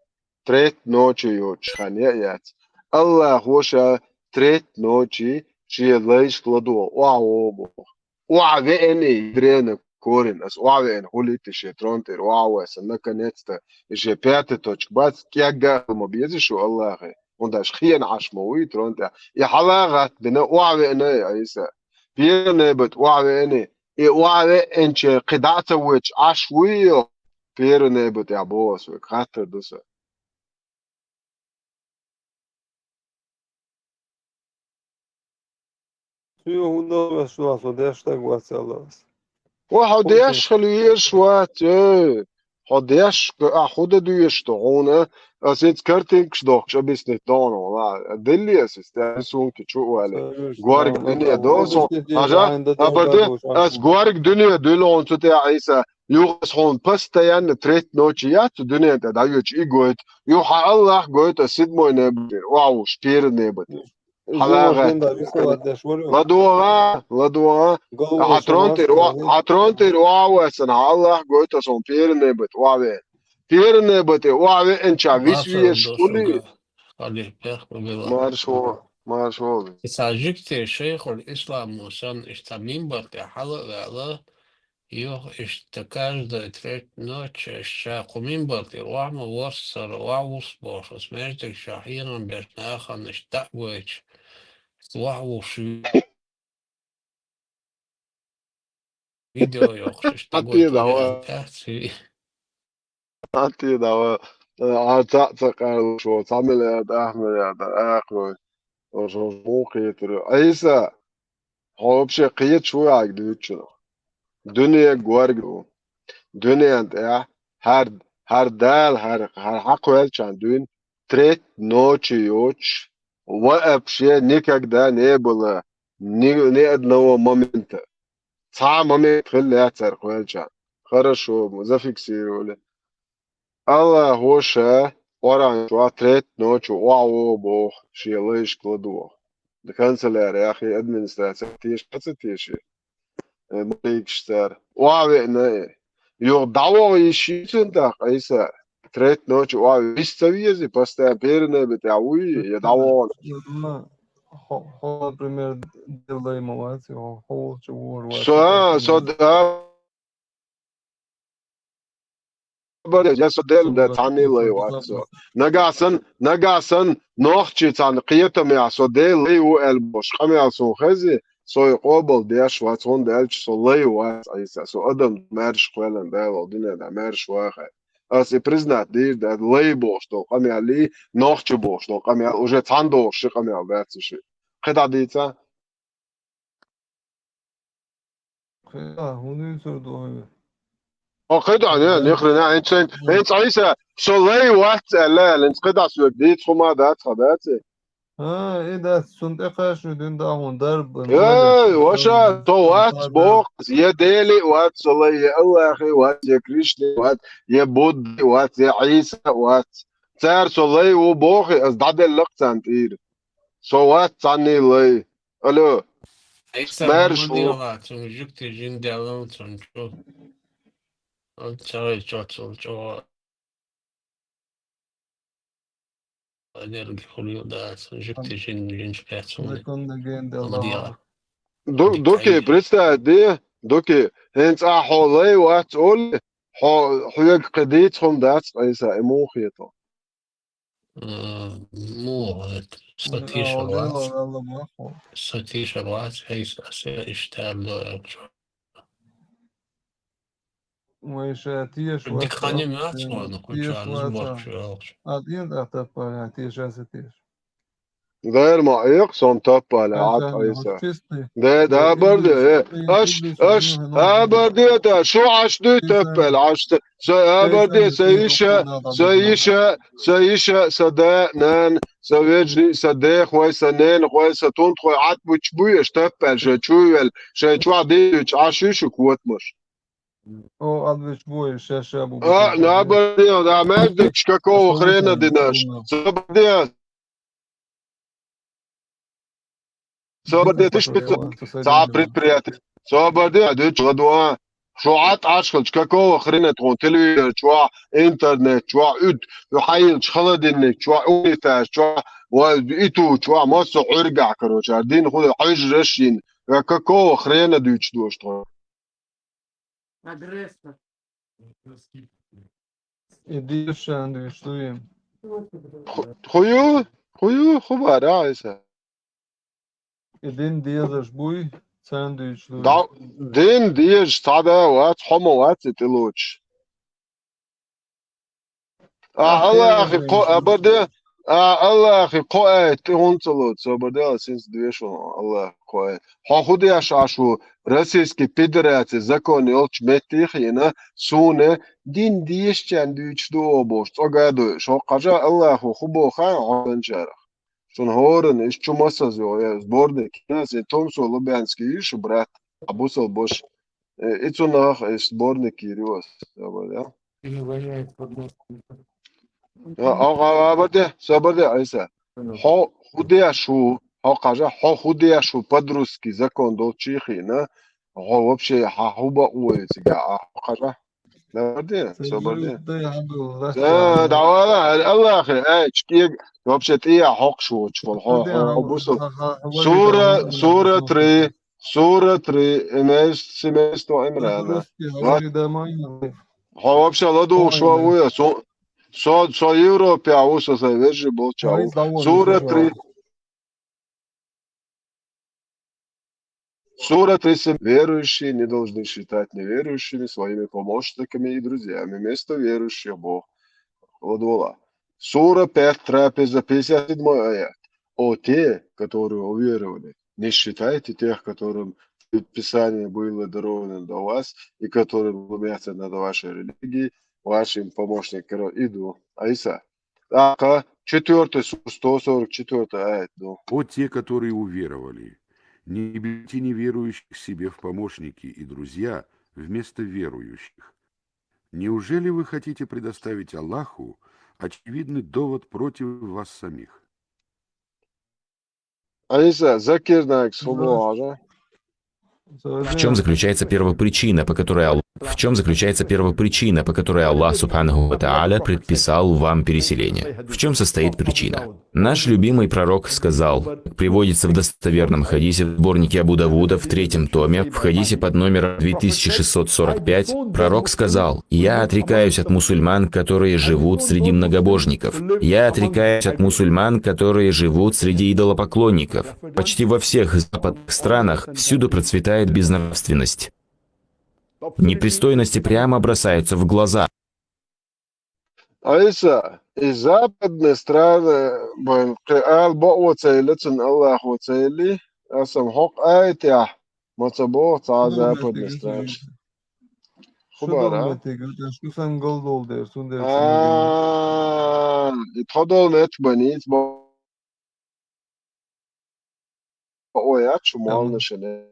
Треть ночи йоцуш хан е яц. Аллахо ша треть ночи шен лайшка ладогӀа охьавогӀу боху. Охьавеана и дрена корин, ас охьавеана хуьлийта шен трон тӀера охьавоьссина, наконец-то, и шен пятая точка бац, кӀегга а ма беза шу Аллахе, хӀунда аьлча хена Ӏаш ма ву и трон тӀехь. И хьала гӀаттбина охьавеана и Ӏийса. Первый небат охьавеана и, и охьавеанча кхин дӀа а ца воьдуш Ӏаш вуй йо? Первый небат тӀехь боху ас вайга, хаттар ду сан. Цуьнан хӀун до вес шу, со деш стаг вац аьлла ас. Ва хьо деш хила везаш вац, э. Хьо деш, а хӀун дан доьшуш ду хьуна? Ас иза картинкаш дохкуш объяснить до хьуна, вала. Делли ас иза, тӀе рисунки чу а вале. Горга дуьне до со. Хьажа, а барде, ас горга дуьне дуьллу хьуна цу тӀехь Ӏийса. Юха ас хьуна постоянно треть ночи яц цу дуьнен тӀе дӀайоьдуш и гойту. Юха хьан Аллах гойту ас седьмой небат тӀера охьавуш, первый небат тӀера. ХьалагӀатта. ЛадогӀа, ладогӀа. Хьан трон тӀера о-, хьан трон тӀера охьавоьссина, хьан Аллах гойту ас хьуна первый небат тӀера охьавеана. Первый небат тӀера охьавеанчохь вис везаш хуьлий? Маршо, маршо. Иза жуьгти шайхул исламо санна, иштта минбар тӀе хьала а ваьлла, юха иштта каждая треть ночи ша кху минбар тӀера охьа ма воссара, охьавуссу бохуш, ас маьждиг чохь хьехам беш нахана иштта дӀа а гойтуш, охьавуссу видео йохуш, иштта дӀагойтур аьлла дац. Хьан тӀе дӀа, Ӏа цхьаъ ца къайлуш ву, цхьа миллиард, ах миллиард, ах ву. Оцу муха кхетар ю? Ӏийса, хьо вообще кхеташ ву хьайга дуьйцучунах? Дуьне горга ду. Дуьнен тӀехь хӀара, хӀара Дала, хӀара, хӀара хьан кхоьллинчхьана дуьйна треть ночи йоцуш, вообще никогда не было ни, ни одного момента. Цхьа а момент хилла яц цара кхоьллинчхьана. Хорошо, зафиксировали. Аллахо ша Къуръан чохь треть ночи охьавогӀу боху шен лайшка ладогӀа. Канцелярехь и администрацехь теша ца теши? Э, маликаш цара. Охьавеана и. Юха дӀавогӀа йиш йицина тӀаккха Ӏийса? Треть ночи охьа виса ца вези, постоянно первый небат тӀехь вуй, я дӀавогӀана? Хьо, хьо, например, Делан лай ма вац, хьо, хьо волчу вожа вац. Со, со, да, я со Делан да цхьанний лай вац со. Нагахь сан, нагахь сан нохчий цхьана кхетамехь со Делан лай ву аьлла болуш къамел суна хези, со и къобал деш вац, хӀунда аьлча со лай вац Ӏийса, со адам маьрша кхоьллина Дала волу дуьненахь маьрша ваха. Ас и признать дийр дац, лай бохуш долу къамел и, нохчи бохуш долу къамел, уже цхьаьна догӀуш ши къамел дац и ши. КхидӀа дийца? КхидӀа, хӀун дуьйцур ду хьуна? О, кхидӀа, не, нихрена, хӀинца, хӀинца Ӏийса, со лай вац аьлла, аьлла, хӀинца кхидӀа соьга дийца хӀума дац, хьан дац и? А, и дац, цунна тӀекхача дуьйна да хьуна дарба. Эй, ваша, со вац боху, я Дели вац со лай, я Аллахи вац, я Кришни вац, я Будди вац, я Ӏийса вац. Цара со лай ву боху, ас дӀаделла-кх царна тӀера. Со вац цхьанний лай. Алло. Ӏийса маьрша ву. Цунна жуьгти жин делла, цунна чу. Цара чохь цунна чу. Энерги хуьлу дац, жуьгти жин, жинчу пецунна. Дукки, представь де, дукки, хӀинца ахьа хьо лай вац олий, хьо, хьоьга кхин дийца хӀума дац, Ӏийса, и муха хетал? Э, муха хетал? Со тешар вац. Со тешар вац, Ӏийса, аса иштта аьлла аьлча. Вай ша теша вац. Дика хан ма яц хьуна, кху чарна зубарчу йолчу. Ас ен тӀаккха таппале, теша аса теша. Дера ма экъа сон таппале, Ӏад Ӏийса. Де, да, абарде, э, аш, аш, абарде, та, шу аш дуй таппале, аш, са, абарде, са иша, са иша, са иша, са да, нан, са вежни, са дехой, са ненахой, са тунтхой, Ӏад буч буй, аш таппале, шай чуй вел, шай чуа дийч, аш ю шу котмаш. О, отвечу бой, ща, ща буду. А, на, блин, да, между какого хрена ты наш? Собаде. Собаде, ты ж пятьсот. Ца предприятие. Собаде, а ты чё, два? Шу Ӏа тӀаш хилча, какого хрена тхуна телевизор чохь, интернет чохь, уьд, шу хьайилча холодильник чохь, унитаз чохь, ва иту чохь, массо Ӏуьргахь, короче, ара дин хула хьуьжараш йина. Ва какого хрена дуьйцуш ду аша тхо? Агрессор. И дешан дуьйцуш ду им. Ху-, ху ю? Ху ю? Ху бара, Ӏайса? И дин дезаш буй, царна дуьйцуш ду. Да, дин дезаш цхьа да вац, хьо ма вац и тӀелоцуш. А, Аллахи кхо, а, барде, а, Аллахи кхо аят тӀе хӀунда ца лоцу, собар де, синца доьшу Аллахи кхо аят. Хьо хӀун деш Ӏаш ву, Российский Федераци закон йолчу метте хиъна, суна дин дешчарна дуьйцуш ду оха бохуш, цӀога а дойуш, хӀокху хьажа Аллахо хӀун боху хаьа хьо санчарах. Шуна хӀоранна, иштта чу массаза йогӀу, я сборник, я сан томсо Лубянский ю шу брат, а бусал бош. Э, и цунах, э, сборник йир ю ас, собар де. Сильно воняет под носом. А, а, а, а, барде, собар де, Ӏайса. Хьо хӀун деш ву, хьо хьажа, хьо хӀун деш ву, по-русски закон долчий хиъна, хьо вообще хьан хӀун бакъо ю цига, а, хьо хьажа. Собар де, собар де. Да, давай, Аллахи, ай, чкег, вообще тӀе а хьокхуш воцуш волу, хьо, хьо, хьо бусу. Сура, сура три, сура три, имест, семейство Имрана. Хьо вообще ладугӀуш ван ву я, со, со, со Европе а ву, со сайн вежарий болча ву. Сура три. Сура тридцать семь. Верующие не должны считать неверующими своими помощниками и друзьями. Вместо верующих Бог. Вот вола. Сура пять, трапеза, пятьдесят седьмой аят. О те, которые уверовали, не считайте тех, которым Писание было даровано до вас, и которые глумятся над вашей религией, вашим помощником. Иду. Ӏайса. ТӀаккха четвёртый сура, сто сорок четвёртый аят ду. О те, которые уверовали, не берите неверующих себе в помощники и друзья вместо верующих. Неужели вы хотите предоставить Аллаху очевидный довод против вас самих? Ӏайса, закирнаг хӀун боху хьажа? В чем заключается первопричина, по которой Аллах, в чем заключается первопричина, по которой Аллах Субханаху ва Тааля предписал вам переселение? В чем состоит причина? Наш любимый пророк сказал, как приводится в достоверном хадисе в сборнике Абу Давуда в третьем томе, в хадисе под номером две тысячи шестьсот сорок пять, пророк сказал: «Я отрекаюсь от мусульман, которые живут среди многобожников. Я отрекаюсь от мусульман, которые живут среди идолопоклонников». Почти во всех западных странах всюду процветает безнравственность. Непристойности прямо бросаются в глаза. Ӏайса, и западные страны, бен, кхин ала бакъо ца елла, цунна Аллахо ца елли, аса-м хӀокху аятехь ма ца боху цхьа а западные страны. ХӀун бара? Шу сан галдолу дера, цундела ца А, и тхо долу меттиг бан ницкъ бо-, ой, а чу молла шене.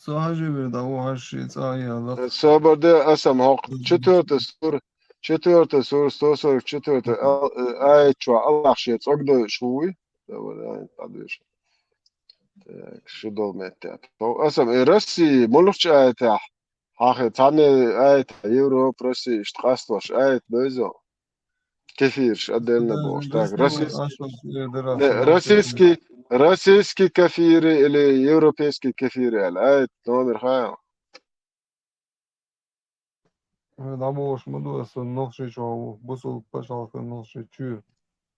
Со хьажи вер да, о, хьажи цӀа а яла. Собар де, аса-м хӀокху четвёртый сур, четвёртый сур, сто сорок четвёртый а-, э, аят чохь Аллах шен цӀогдойуш вуй. Собар де, ай, падвеш. Так, шу долу метте. Тхо, аса-м, э, Россия, мулхачу аятехь, хьан хи цхьанне аят, Европа, Россия, иштта къастош аят дойзо. Кефирш, отдельно бохуш. Так, российский, не, российский, российский кефиры или европейский кефиры аьлла аят номер хьан? ДӀаболуш ма ду аса нохчий чохь ву, бусул пачхьалкхан нохчий чуьра.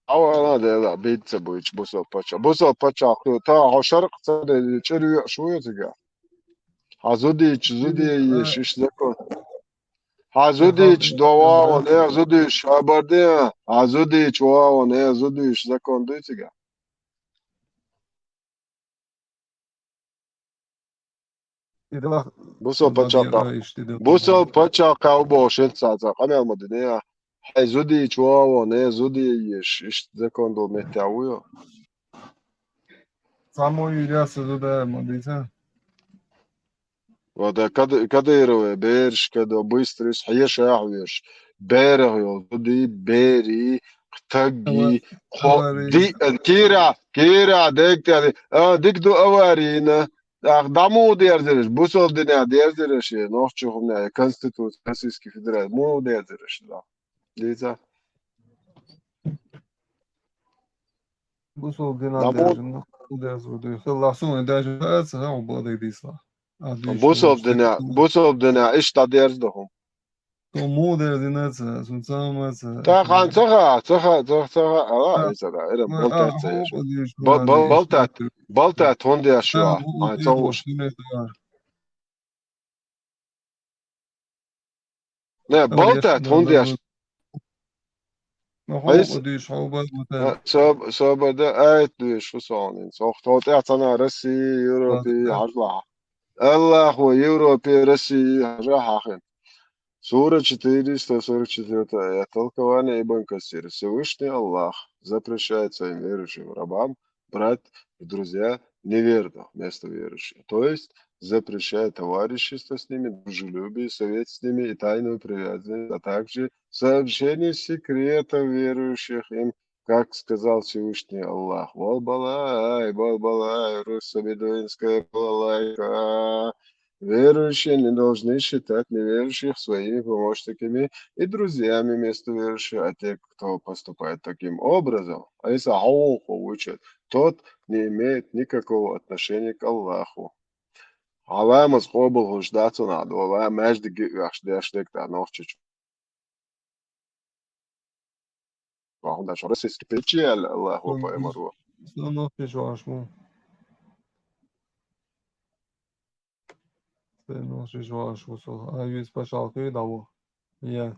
Ава, ала дела, бийца буйчу бусул пачхьа. Бусул пачхьалкх, та хьо шаркъ ца де, чӀир веъаш ву цига. Хьан зудийчу, зудий еш, иш закон. Хьан зудийчу до вагӀо, нех зудийш, хьан бар де, хьан зудийчу вагӀо, нех зудийш закон дуй цига. Бусал пачхьалкх, бусал пачхьалкх кхаъ боху шен цаца къамел ма дина. Хьайн зудийчу вагӀо, нех зудий еш, иштта закон долу меттехь вуй. Цхьаммо йийр яц аса зуда ма дийца. Вада Кад-, Кадырове бераш кадо быстрый хьеша хьоьш. Берах йолу зуди, бери, тагги, кхо, ди, кира, кира, дег тяни. А, дик ду аварийна. ТӀаккха дӀа муха дерзараш? Бусалба динехь дерзараш, э, нохчий хӀуманехь, э, Конституция Российской Федерации. Муха дерзараш, да? Дийца? Бусалба динехь дерзараш, ну, дерзар ду. Хила суна даже хац, хьо бадай дийсла. А, дийш Бусалба динехь, бусалба динехь иштта дерза ду хӀума. Со муха дерзина ца, со ца ма ца. Та хан ца ха, ца ха, ца, ца ха, ала, А, иса да, ира а, балтат а, ца еш. хӀо, дийш, Ба-, ба-, балтат, балтат хӀунда еш шу, а, хӀо, ца хӀо, уш. Не, балтат хӀунда еш. Айс? А, соб-, собар де, айт дуьйш, фу сон ин. Сох тхо тӀехь цана Россия, Европе, хьажлахь. Аллахо, Европе, Россия, хьажа хьахин. Сура четыреста сорок четвёртая аят. Толкование Ибн Касир. Всевышний Аллах запрещает своим верующим рабам брать в друзья неверных вместо верующих. То есть запрещает товарищество с ними, дружелюбие, совет с ними и тайную привязанность, а также сообщение секретов верующих им, как сказал Всевышний Аллах: «Вал балай, вал балай, руссо-бедуинская балалайка». Верующие не должны считать неверующих своими помощниками и друзьями вместо верующих, а те, кто поступает таким образом, а если хьо ву хьо вучу, тот не имеет никакого отношения к Аллаху. Хьан ламаз къобалхуш дац хьуна, хьан дола маьждиге а оьхуш деш дерг тӀа нохчичу. Ва хьуна дац, российский печи аьлла Аллаху Ам, пайхамаро. Сан нохчичу ваш ву. Сан нохчичу ваш ву со. А юьз пачхьалкхе дӀаву. Я.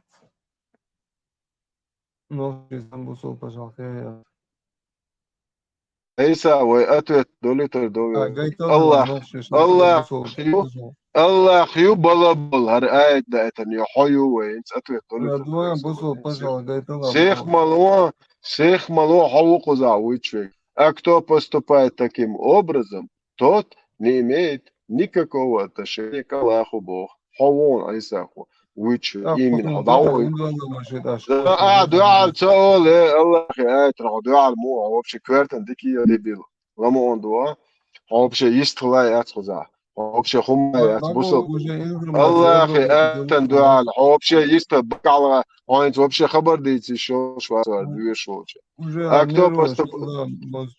Нохчий сан бусул пачхьалкхе я. Айса, вай ответ долитар А, дове. гайтал Аллах, нохчий сан Аллах бусул ю, пачхьалкхе. Аллах ю балабал, хӀара аят даийтина ю, хьо ю вай, инца ответ долитар Радуан дове, бусул Аллах. пачхьалкхе гайтал Сех Аллах. мало, сех мало, хьо ву кхуза вуьйчу вай. А кто поступает таким образом, тот не имеет никакого отношения к Аллаху, боху. Хьо вон Ӏийсахо вуьйчу А, именно хьо дӀавойту. А, дуьхьал ца олу, э, Аллахе аятра хьо дуьхьал мо, хьо вообще коьртан дика я, дебил. Ламо он дуа. Хьо вообще йист хила яц хуза. Хьо вообще хӀумма яц, бусал. Аллахе аятан дуьхьал. Хьо вообще йист бакалгӀа. Хьо хӀинца вообще хабар дийци шо швацар дуьйш волча. А кто поступ-,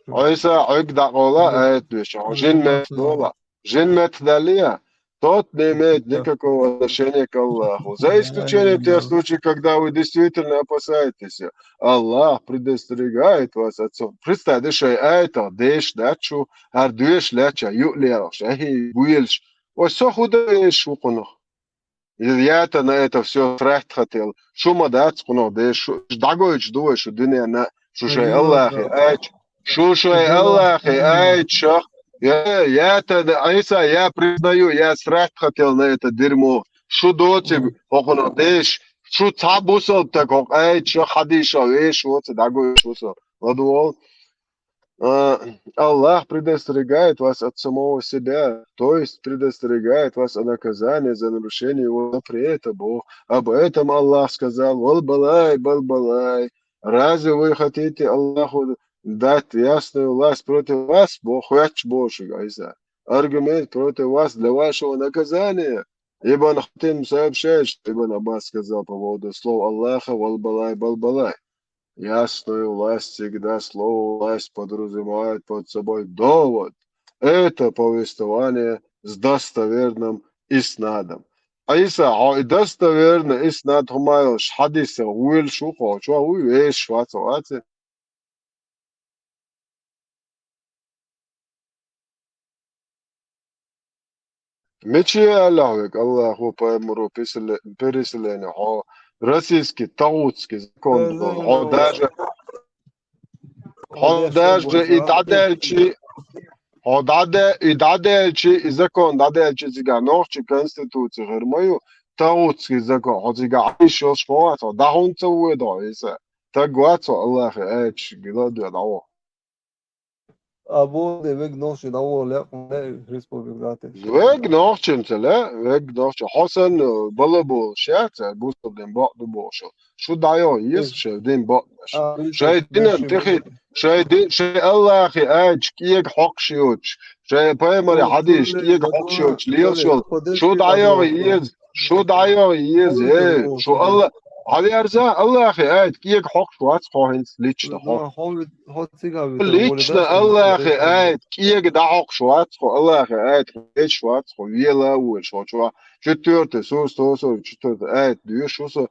Хьо иса хьуьг дӀакъовла, аят дуьйш. Хьо жин мет дола. Жин мет далия. Тот не имеет никакого отношения к Аллаху. За исключением тех случаев, когда вы действительно опасаетесь. Аллах предостерегает вас от всего. Представь, да, шай аятах деш дац шу, хӀара доьш лаьча, юълералаш, ахӀи, гуелаш. Ой, со худа еш ву кхунах. Я-то на это всё тратить хотел. Шу ма дац кхунах деш, шу дӀагойтуш ду вай шу дуьненна, шу шай Аллахе ач. Шу шай Аллахе ач, шах. Я, я-то, Ӏийса, я признаю, я тратить хотел на это дерьмо. Шу доци хӀокхунах деш, шу цхьа бусалба таг хӀокху ач, шах хьадийша веш воцу дӀагойтуш ву со. Ладувал. А, Аллах предостерегает вас от самого себя, то есть предостерегает вас о наказании за нарушение его запрета. Бо-, об этом Аллах сказал: «Вал балай, бал балай». Разве вы хотите Аллаху дать ясную власть против вас? Бо-, хоьттуш боху шуьга Ӏийса. Аргумент против вас для вашего наказания. Ибн Хатим сообщает, что Ибн Аббас сказал по поводу слов Аллаха: «Вал балай, бал балай». Ясную власть всегда слово власть подразумевает под собой довод. Это повествование с достоверным иснадом. Ӏийса, хьо и достоверный иснад хӀума йолуш хьадисах вуьйлуш ву хьо, чохь вуй вешаш вац хьо, ваци? Миче аьлла хьоьга Аллахо пайхамаро писале-, переселение, хьо российский тагӀутский закон долу, хьо даже, хьо даже и дӀадаьлчи, хьо дӀаде-, и дӀадаьлчи, и закон дӀадаьлчи цигахь нохчий конституций хир ма ю, тагӀутский закон, хьо цигахь Ӏийш йолуш ма вац, хьо дӀа хӀунда ца воьду хьо, Ӏийса? Таг вац хьо Аллахе аьлча, гила а доьгӀна дӀавахо. А бо де вег нохчи дӀаволу лаьа, республика дӀатесна. Вег нохчинца лаьа, вег нохчи. Хьо санна бала болуш яц, цара бусалба дин бакъ ду бохуш. Шу дӀайо еза шайн дин бакъдеш. Шайн динан тӀехи, шайн ди-, шайн Аллахе аьлча кӀега хьокхуш йоцуш, Шайн пайхамаре хьадийша, кӀега хьокхуш йолчу лелаш йолу. Шу дӀайогӀу еза, шу дӀайогӀу еза, э, шу Алла, хьаверза, Аллахе айта, кӀега хьокхуш вац хьо хӀинца лично хьо. Лично Аллахе айта, кӀега дӀахьокхуш вац хьо, Аллахе айта, хьо веш вац хьо, вела а волуш хьо чохь. Четвёртый, сто, сто сорок четвёртый айта доьшу со.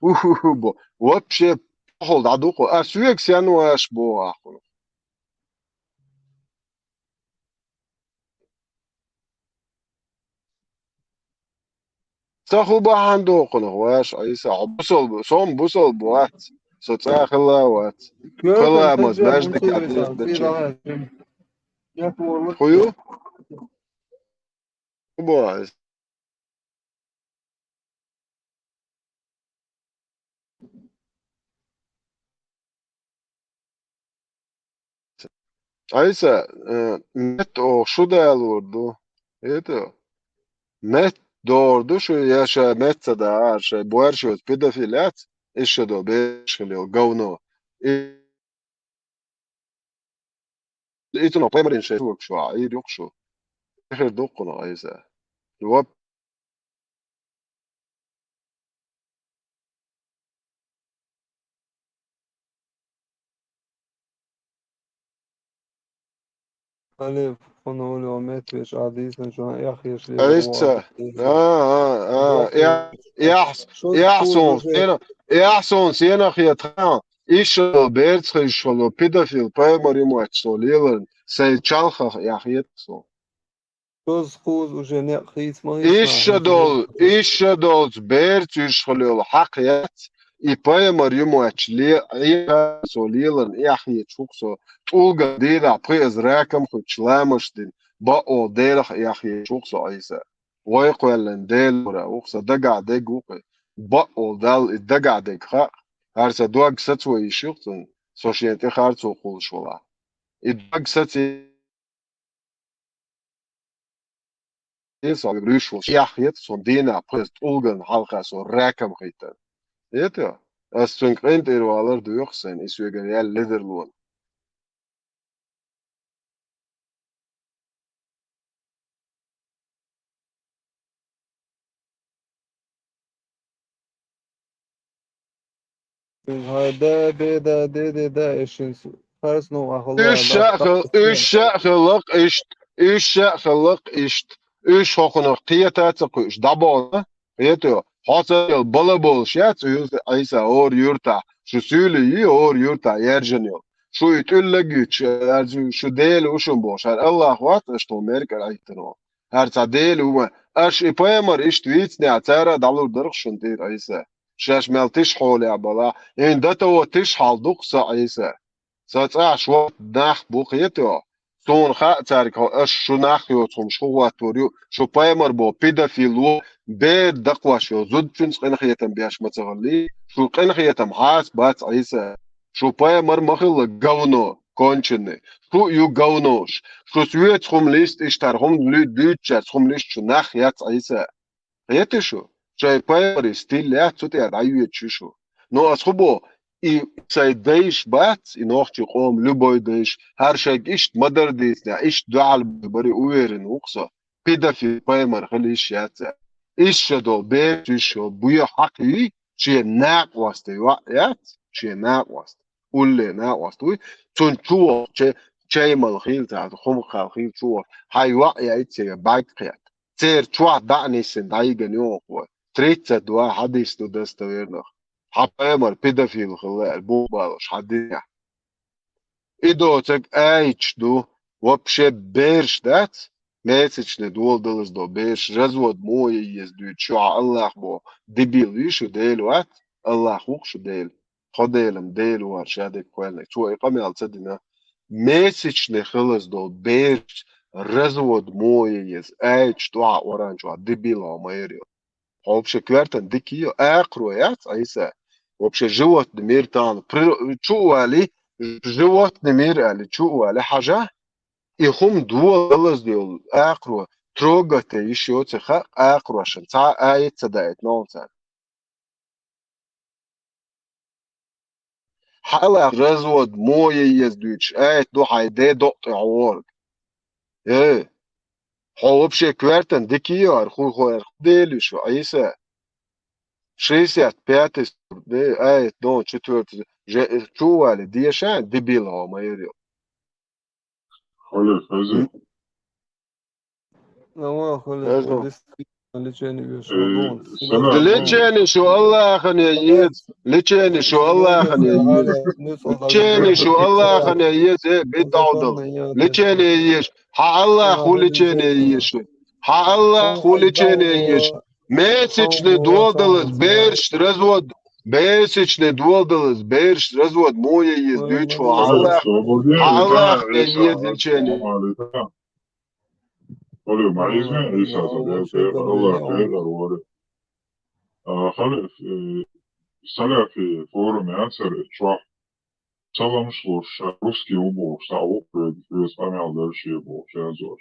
Уху-ху-ху, бо. Вообще, похула дӀадукху. А соьга сен ваш боху ахь хьуна. Ца хӀу бахьана доккхунах ваш, Ӏийса, хьо бусалба, со-м бусалба вац, со цӀа хилла а вац. Кхаламаз маьждиг тӀехь деза дачи. Ху ю? Ху боху Ӏийса? Ӏийса, э, метта оха шу далор ду. Это, метта догӀур ду шу, я ша метта ца дахьара, шайн боьрша йоцу педофил яц, иша до бераш хила йолу говно. И И цунах пайхамарийн шайн чувак шу, Ӏийр юкъа шу. Эхир дуккхунах Ӏийса. Лоп. Али, хьуна улло меттавеш, а дийцина чуьра эхь еш лела Ӏийса. А, а, а, эхь, эхь суна, сена, эхь суна, сена хета хан. Иша долу берца хезаш волу педофил пайхамар ю моьтту со леларна, сайн чалхах эхь хета со. Шозза кхуза уже некъ хийца ма хийца. Иша долу, иша долчу берца уьш хила йолу хьакха яц, и пайхамар ю моьтту ле-, Ӏеха со леларна эхь хеташ ву-кх со, тӀулган дийнахь пхи эза ракам хуьттуш ламаш дина, бакъо Делах эхь хеташ ву-кх со Ӏийса. Вай кхоьллина Делора ву-кх, сан дагахь дерг ву-кх. Бакъволу Далла и дагахь дерг хаьа, хӀара сан дог сацо йиш ю-кх цунна, со шен тӀе харцо кхуллуш валахь. И дог сацийна со вуьгур йиш волуш, эхь хета суна дийнахь пхи эза тӀулган хьалха со ракам хийтина. Хета? Ас цуьнга къинтӀера валар доьху сайна, и соьгара яьлла ледарло. Хьай да, беда, деде, да, эшин харц ну ахула. Уьш ша хил-, уьш ша хиллакх иштта, уьш ша хиллакх иштта, уьш хӀокхунах кхета а ца кхуьуш, дӀаболу. Хетайо, хьо ца йолу бала болуш яц, Ӏийса, хӀора юьртахь, шу суьйлий йий хӀора юьртахь яьржина йолу. Шу и тӀуьллаг юьтуш, аьрзу, шу Дела ву шун бохуш, хӀара Аллах вац аша тхуна мерг а Ӏиттано. ХӀара цхьа Дела ву ма, аша и пайхамар иштта вийцинехь, цара а дӀалур дарх шун тӀера Ӏийса. Шаьш мел тиша хьолехь бала, хӀинца датаво тиша хьал ду-кх сан Ӏийса. Сан цӀахь шорта нах бу хетайо. Суна хаьа цаьрга хьо, аша шу нах йоцу хӀумаш хӀу хӀоттор ю, шу пайхамар бо, педофил ву, бер дакхош йо, зудчуьнца къинхетам беш ма ца хиллий, шу къинхетам хьаца бац Ӏийса. Шу пайхамар ма хилла говно, конченый. Шу ю говнош. Шу соьца хӀума листа иштта, хӀара хӀума лу-, дуьйцучаьрца хӀума листа шу нах яц Ӏийса. Хетий шу? Шайн пайхамарийн стиль яц цу тӀе дӀайоьдуш ю шу. Но ас хӀу бо, и сайн дайш бац, и нохчийн къоман любой дайш, хӀара шайга иштта ма-дарра дийцинехь, иштта дуьхьал бари уверен ву-кх со, педофил пайхамар хила йиш яц аьлла. Иштта долу бераш йиш йолу буьйхьа хьакха юй, шен накъоста йоӀ яц, шен накъоста. Улле накъоста вуй, цунна чу воху чай-, чай мала хийла цхьа, хӀума кхалла хийла чу воху, хьайн йоӀ яйта цига бӀаьрг кхетта. Церан чохь дӀа а нисйина дӀайигана ю хӀокхо. Тридцать два хьадис ду достоверных. Хьан пайхамар педофил хилла аьлла, бухбалуш хьан динехь. И доцург аяташ ду, вообще бераш дац, месячный дола далаза до бераш, развод мо ян еза дуьйцу, шу хьан Аллах бо, дебил вий шу, Дела вац, Аллах ву-кх шу Дела. Тхо Делан Дела вара шадерг кхоьллинарг. Цо и къамел ца дина. Месячный хилаза долу бераш развод мо ян еза. Аяташ тӀохьа Къуръан чохь дебил хьо ма яра йо. Хьо вообще коьртан дика йо. Акхаро яц Ӏийса. Вообще животный мир тахана. При-, чу а вали, животный мир али, чу а вали. Хьажа? И хӀума дола далаза долу акхаро. Трогать йиш йоцу хаьа акхарошна. Цхьа а аят ца даийта нолцара. Хьала развод мо ян еза дуьйцуш, аят ду хьайн ден докъ тӀе хьо ворг. Эй, хьо вообще коьртан дикий яр, хуй хойр, дели шу, Ӏийса. Шестьдесят пятый, э, аят, дон, четвёртый, же, э, чували, дешан, дебил, хьо, майор. Халиф, хазир. Ава, халиф, Хазир. Действительно, лечение вешал. Э, Ну, вот, салам. Лечение шу Аллахана ез, лечение шу Аллахана ез. Лечение шу Аллахана ез, э, бедавдал. Лечение еш. Хьа Аллах ху лечение еш. Хьа Аллах ху лечение еш. Месячный дуалдалас берш развод. Месячный дуалдалас берш развод. Моя ез дючу. Хьа Аллах. Хьа Аллах ез лечение. Оле, маизме, Иса, Аллах, Аллах, Аллах, Аллах. А, халиф, э, салафи форуме ацар чуах. Салам шло, ша, русский убо, ша, укры, плюс амял дальше бо, ша, зош.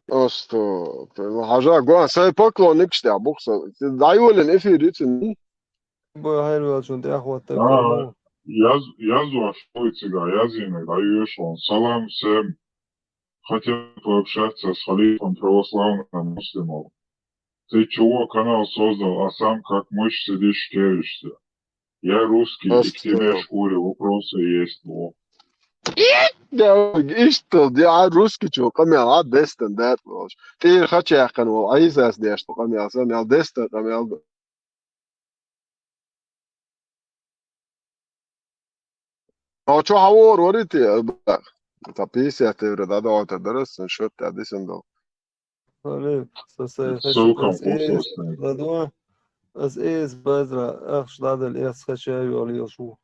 Осто, хьажа, гуа, сай поклонник, штя, бухса. Дайволен эфир, ицин. Бо, хайр велчун, тя хватта. А, яз, яз ваш, ой, цига, яз имя, даю ешон. Салам всем. Хотел пообщаться с халифом православных муслимов. Ты чего канал создал, а сам как мышь сидишь, керишься? Я русский, и к тебе, Астагфируллах. Шкуре, вопросы есть. Во. Да, иштал, я русский чё, камел, а, дестен, да, волш. Ты хача, канал, а, из-, из-, деш, камел, самел, дестен, камел. А чё хавор варите? Та пятьдесят евро да, да, это дарас, счёт, да, десен дал. Халиф, са, са, Ссылка хасик, ас, ас, ладва, ас, ас, базра, ахш, ладал, ас, хача, ёл, ёл, шу.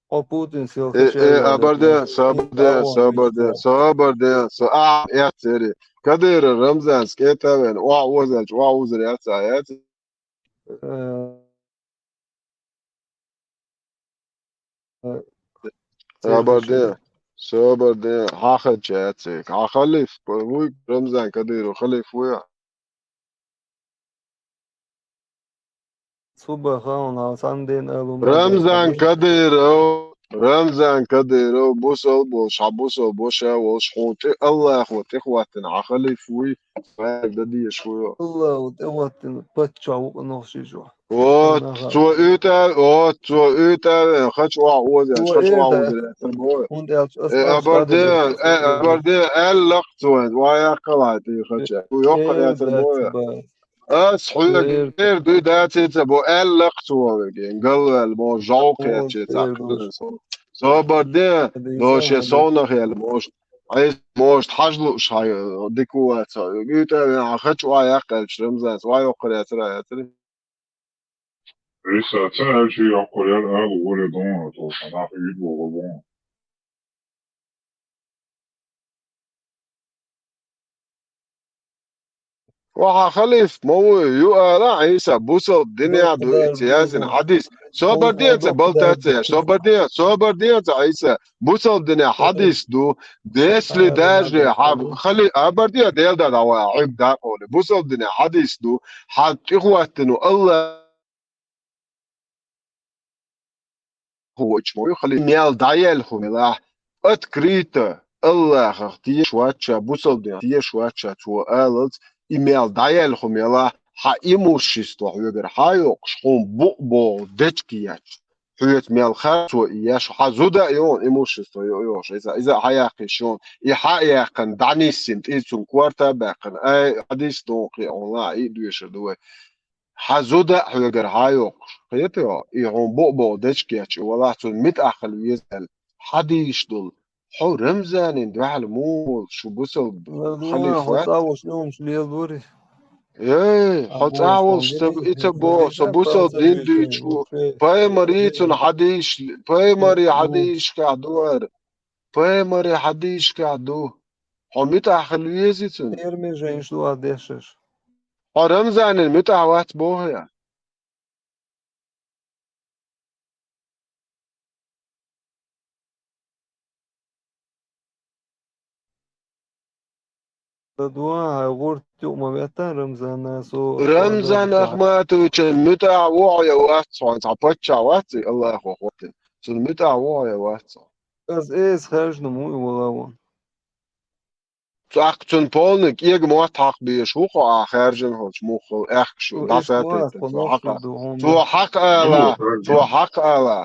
О, Путин сел, э, хача, э, ёл, абарде, ёл, сабарде, ин, сабарде, сабарде, са, а, э, цери. Кадыра, Рамзан, скетавен, уа, озач, уа, узря, ца, э, ц- Э, э, Сабарде, сабарде, хьахача цик. Хьа халиф, вуй, Рамзан Кадыров халиф вуй. Цуба хаун, ха, сан ден алум. Рамзан Кадыров, Рамзан Кадыров, бусал болш, хьа бусал боша волш, хьунти Аллаху тихваттин, хьа халиф вуй. Вай дадеш хуё. Аллаху тӀехӀоттина паччахь ву-кх нохчий чу. Вот, цо уьйтӀа, вот, цо уьйтӀа, хач вахь оза, хач вахь оза, яцар бой. ХӀунда аьлча ас, э, абарде, э, абарде, аьллакх цо, вай яккхалай ти хача. Ю йоккха, э, яцар бой. Ас хьоьга эр дуй даци ца бо, аьллакх цо веге. Галвел бо, жовкъ яци ца. Собарде, доше совнах ял бо. Ай, может, хьажлуш хьай, дика вац. Гуьйта вен, хачу а яккхаьлча, Рамзанца, вай йоккхар яцара, яцара. Иса, ца аьлча йоккхар яр, ала вуре дона, то, нах уьд богу бон. Ва хьа халиф ма ву, ю ала Ӏийса, бусалба дине ду, ица язин хьадис. Собар де ца, балтаца, собар де, собар де ца Ӏийса, бусалба дине хьадис ду, десли даже хьа хали-, абар де, дел да дава, Ӏиб да къоли. Бусалба дине хьадис ду, хьа тӀихваттину Аллах. Хьочмо хали мел дӀаяьлла хӀу мела, открыто Аллахах теш вачча, бусалден теш вачча цо алалц, и мел дӀаяьлла хӀу мела, хьа имущество хьоьгара хьа йоккхуш, хьун бу-, богӀу дечки яч. Хьоьца мел харцо и яш, хьа зуда а йон, имущество йо-, йош, иза, иза хьа яхкиш йон, и хьа яхкан дӀаниссин, тӀийцун корта баьккхан, ай, хьадис дон кхе, он ла, и дуьйшар ду вай. Хьа зуда а хьоьгара хьа йоккхуш. Кхетайо, и хьун бу-, богӀу дечкеча, и валахь цун митӀахь хила веза аьлла. Хьадийш долу. Хьо Рамзанин дуьхьал муха волу шу бусалба хьале хӀо хӀоьтту? ЦӀа волуш, нуьхамаш лелабори. Эй, хьо цӀа волуш ца бу-, и ца боху, со бусалба дин дуьйцу. Пайхамари цун хьадийш, пайхамари хьадийшкахь ду ара. Пайхамари хьадийшкахь ду. Хьо митӀахь хила веза цун? Эрмежайнаш ду а дешаш. Хьо Рамзанин муьтӀахь вац боху я? Дан дуьхьа хьайн гӀурт юкъа ма веттан Рамзана со. Рамзан Ахматовичан муьтӀахь ву хьо я вац хьо, цхьа паччахь вац и Аллахо хӀоттина. Цун муьтӀахь ву хьо я вац хьо. Ас эса хаьржина муй вала вон. ТӀаккха цунна полный кӀега мотт хьакха безаш ву хьо, а хаьржина хилча муха хила аьхкаш ву, дӀасаьтта цо хьакха. Цо хьакха ала, цо хьакха ала.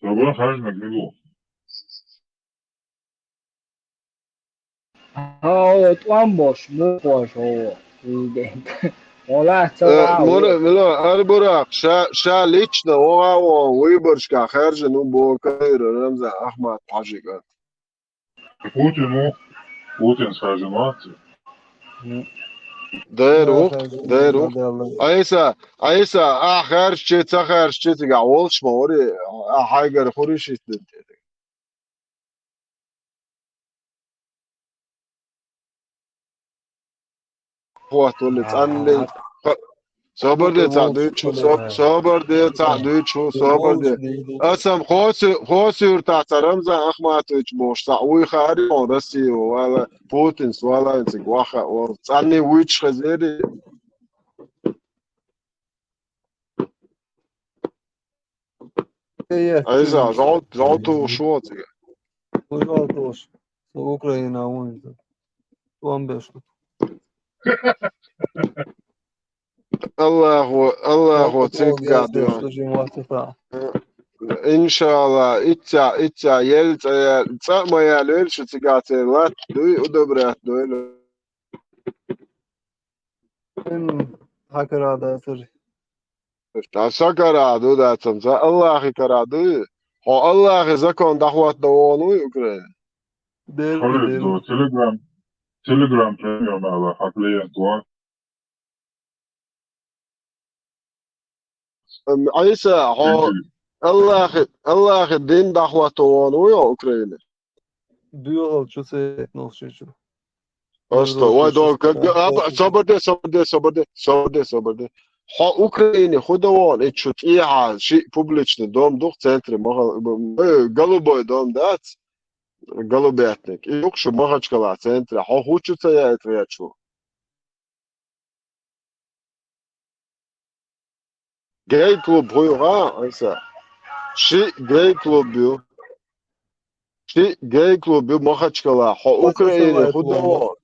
Цо бан хаьржинарг мила ву? Хьо тӀом бош, муха хьо, хьо, президент. Хьо лаьцна ца Э, вагӀа мура, ву. Мила, Арбурак, ша, ша лично вогӀа вон выборшка хаьржина ву боху Кадыров Рамзан Ахмат-Хьажи кӀант. Путин ву, Путин хаьржина вац. М. Дера Да, ву, хаьржина дера ву. Даьлла. Айса, Айса, ахь хаьржича, ца хаьржича, цигахь волуш ма вари, ахь хьайгара хуьрий шийтта дина тӀе. Хьотт валли, цӀанле, собар де, цхьаъ дуьйцуш ву, со-, собар де, цхьаъ дуьйцуш ву, собар де. Аса-м Хоси-, Хоси-Юьртахь цхьа Рамзан Ахматович бохуш цхьаъ вуй хаари хьуна, Россия вала, Путинс вала, цига ваха а волу. ЦӀанне вуьйцуш хезери. Айса, жал-, жалтуш ву цига. Жалтуш. Со Украина ву иза. ТӀом беш ду. Аллахо, Аллахо цига ду. Иншалла, ицця, ицця, ел цӀа я-, цӀа а ма ялийла шу цига, церан латта дуй, удобрят дуй. М, хьан кара дацара? Ткъа сан кара ду, дацам, сан Аллахи кара ду. Хьо Аллахи закон дӀахӀотта вогӀун вуй Украина? Дерриг, Халид ду, дерриг. Telegram, Telegram премиум ала хьан клиент ван. М, Ӏийса, хьо Аллахи, Аллахи дин дӀахӀотта вогӀун вуй хьо Украина? Дуьхьал чу ца яйтина нохчий чу. Просто, вай дог, собар де, собар де, собар де, собар де, собар де. Хьо Украине хӀун дан вогӀу, и чу тӀехьа шиъ публичный дом ду-кх центре, махал-, э, голубой дом дац, голубятник. И ю-кх шу Махачкала центре. Хьо хӀун чу ца яйта гӀерташ ву? Гей-клуб хӀун ю, ха, Ӏийса? Шиъ гей-клуб ю. Шиъ гей-клуб ю Махачкала. Хьо Украине хӀун дан вогӀу?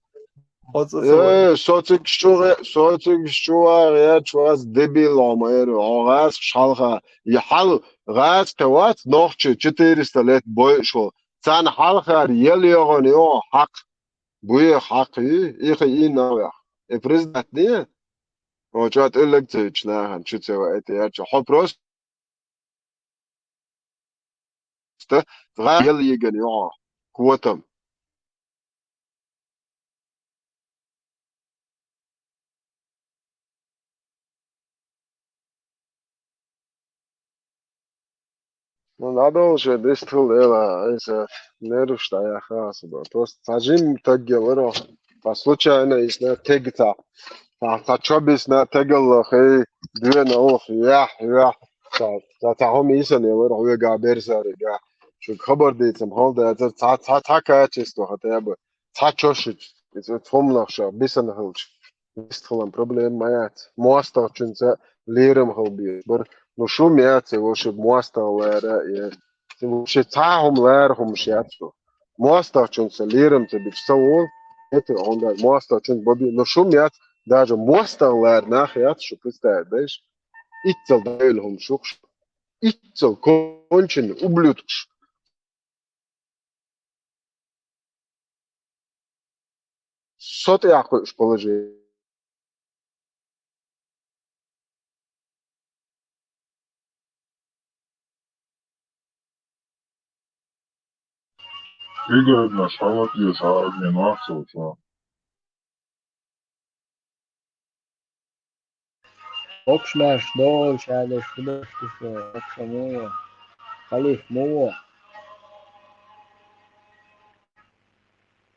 Э, со цига чу гӀе-, со цига чу вагӀа гӀерташ вац, дебил хьо, ма эр ву. Хьо гӀазкхаш хьалха. И хьал гӀазкхи вац, нохчий четыреста лет бойуш волу. Царна хьалхара ел йогӀун ю хьакха. Буьйха хьакха ю, и хи и новых. И признать де? Хьо чӀогӀа тӀеллаг ца йича нахана чу ца ваийта яьлча. Хьо просто гӀа ел йигана ю хьо. Котам. Ну, надо уже дистхул эла, айса, нерваш дӀаяхьа аса боху. Просто цхьа жимма таг елара, по случайно, исна тега ца, ца, ца чо бисна тегалла, хей, дуьйна олух, яхь, яхь, ца, ца, ца хӀума ийсан елара, хьоьга берзарига. Шуьга хабар дийцам хьал дацар, ца, ца, ца качество хотя бы, ца чо шуьца, иза цхьумнах ша, бисана хилча. Вистхилан проблема ма яц. МостагӀчунца лерам хила безаш бара. Ну, шу ма яц, и вошиб мостагӀа лара, э, шу вообще цхьа хӀума лара хӀумаш яц шу. МостагӀчунца лерам ца бича ца волу, это он даже мостагӀчун баби. Ну, шу ма яц, даже мостагӀа лара нах яц шу, представить дайш. Иццал дайла хӀума шух шу. Иццал конченый ублюдкаш. Со тӀехь кхуьуш положение. Пригородна школа тӀе схьа админ вац цо. Окхуш маьрша догӀуш аьлла, шу дашкаш, окхуш муо, халиф муо.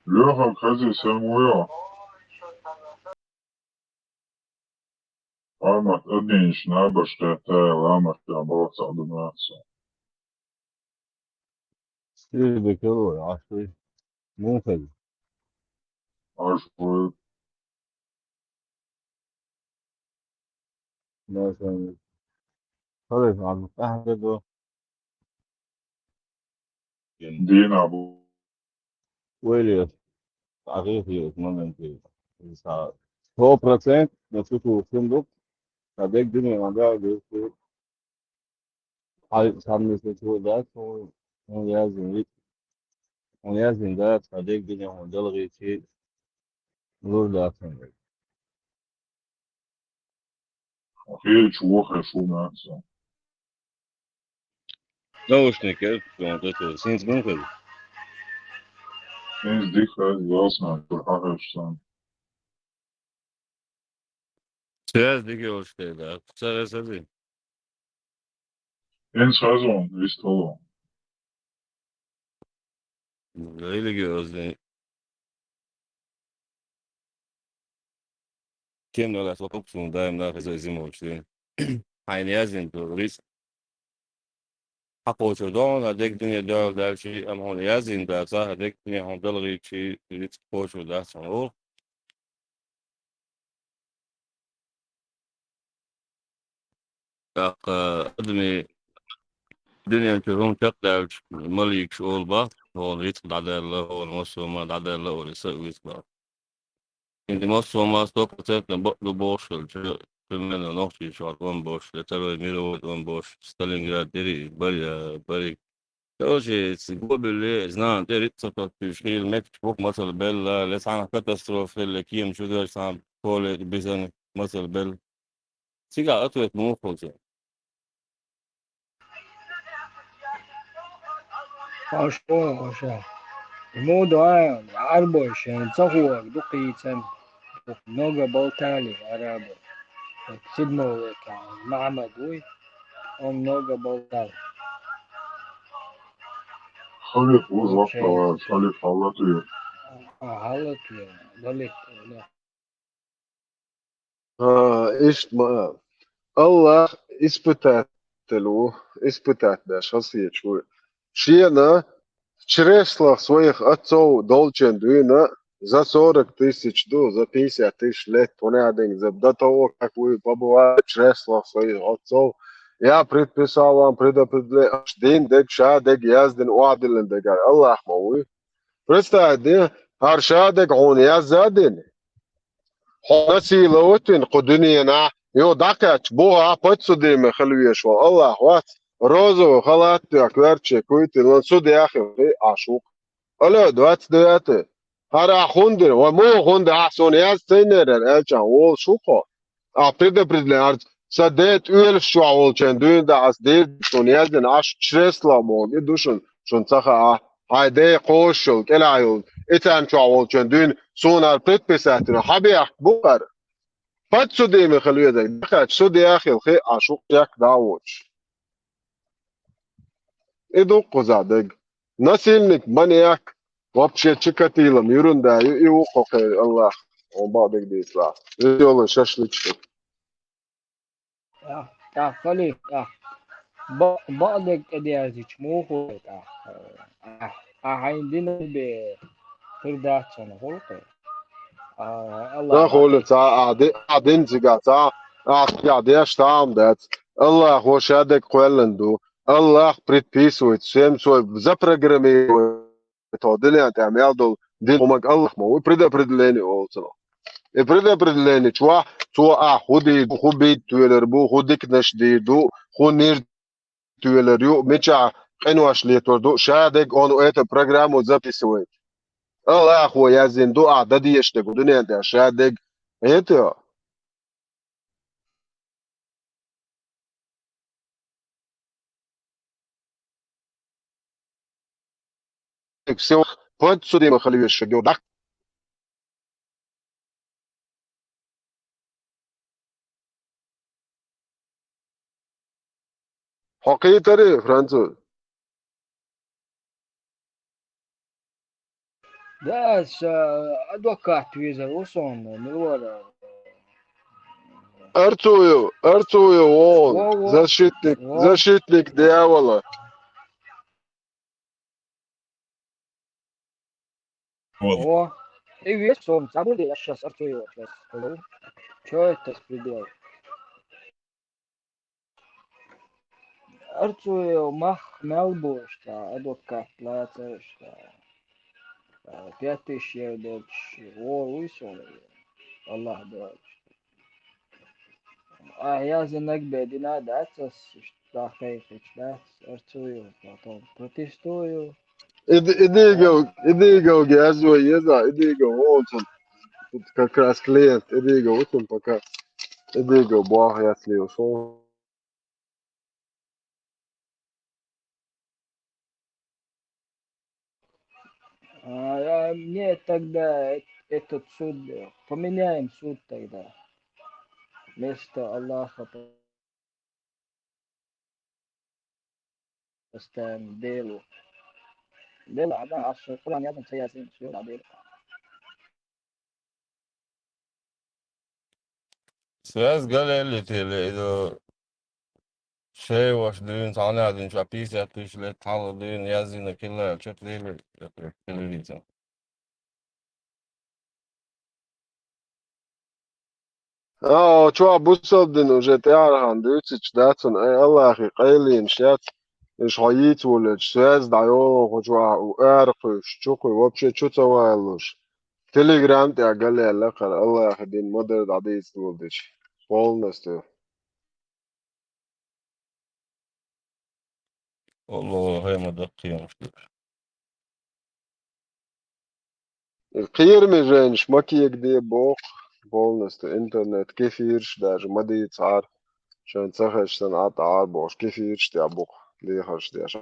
Леха, хаза сел муо. Ламат админаш набаш тӀе ламат тӀе боху ца ду нацо. Стиль бекело, а что? Муха. Аш бу. Масалан, халиф Абдул Къахар ду. Дина бу. Уэльяс. Ахи хи момент. Са сто процент на цу сунду. Са дег дуьне ма да, дерти. Хьай самни се чу да, хьун яздин вит. Хьун яздин да, са дег дуьне хьун делгӀийчи лур да сан. Хилча вохе шу нахса. Наушник, э, прям вот это, синц бан хез. Синц дика, ялсна, тур хахевшсан. Связь дика йолуш хир дац. Ца везази. Эн сразу вистало. Религиозный. Кем нагас вокруг сун даим нахас зимовчи. Хьайна яздин ду рис. Хьакхочур дона дег дуьне доьлла даьлчи, амма хьуна яздин да, ца дег дуьне хьуна далгӀийчи, рис кхочур дац хьуна. ТӀаккха адамийн дуьнен чуьра хӀума чекхдаьлча, маликаш олу бах, хьуна рицкъ дӀадаьлла, хьуна массо а ма дӀадаьлла, олу, и са а вуьйцу бах. Инди массо а ма сто процентов бакъ ду бохуш хилча, примерно, Нохчийчохь ом бохуш, я Второй мировой ом бохуш, Сталинград тӀери бари, бари. Короче, ц-, гобилли, знана тӀе рицкъ ца тоттуьйтуш, хийла меттигаш бух, масала белла, ле цхьана катастрофа хилла, кема чу дерш цхьана поле бизан, масала белла. Цигахь ответ муха хилча? Аш оша. Муха ду, а, арабой шен ца хӀора ду кхийцан. Много болтали арабы. Седьмого века Мухьаммад вуй. Он много болтал. Халиф ву, вообще. Халиф хьаллатуьйра. А, хьаллатуьйра. Далит, да. А, иштта ма а. Аллах испытатель ву, испытать деш хасеташ ву. Шена в чреслах своих отцов долчун дуьйна за сорок тысяч ду, за пятьдесят тысяч лет, понятно, за до того, как вы побывали в чреслах своих отцов, я предписал вам предопределение, аш дин дег, ша дег, яздина, охьадиллина дег, Аллах ма вуй. Представь, де, хӀара ша дег хьуна язза а дина. Хьо насила витина кху дуьненахь, йо, дӀакхаьчча, буха подсудимый хила везаш волу Аллах вац, розовый халат а тоьхна, коьртаче куйтина, суд яхилхи Ӏаш ву-кх. Алло, двадцать девятый. ХӀара ахь хӀунда дина? Ва муха хӀунда ахь суна яз ца йинера аьлча, волуш ву-кх хьо. Ахь предопределение, хӀара сан ден тӀоьлаш чохь волчун дуьйна дан аса дийр ду шуна яздина, Ӏаш чресло ма ву, и ду шуна, шуна ца хаьа. Хьайн ден кхочуш йолу, кӀелахь йолу, и царна чохь волчун дуьйна суна хӀара предписать дина, хьан бехк бу хӀара? Подсудимый хила везарг, дӀакхаьчча, суд яхилхи Ӏаш ву-кх чекх дӀа а воцуш. И ду-кх кхузахь дерг. Насильник, маньяк, вообще Чикатило-м ерунда ю, и ву-кх хӀокхеран Аллах, хьуна бакъдерг дийцалахь. Весёлый шашлычник. ТӀаккха, тӀаккха, халиф, тӀаккха. Бакъ-, бакъдерг тӀедерзича муха хуьлу тӀаккха? Ахь, ахь хьайна динан бен хир дац хьуна, хуьлу-кх. А, Аллах. Ца хуьлу, ца, ахь ди-, ахь дина цигахь, ца, ахь цигахь деш там дац. Аллахо ша дерг кхоьллина ду. Аллах предписывает всем свой, запрограммировать тхо дуьнен тӀехь мел долу дин, хӀуманга Аллах ма ву, предопределение олу цунах. И предопределение чохь цо ахь хӀун дийр ду, хӀун бийд тоьлур бу, хӀун диканаш дийр ду, хӀун нир тоьлур ю, мичахь къинош летор ду, ша дерг он эту программу записывает. Аллахо яздина ду ахь дан дезаш дерг дуьнен тӀехь, ша дерг. Эту. Всё, подсудимый хила везаш верг ю, да? Хьо кхийтарий, француз? Да, аса адвокат везар ву суна, мила вара. Арцуев, Арцуев вон, во, во. Защитник, во. Защитник дьявола. Вот. О, и весь он, забыли, я щас Арцуева щас скажу. Чё это с предел? Арцуев мах мел бу ишта, адвокат лацар ишта. Петтиш ер долчу гӀо вуй со, Аллах дуьхьа. Ахьа яздинарг бен дина дац ас, иштта дӀакхайкхича дац, арцу ю, потом протестую. Иди-, идиго, идиго гязва еза, идиго волчун. Тут как раз клиент, идиго утун пока. Идиго бах ясли ушел. А, а, мне тогда эт-, этот суд, э, поменяем суд тогда. Вместо Аллаха по-, поставим Делу. Делу, а, да, а что, Коран я там, я там, всё, да, Делу. Связь галели тели, иду шей ваш дюн, цхьана дюн, ша пятьдесят тысяч лет хьалха дюн, яздина килла, чет лели, телевизор. А, чуа бусалба дин уже тӀаьхьархьана дуьйцича дац хьуна, ай, Аллахе къайлинаш яц, уьш хьо йийца волчу связь дӀайолу хьо чохь, у ара кхуьйсуш, чу кхуьй, вообще чу ца валуш. Телеграм тӀехь галаьлла кхара, Аллахе дин ма-дарра дӀадийца волу дича. Полностью. Алло, хӀай ма даккхиймаш ду. Кхераме жайнаш ма кегаде боху, полностью интернет, кефираш даже ма дийцахьара, шайн ца хезча санна Ӏа тӀе Ӏара бохуш, кефираш тӀехь бу-кх дехарш деш.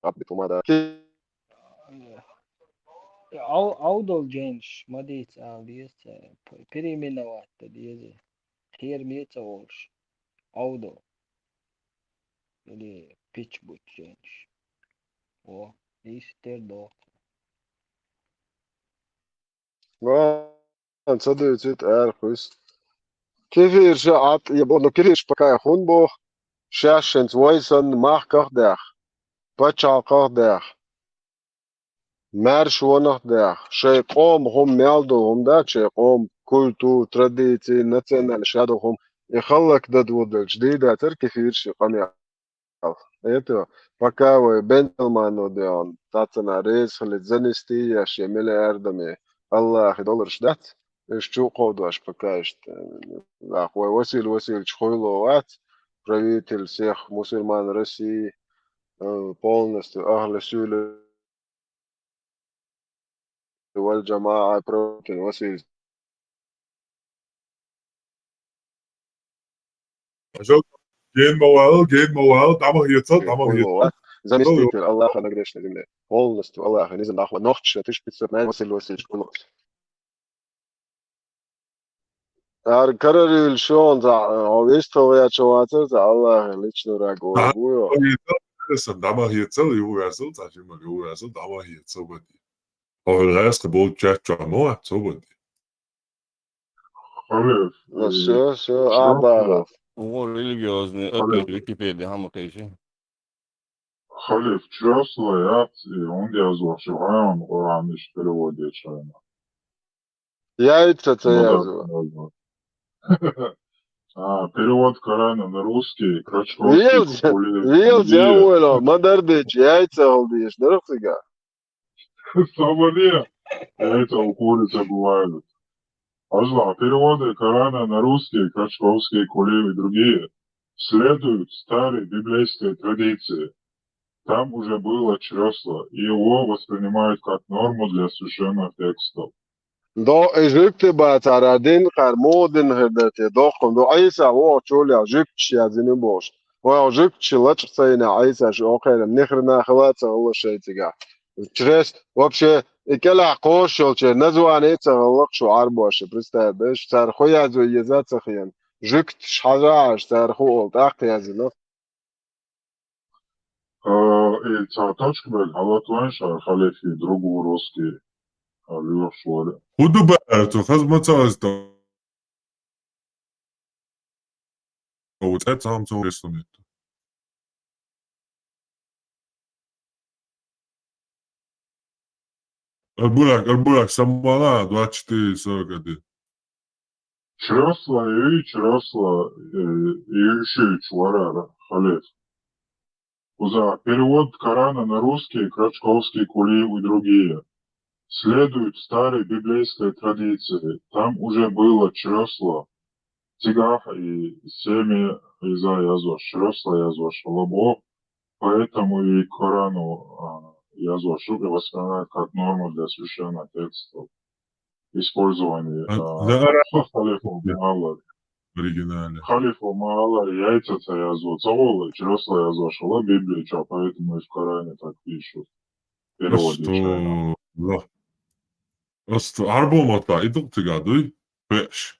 Ӏаббит хӀума да. Ке- Ӏов-, Ӏовдал жайнаш ма дийца ала деза цара, п-, переименовать дан деза. Кхераме а ца волуш. Ӏовдал. Или пич бучу жайнаш. О, ийс тера доху. Ван, ца дуьйцуьйту ара кхуьйсу. Кефирша Ӏад, я бо-, ну, кефирша пока хӀун боху? Шаьш шайца вай санна махках а даьхна, пачхьалкхах а даьхна, маьршонах а даьхна, шайн къоман хӀума мел долу хӀума дац, шайн къоман культура, традиции, национальность ша долу хӀума, и хӀаллакдан дӀадоладелча дийр дацара кефирша къамел. Это, пока вай бензалмано деана, цхьацца нах реза хилла занести еш я миллиардами, Аллахе доларш дац, уьш чу а кховдош пока иштта. Нах вай Василий Васильевич хуйло вац, правитель всех мусульман России, э, полностью ахлу сунна вал джамаӀа правитель Василий. Ген ма вала, ген ма вала, дӀа ма хецал, дӀа ма хецал. Заместитель Аллаха на грешной земле. Полностью Аллаха не знахва. Нохча тысяча пятьсот Василий Васильевич хуйло. Ара карарийла шуна, цхьа, хьо вистхила ваьчча вацара, цхьа Аллахе личный враг вара ву йо. Сан дӀа ма хецал, юхаваьсал, цхьа жимал юхаваьсал, дӀа ма хецал бади. Хьо гӀаьска болчу чат чохь ма вац, цо бади. Халиф, Ну, всё, всё, а, да. О, религиозный, опять Википедия, хьама кхечи. Халиф, чресла яц, и хӀунда яздеш ю хьайна Къуръан иштта перевод ечу хьайна? Яйца ца язва. А, перевод Корана на русский, Крачковский, Велз, Кулиев, велз, я Кулиев. Ойло, ма дардечу, яйца хьал деш, дарх цига. Собаде, яйца у курицы бывают. Азла, переводы Корана на русский, Крачковский, Кулиев и другие, следуют старой библейской традиции. Там уже было чресло, и его воспринимают как норму для священных текстов. До, и жуьгти бацара дин кхар муха дин хир дара те, доккхун до, Ӏийса вохучул я жуьгташ яздина бохуш. Вай жуьгташ лачкъа ца йина Ӏийса шу окхерам, нихрана хила ца хилла шайцига. Чрес, вообще, и кӀелахь кхош йолче, название ца хилла шу Ӏарбоша, представь, беш, цара ху язва еза ца хиен. Жуьгташ хьажа аш, цара ху ол, тӀаккха яздина. А, и цхьа точка бен хьалатвайн ша халифи другу русский, а, лоьхуш вара. ХӀун ду баьра цо, хаза ма ца ваза тов? О, цӀе цхьа хӀума ца ву эсла метта. Арбурак, Арбурак, самала, двадцать четыре сорок один. Чресла, и чресла, э, и ещё и чварара, халец. Куза, перевод Корана на русский Крачковский, Кулиев и другие следуют старой библейской традиции. Там уже было чресло, цигах и семя из-за язва, чресло язва, шалабо, поэтому и Корану а, язва шук и воспринимают как норму для священных текстов. Использование А, а, да, ара- халифа маала. Оригинально. Халифа маала яйца ца язва, цавола чресло язва, шала Библия ча, поэтому и в Коране так пишут. Перевод Асту, ла. Асту, арбо мата, идук тига дуй? Пеш.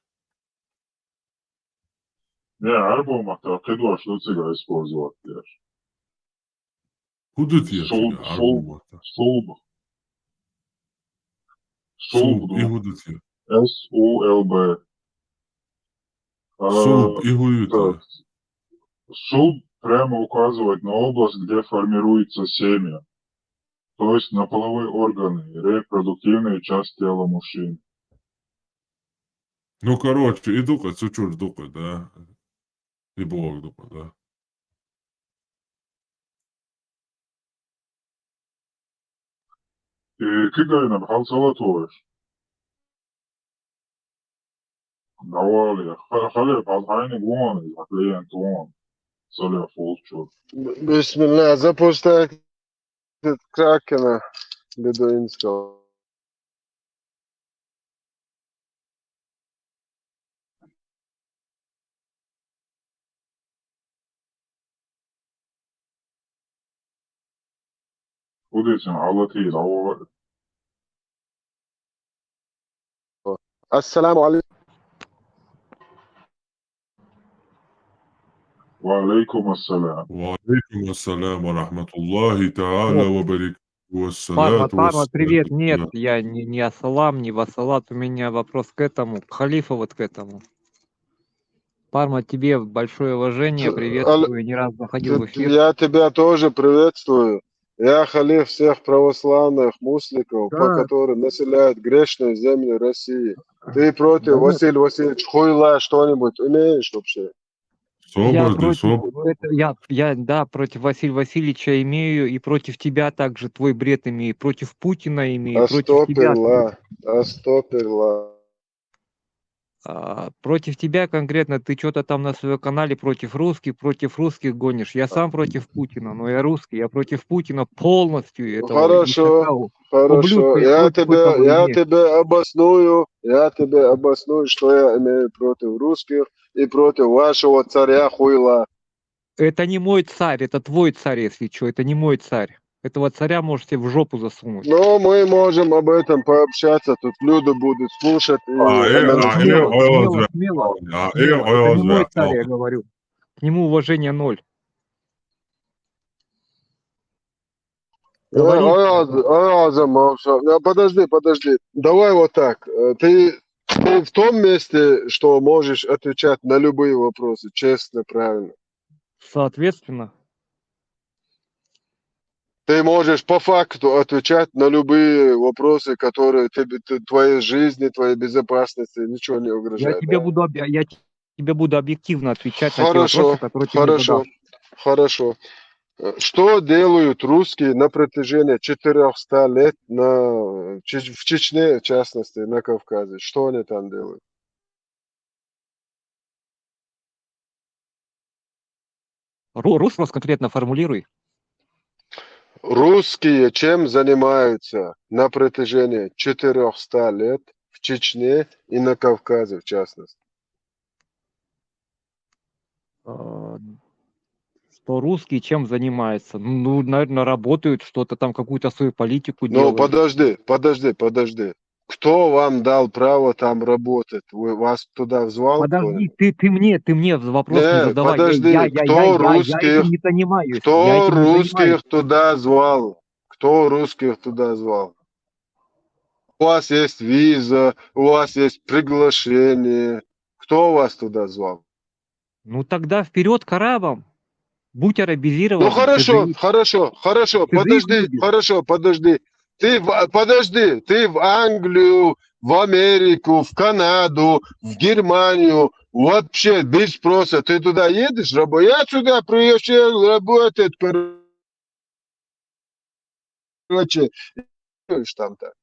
Не, арбо мата, кидваш луцига использовать деш. Худут я Сулб, тига, арбо сулб, мата. Сулб. Сулб, Сулб, и ду. Худут я. С У Л Б. А, Сулб, и худут так. Я. Сулб прямо указывает на область, где формируется семя, то есть на половые органы, репродуктивные части тела мужчин. Ну, короче, и дука, цучур дука, да. И Бог дука, да. Э, кидайна бхьал салатуеш. Давали, ха-, хале, бхьал хайни гуан, заклеен туан. Саля фулчур. Б-, бисмилля, запускай кракена бедуинского. Удицин алати лава. السلام عليكم. وعليكم السلام. وعليكم السلام ورحمة الله تعالى وبركاته. Парма, Парма, привет. Нет, я не, не ассалам, не вассалат. У меня вопрос к этому, к халифу, вот к этому. Парма, тебе большое уважение, приветствую, не раз заходил в эфир. Я тебя тоже приветствую. Я халиф всех православных мусликов, по которым населяют грешную землю России. Ты против, Василий Васильевич, хуйла что-нибудь имеешь вообще? Я против, это, я, я, да, против Василия Васильевича имею, и против тебя также твой бред имею, и против Путина имею, и против тебя. Астопирла, астопирла. А, против тебя конкретно, ты что-то там на своем канале против русских, против русских гонишь. Я сам против Путина, но я русский, я против Путина полностью. Хорошо, хорошо. Я тебе, я тебе обосную, я тебе обосную, что я имею против русских и против вашего царя хуйла. Это не мой царь, это твой царь, если что, это не мой царь. Этого царя можете в жопу засунуть. Но мы можем об этом пообщаться, тут люди будут слушать и... А, э, а, э, смело, смело, смело. А, э, это не мой царь, я говорю. К нему уважения ноль. Э, говори. Ай, Азам, Азам, Азам, а, подожди, подожди. Давай вот так. Э, ты, ты в том месте, что можешь отвечать на любые вопросы, честно, правильно. Соответственно. Ты можешь по факту отвечать на любые вопросы, которые тебе, т-, твоей жизни, твоей безопасности ничего не угрожает. Я тебе буду объ-, я тебе буду объективно отвечать на те вопросы, которые ты мне задал. Хорошо, хорошо. Э, что делают русские на протяжении четырёхсот лет на, в Чеч-, в Чечне, в частности, на Кавказе? Что они там делают? Ру-, рус-, вопрос конкретно формулируй. Русские чем занимаются на протяжении четырёхсот лет в Чечне и на Кавказе, в частности? А, что русские чем занимаются? Ну, наверное, работают, что-то там, какую-то свою политику делают. Ну, подожди, подожди, подожди. Кто вам дал право там работать? Вы, вас туда звал кто-нибудь? Подожди, ты, ты мне, ты мне вопрос не задавай. Не, подожди, кто русских, кто русских туда звал? Кто русских туда звал? У вас есть виза, у вас есть приглашение. Кто вас туда звал? Ну тогда вперед к арабам. Будь арабизирован. Ну хорошо, хорошо, хорошо, подожди, хорошо, подожди. Ты в, подожди, ты в Англию, в Америку, в Канаду, в Германию, вообще без спроса ты туда едешь, рабо-, я сюда приезжаю работать, кор-, короче, там-то.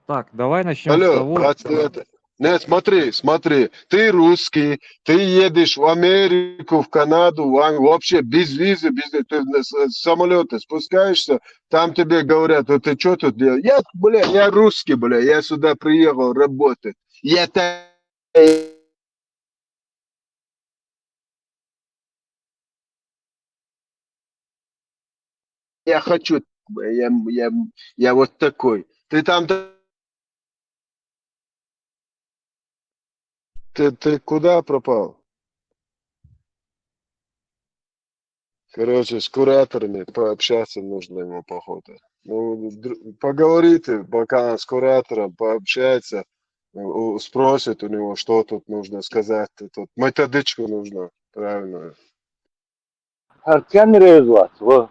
Так, давай начнём с Алло, того, двадцать девятое. Нет, смотри, смотри, ты русский, ты едешь в Америку, в Канаду, в Ан- вообще без визы, без, ты на с- самолёта спускаешься, там тебе говорят: «Вот ты что тут делаешь?» Я, бля, я русский, бля, я сюда приехал работать. Я так я хочу, я, я, я вот такой. Ты там, ты, ты куда пропал? Короче, с кураторами пообщаться нужно ему, походу. Ну, др- поговорите пока с куратором, пообщается, у- спросит у него, что тут нужно сказать, тут методичку нужно правильную. Артем Резвас, во.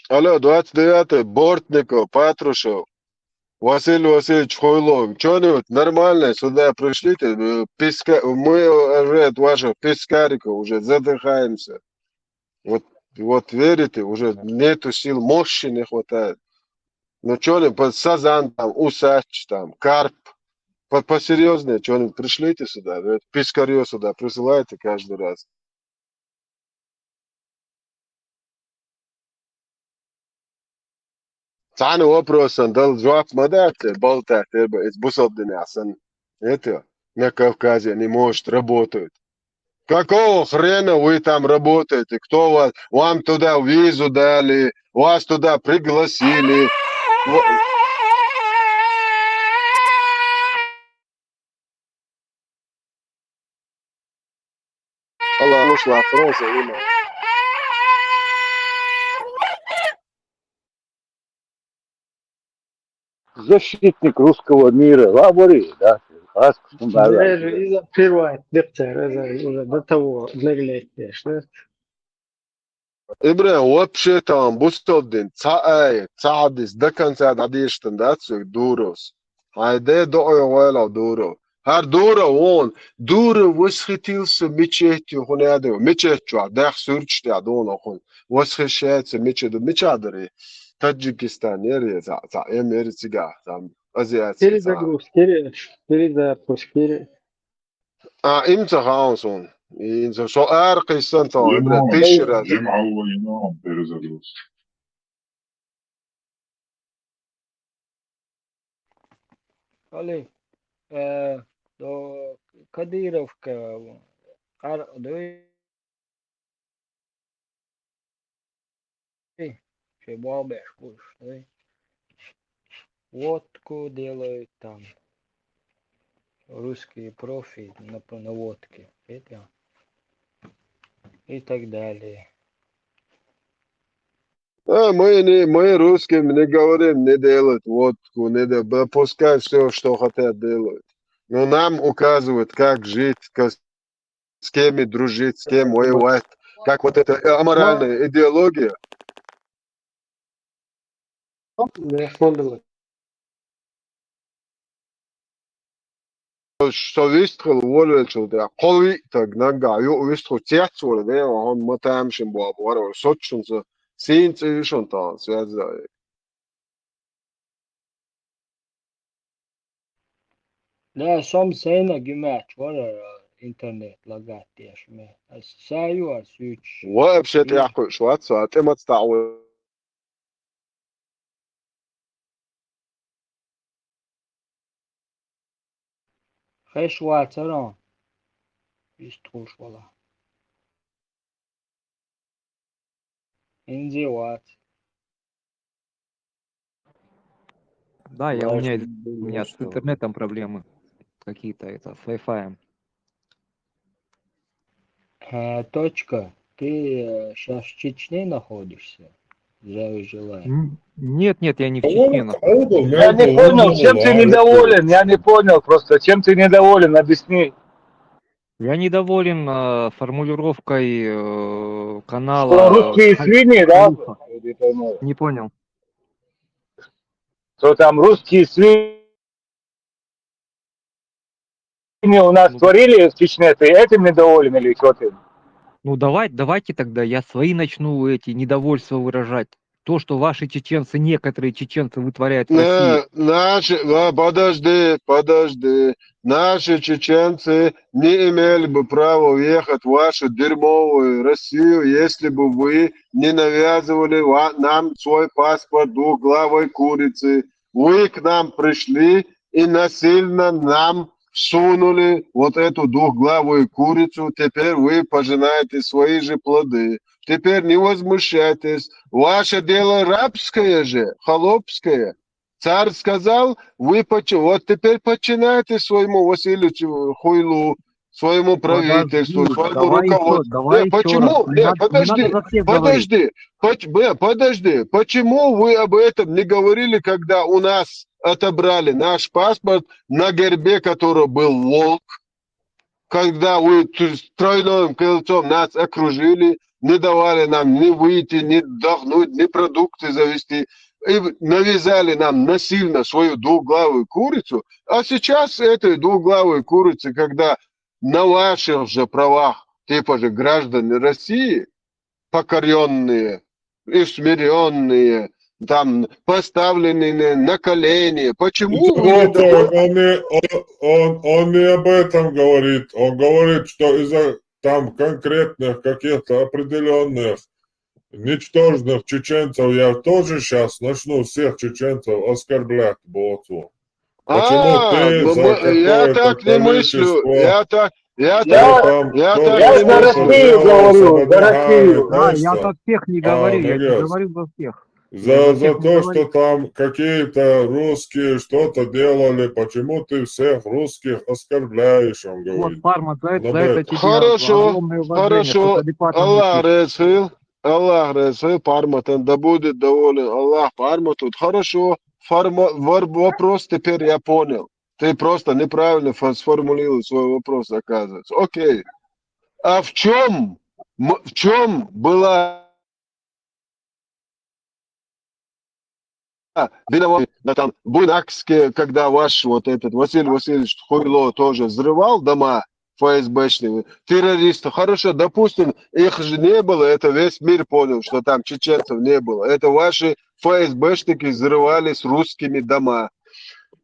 Алло, двадцать девятое, Бортников, Патрушев, Василий Васильевич Хуйлов. Что-нибудь нормальное сюда пришлите. Э, Песка... Мы уже от ваших пескариков уже задыхаемся. Вот, вот верите, уже нету сил, мощи не хватает. Ну что-нибудь, по- сазан там, усач там, карп. По- посерьезнее что-нибудь пришлите сюда. Вы это пескарё сюда присылаете каждый раз. Цаана вопросан дал жоп ма дац, болтать, э, б- из бусалба динахь санна. Это на Кавказе не может, работают. Какого хрена вы там работаете? Кто вас, вам туда визу дали, вас туда пригласили? Во- Алло, слушай, вопрос, Алина. Защитник русского мира, говори, да? Аз кусун бар. Даже из-за первой, да, уже до того, для, для, что Ибрахим, вообще-то он бусалба дин, цхьа ай, цхьа хьадис, до конца дӀадешаш дац вай Дуровс. Хьай де доӀой гӀойла Дуров. ХӀара Дуров вон, Дуров восхитился мечетью, хӀунда аьлча, мечеть чохь, дах суьрташ тӀехь дуьйна хӀун. Восхищается мечетью, мичахь дарий? Таджикистан яр я, цхьа, цхьа эм яр цигахь, там, азиатский цхьа. Перезагрузка, пере-, перезапуск, пере- А, им ца хаьа суна. Им ца, со ара кхиссина ца, бля, тысяча раз. Али, э, до Кадыровка, ар-, до Эй, шен болх беш гуш, эй. Водку делают там. Русские профи на, на водке. Это. И так далее. А, мы не, мы русским не говорим, не делать водку, не де-, да пускай все, что хотят, делают. Но нам указывают, как жить, как с кем и дружить, с кем воевать, как вот эта, э, аморальная идеология. Со вистхила волавелчул тӀехь, кхо виъ стаг наггахь юкъа вистхуьлуш цецвала, вен вахан ма тамашийна боху вара, соцчунца сийна цӀе ю шуна тахана связь. Да, со-м сайна гимач вара интернет лагать деш ме. Ас са ю ас юьйцуш. Вообще тӀехь кхуьуш вац со, тӀе маца таӀо. Хеш вацара. Иштта хуш вала. Инзе вац. Да, я, у меня, у меня с интернетом проблемы какие-то, это, с Wi-Fi. Э, точка, ты, э, щас в Чечне находишься? Здравия желаю. Н-, нет, нет, я не в Чечне находлуш. Я не понял, чем ты недоволен? Я не понял просто, чем ты недоволен? Объясни. Я недоволен, э, формулировкой, э, канала. Что русские свиньи, да? Не понял. Что там русские свиньи? у нас Ну, творили в Чечне, ты этим недоволен или что ты? Ну, давай, давайте тогда я свои начну эти недовольства выражать. То, что ваши чеченцы, некоторые чеченцы вытворяют в России. Не, наши, а, подожди, подожди. Наши чеченцы не имели бы права уехать в вашу дерьмовую Россию, если бы вы не навязывали ва- нам свой паспорт двухглавой курицы. Вы к нам пришли и насильно нам всунули вот эту двухглавую курицу. Теперь вы пожинаете свои же плоды. Теперь не возмущайтесь. Ваше дело рабское же, холопское. Царь сказал, вы почи- вот теперь подчиняйтесь своему Василию Хуйлу, своему правительству, Подожди, своему давай ещё, руководству. давай Нет, ещё почему? раз. Не Нет, надо, не надо подожди, за всех говорить. подожди, поч- б- подожди. Почему вы об этом не говорили, когда у нас отобрали наш паспорт, на гербе которого был волк, когда вы т- стройным кольцом нас окружили, не давали нам ни выйти, ни вдохнуть, ни продукты завести, и навязали нам насильно свою двуглавую курицу, а сейчас этой двуглавой курицы, когда на ваших же правах, типа же граждане России, покоренные, усмиренные, там поставленные на колени. Почему вы не Зато даёте? он, не, он, он, он не об этом говорит. Он говорит, что из-за там конкретных каких-то определенных ничтожных чеченцев я тоже сейчас начну всех чеченцев оскорблять, Боту. Почему А, ты ну, за мы- я какое-то так не мыслю. количество Я так, я Я- так, я я так за не мыслю. Россию говорю, за Россию. Да, я за всех не А, говорю, я не молодец. говорю за всех. За, Я за всех не то, говорю. Что там какие-то русские что-то делали, почему ты всех русских оскорбляешь, он Вот, говорит. Парма, за это, Ну, за да. это тебе Хорошо, огромное уважение, хорошо. что ты адекватно Аллах ответил. Резил, Аллах Резил, Парматан, да будет доволен Аллах Парматут. Хорошо, форма- вор- вопрос теперь я понял. Ты просто неправильно фо- сформулировал свой вопрос, оказывается. Окей. А в чем, в чем была виновата там Буйнакске, когда ваш вот этот Василий Васильевич Хуйло тоже взрывал дома ФСБшные, террористы. Хорошо, допустим, их же не было, это весь мир понял, что там чеченцев не было. Это ваши ФСБшники взрывали с русскими дома.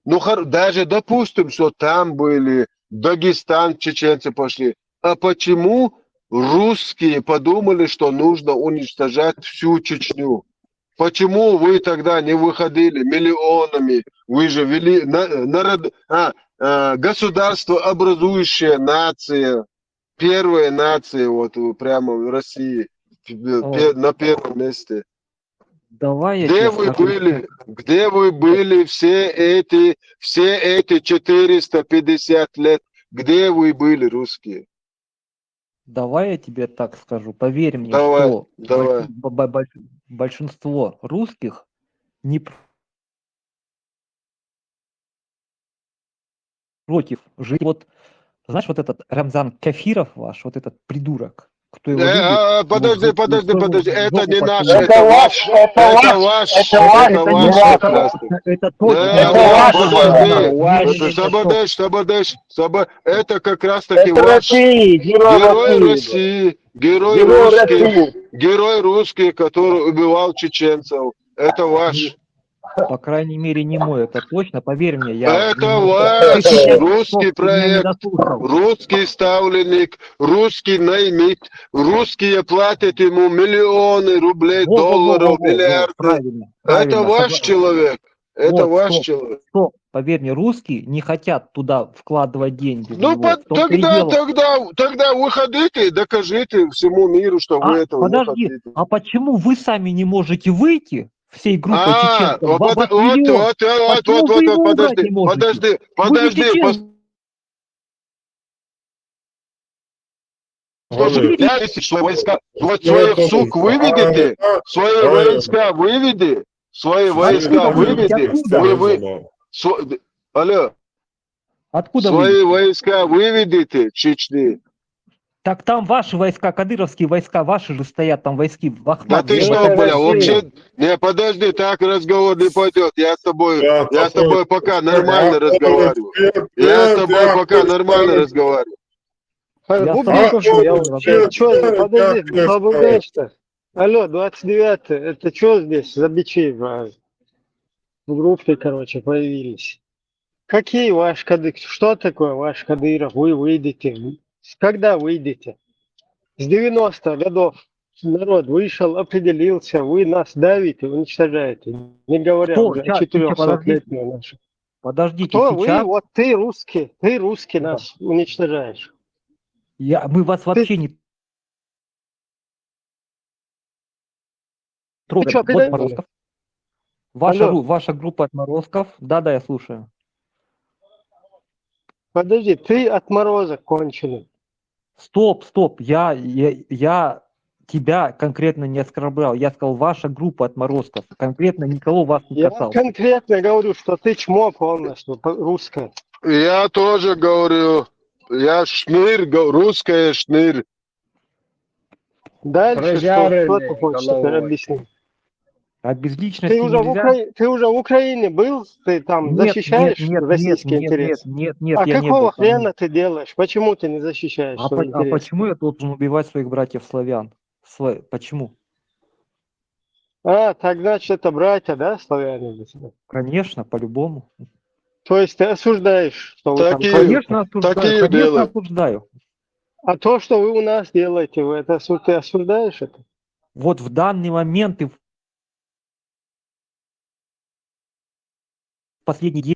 Ну, хор- даже допустим, что там были, в Дагестан чеченцы пошли. А почему русские подумали, что нужно уничтожать всю Чечню? Почему вы тогда не выходили миллионами? Вы же вели на- народ, а, а, государство образующая нация, первая нация вот э, прямо в России, пе- О. пе- на первом месте. Давай я Где тебе вы скажу. были? Где вы были все эти, все эти четыреста пятьдесят лет? Где вы были, русские? Давай я тебе так скажу. Поверь мне, Давай, что давай. большин- бо- бо- больш- большинство русских не пр- против жить. Вот, знаешь, вот этот Рамзан Кафиров ваш, вот этот придурок, кто его Э, любит, а, вот подожди, жопу- подожди, жопу- подожди, это жопу не пошли. наш, Это это ваш, ваш, это это ваш, ваш, это ваш, это это ваш ваш. как раз. Это точно. Да, Это да, ваш, подожди, это ваш. подожди, подожди, подожди, это как раз таки Это ваш. Россия, герой Герой России. России, герой Герой русский, России. Герой русский, который убивал чеченцев. Это ваш. По крайней мере, не мой, это точно. Поверь мне, я Это не- ваш ты сейчас русский меня не проект, дослушал. Русский ставленник, русский наймит, русские платят ему миллионы рублей, Во, во, во, долларов, во, во, во, миллиарды. правильно, Это правильно, ваш согла- человек. Это Вот, ваш стоп, человек. Стоп, поверь мне, русские не хотят туда вкладывать деньги в Ну, него. под- В том-то и тогда, дело. тогда, тогда выходите и докажите всему миру, что вы А, этого не подожди, хотите. А почему вы сами не можете выйти всей группой А, чеченцев? вот, Ва- вот, ваш вот, миллион. вот, вот, Почему вот, вы вот, ему подожди, врать не можете? подожди, Вы не подожди, чеченцы. пос- Олег, Я, если свои войска, вот я своих тоже- сук выведите, а, свои Олег. войска выведи, свои войска Откуда вы? выведи, Откуда? вы, вы, Олег, сво- алло, Откуда свои вы? Войска выведите Чечни. Так там ваши войска, кадыровские войска, ваши же стоят там войски в Да ты Ахмат. что, бля, вообще... Не, подожди, так разговор не пойдет. Я с тобой, Да, я с тобой пока нормально разговариваю. Я с тобой пока нормально разговариваю. Я с тобой Бубнишь, тоже я нормально вот- разговариваю. Чё, Я- подожди, я- слабый, конечно. Алло, двадцать девятый, это что здесь за бичи в, в группе, короче, появились? Какие ваш кадык? Что такое ваш Кадыров? Вы выйдете? Когда выйдете? С девяностых годов народ вышел, определился, вы нас давите, уничтожаете. Не говоря Кто? Уже Щас, о четырехсотлетней подождите. Нашей. Подождите, Кто вы? сейчас Вот ты русский, ты русский Да. Нас уничтожаешь. я, мы вас вообще не трогаем. чё, Вот пидор? отморозков. Ваша, Алло. ру- ваша группа отморозков. Да, да, я слушаю. Подожди, ты отморозок конченый. Стоп, стоп, я, я, я тебя конкретно не оскорблял. Я сказал, ваша группа отморозков. Конкретно никого вас не Я касался. Конкретно говорю, что ты чмо полностью по- русское. Я тоже говорю, я шныр, го- русская шныр. Дальше что, что Прожаренный ты хочешь головой. теперь объяснить? А без личности Ты уже, в нельзя? Укра- ты уже в Украине был, ты там Нет, защищаешь нет, нет, российские нет, нет, интересы? нет, нет, А я не какого был там, хрена нет. Ты делаешь? Почему ты не защищаешь А, свои по- а интересы? Почему я должен убивать своих братьев славян? Сво- Почему? А, так значит, это братья, да, славяне для тебя? Конечно, по-любому. То есть ты осуждаешь, что вы там... Такие- Конечно, осуждаю. такие Конечно, дело. Осуждаю. А то, что вы у нас делаете, вы это осу- ты осуждаешь это? Вот в данный момент и в последний день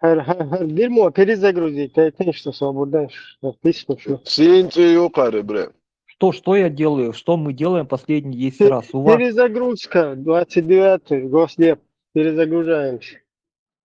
Her, her, her bir mo перезагрузить, это что свободно, что ты слушаешь. Синти юкары, бля. Что, что я делаю? Что мы делаем последние десять Пе- раз? У вас Перезагрузка, двадцать девятый, Госдеп, перезагружаемся.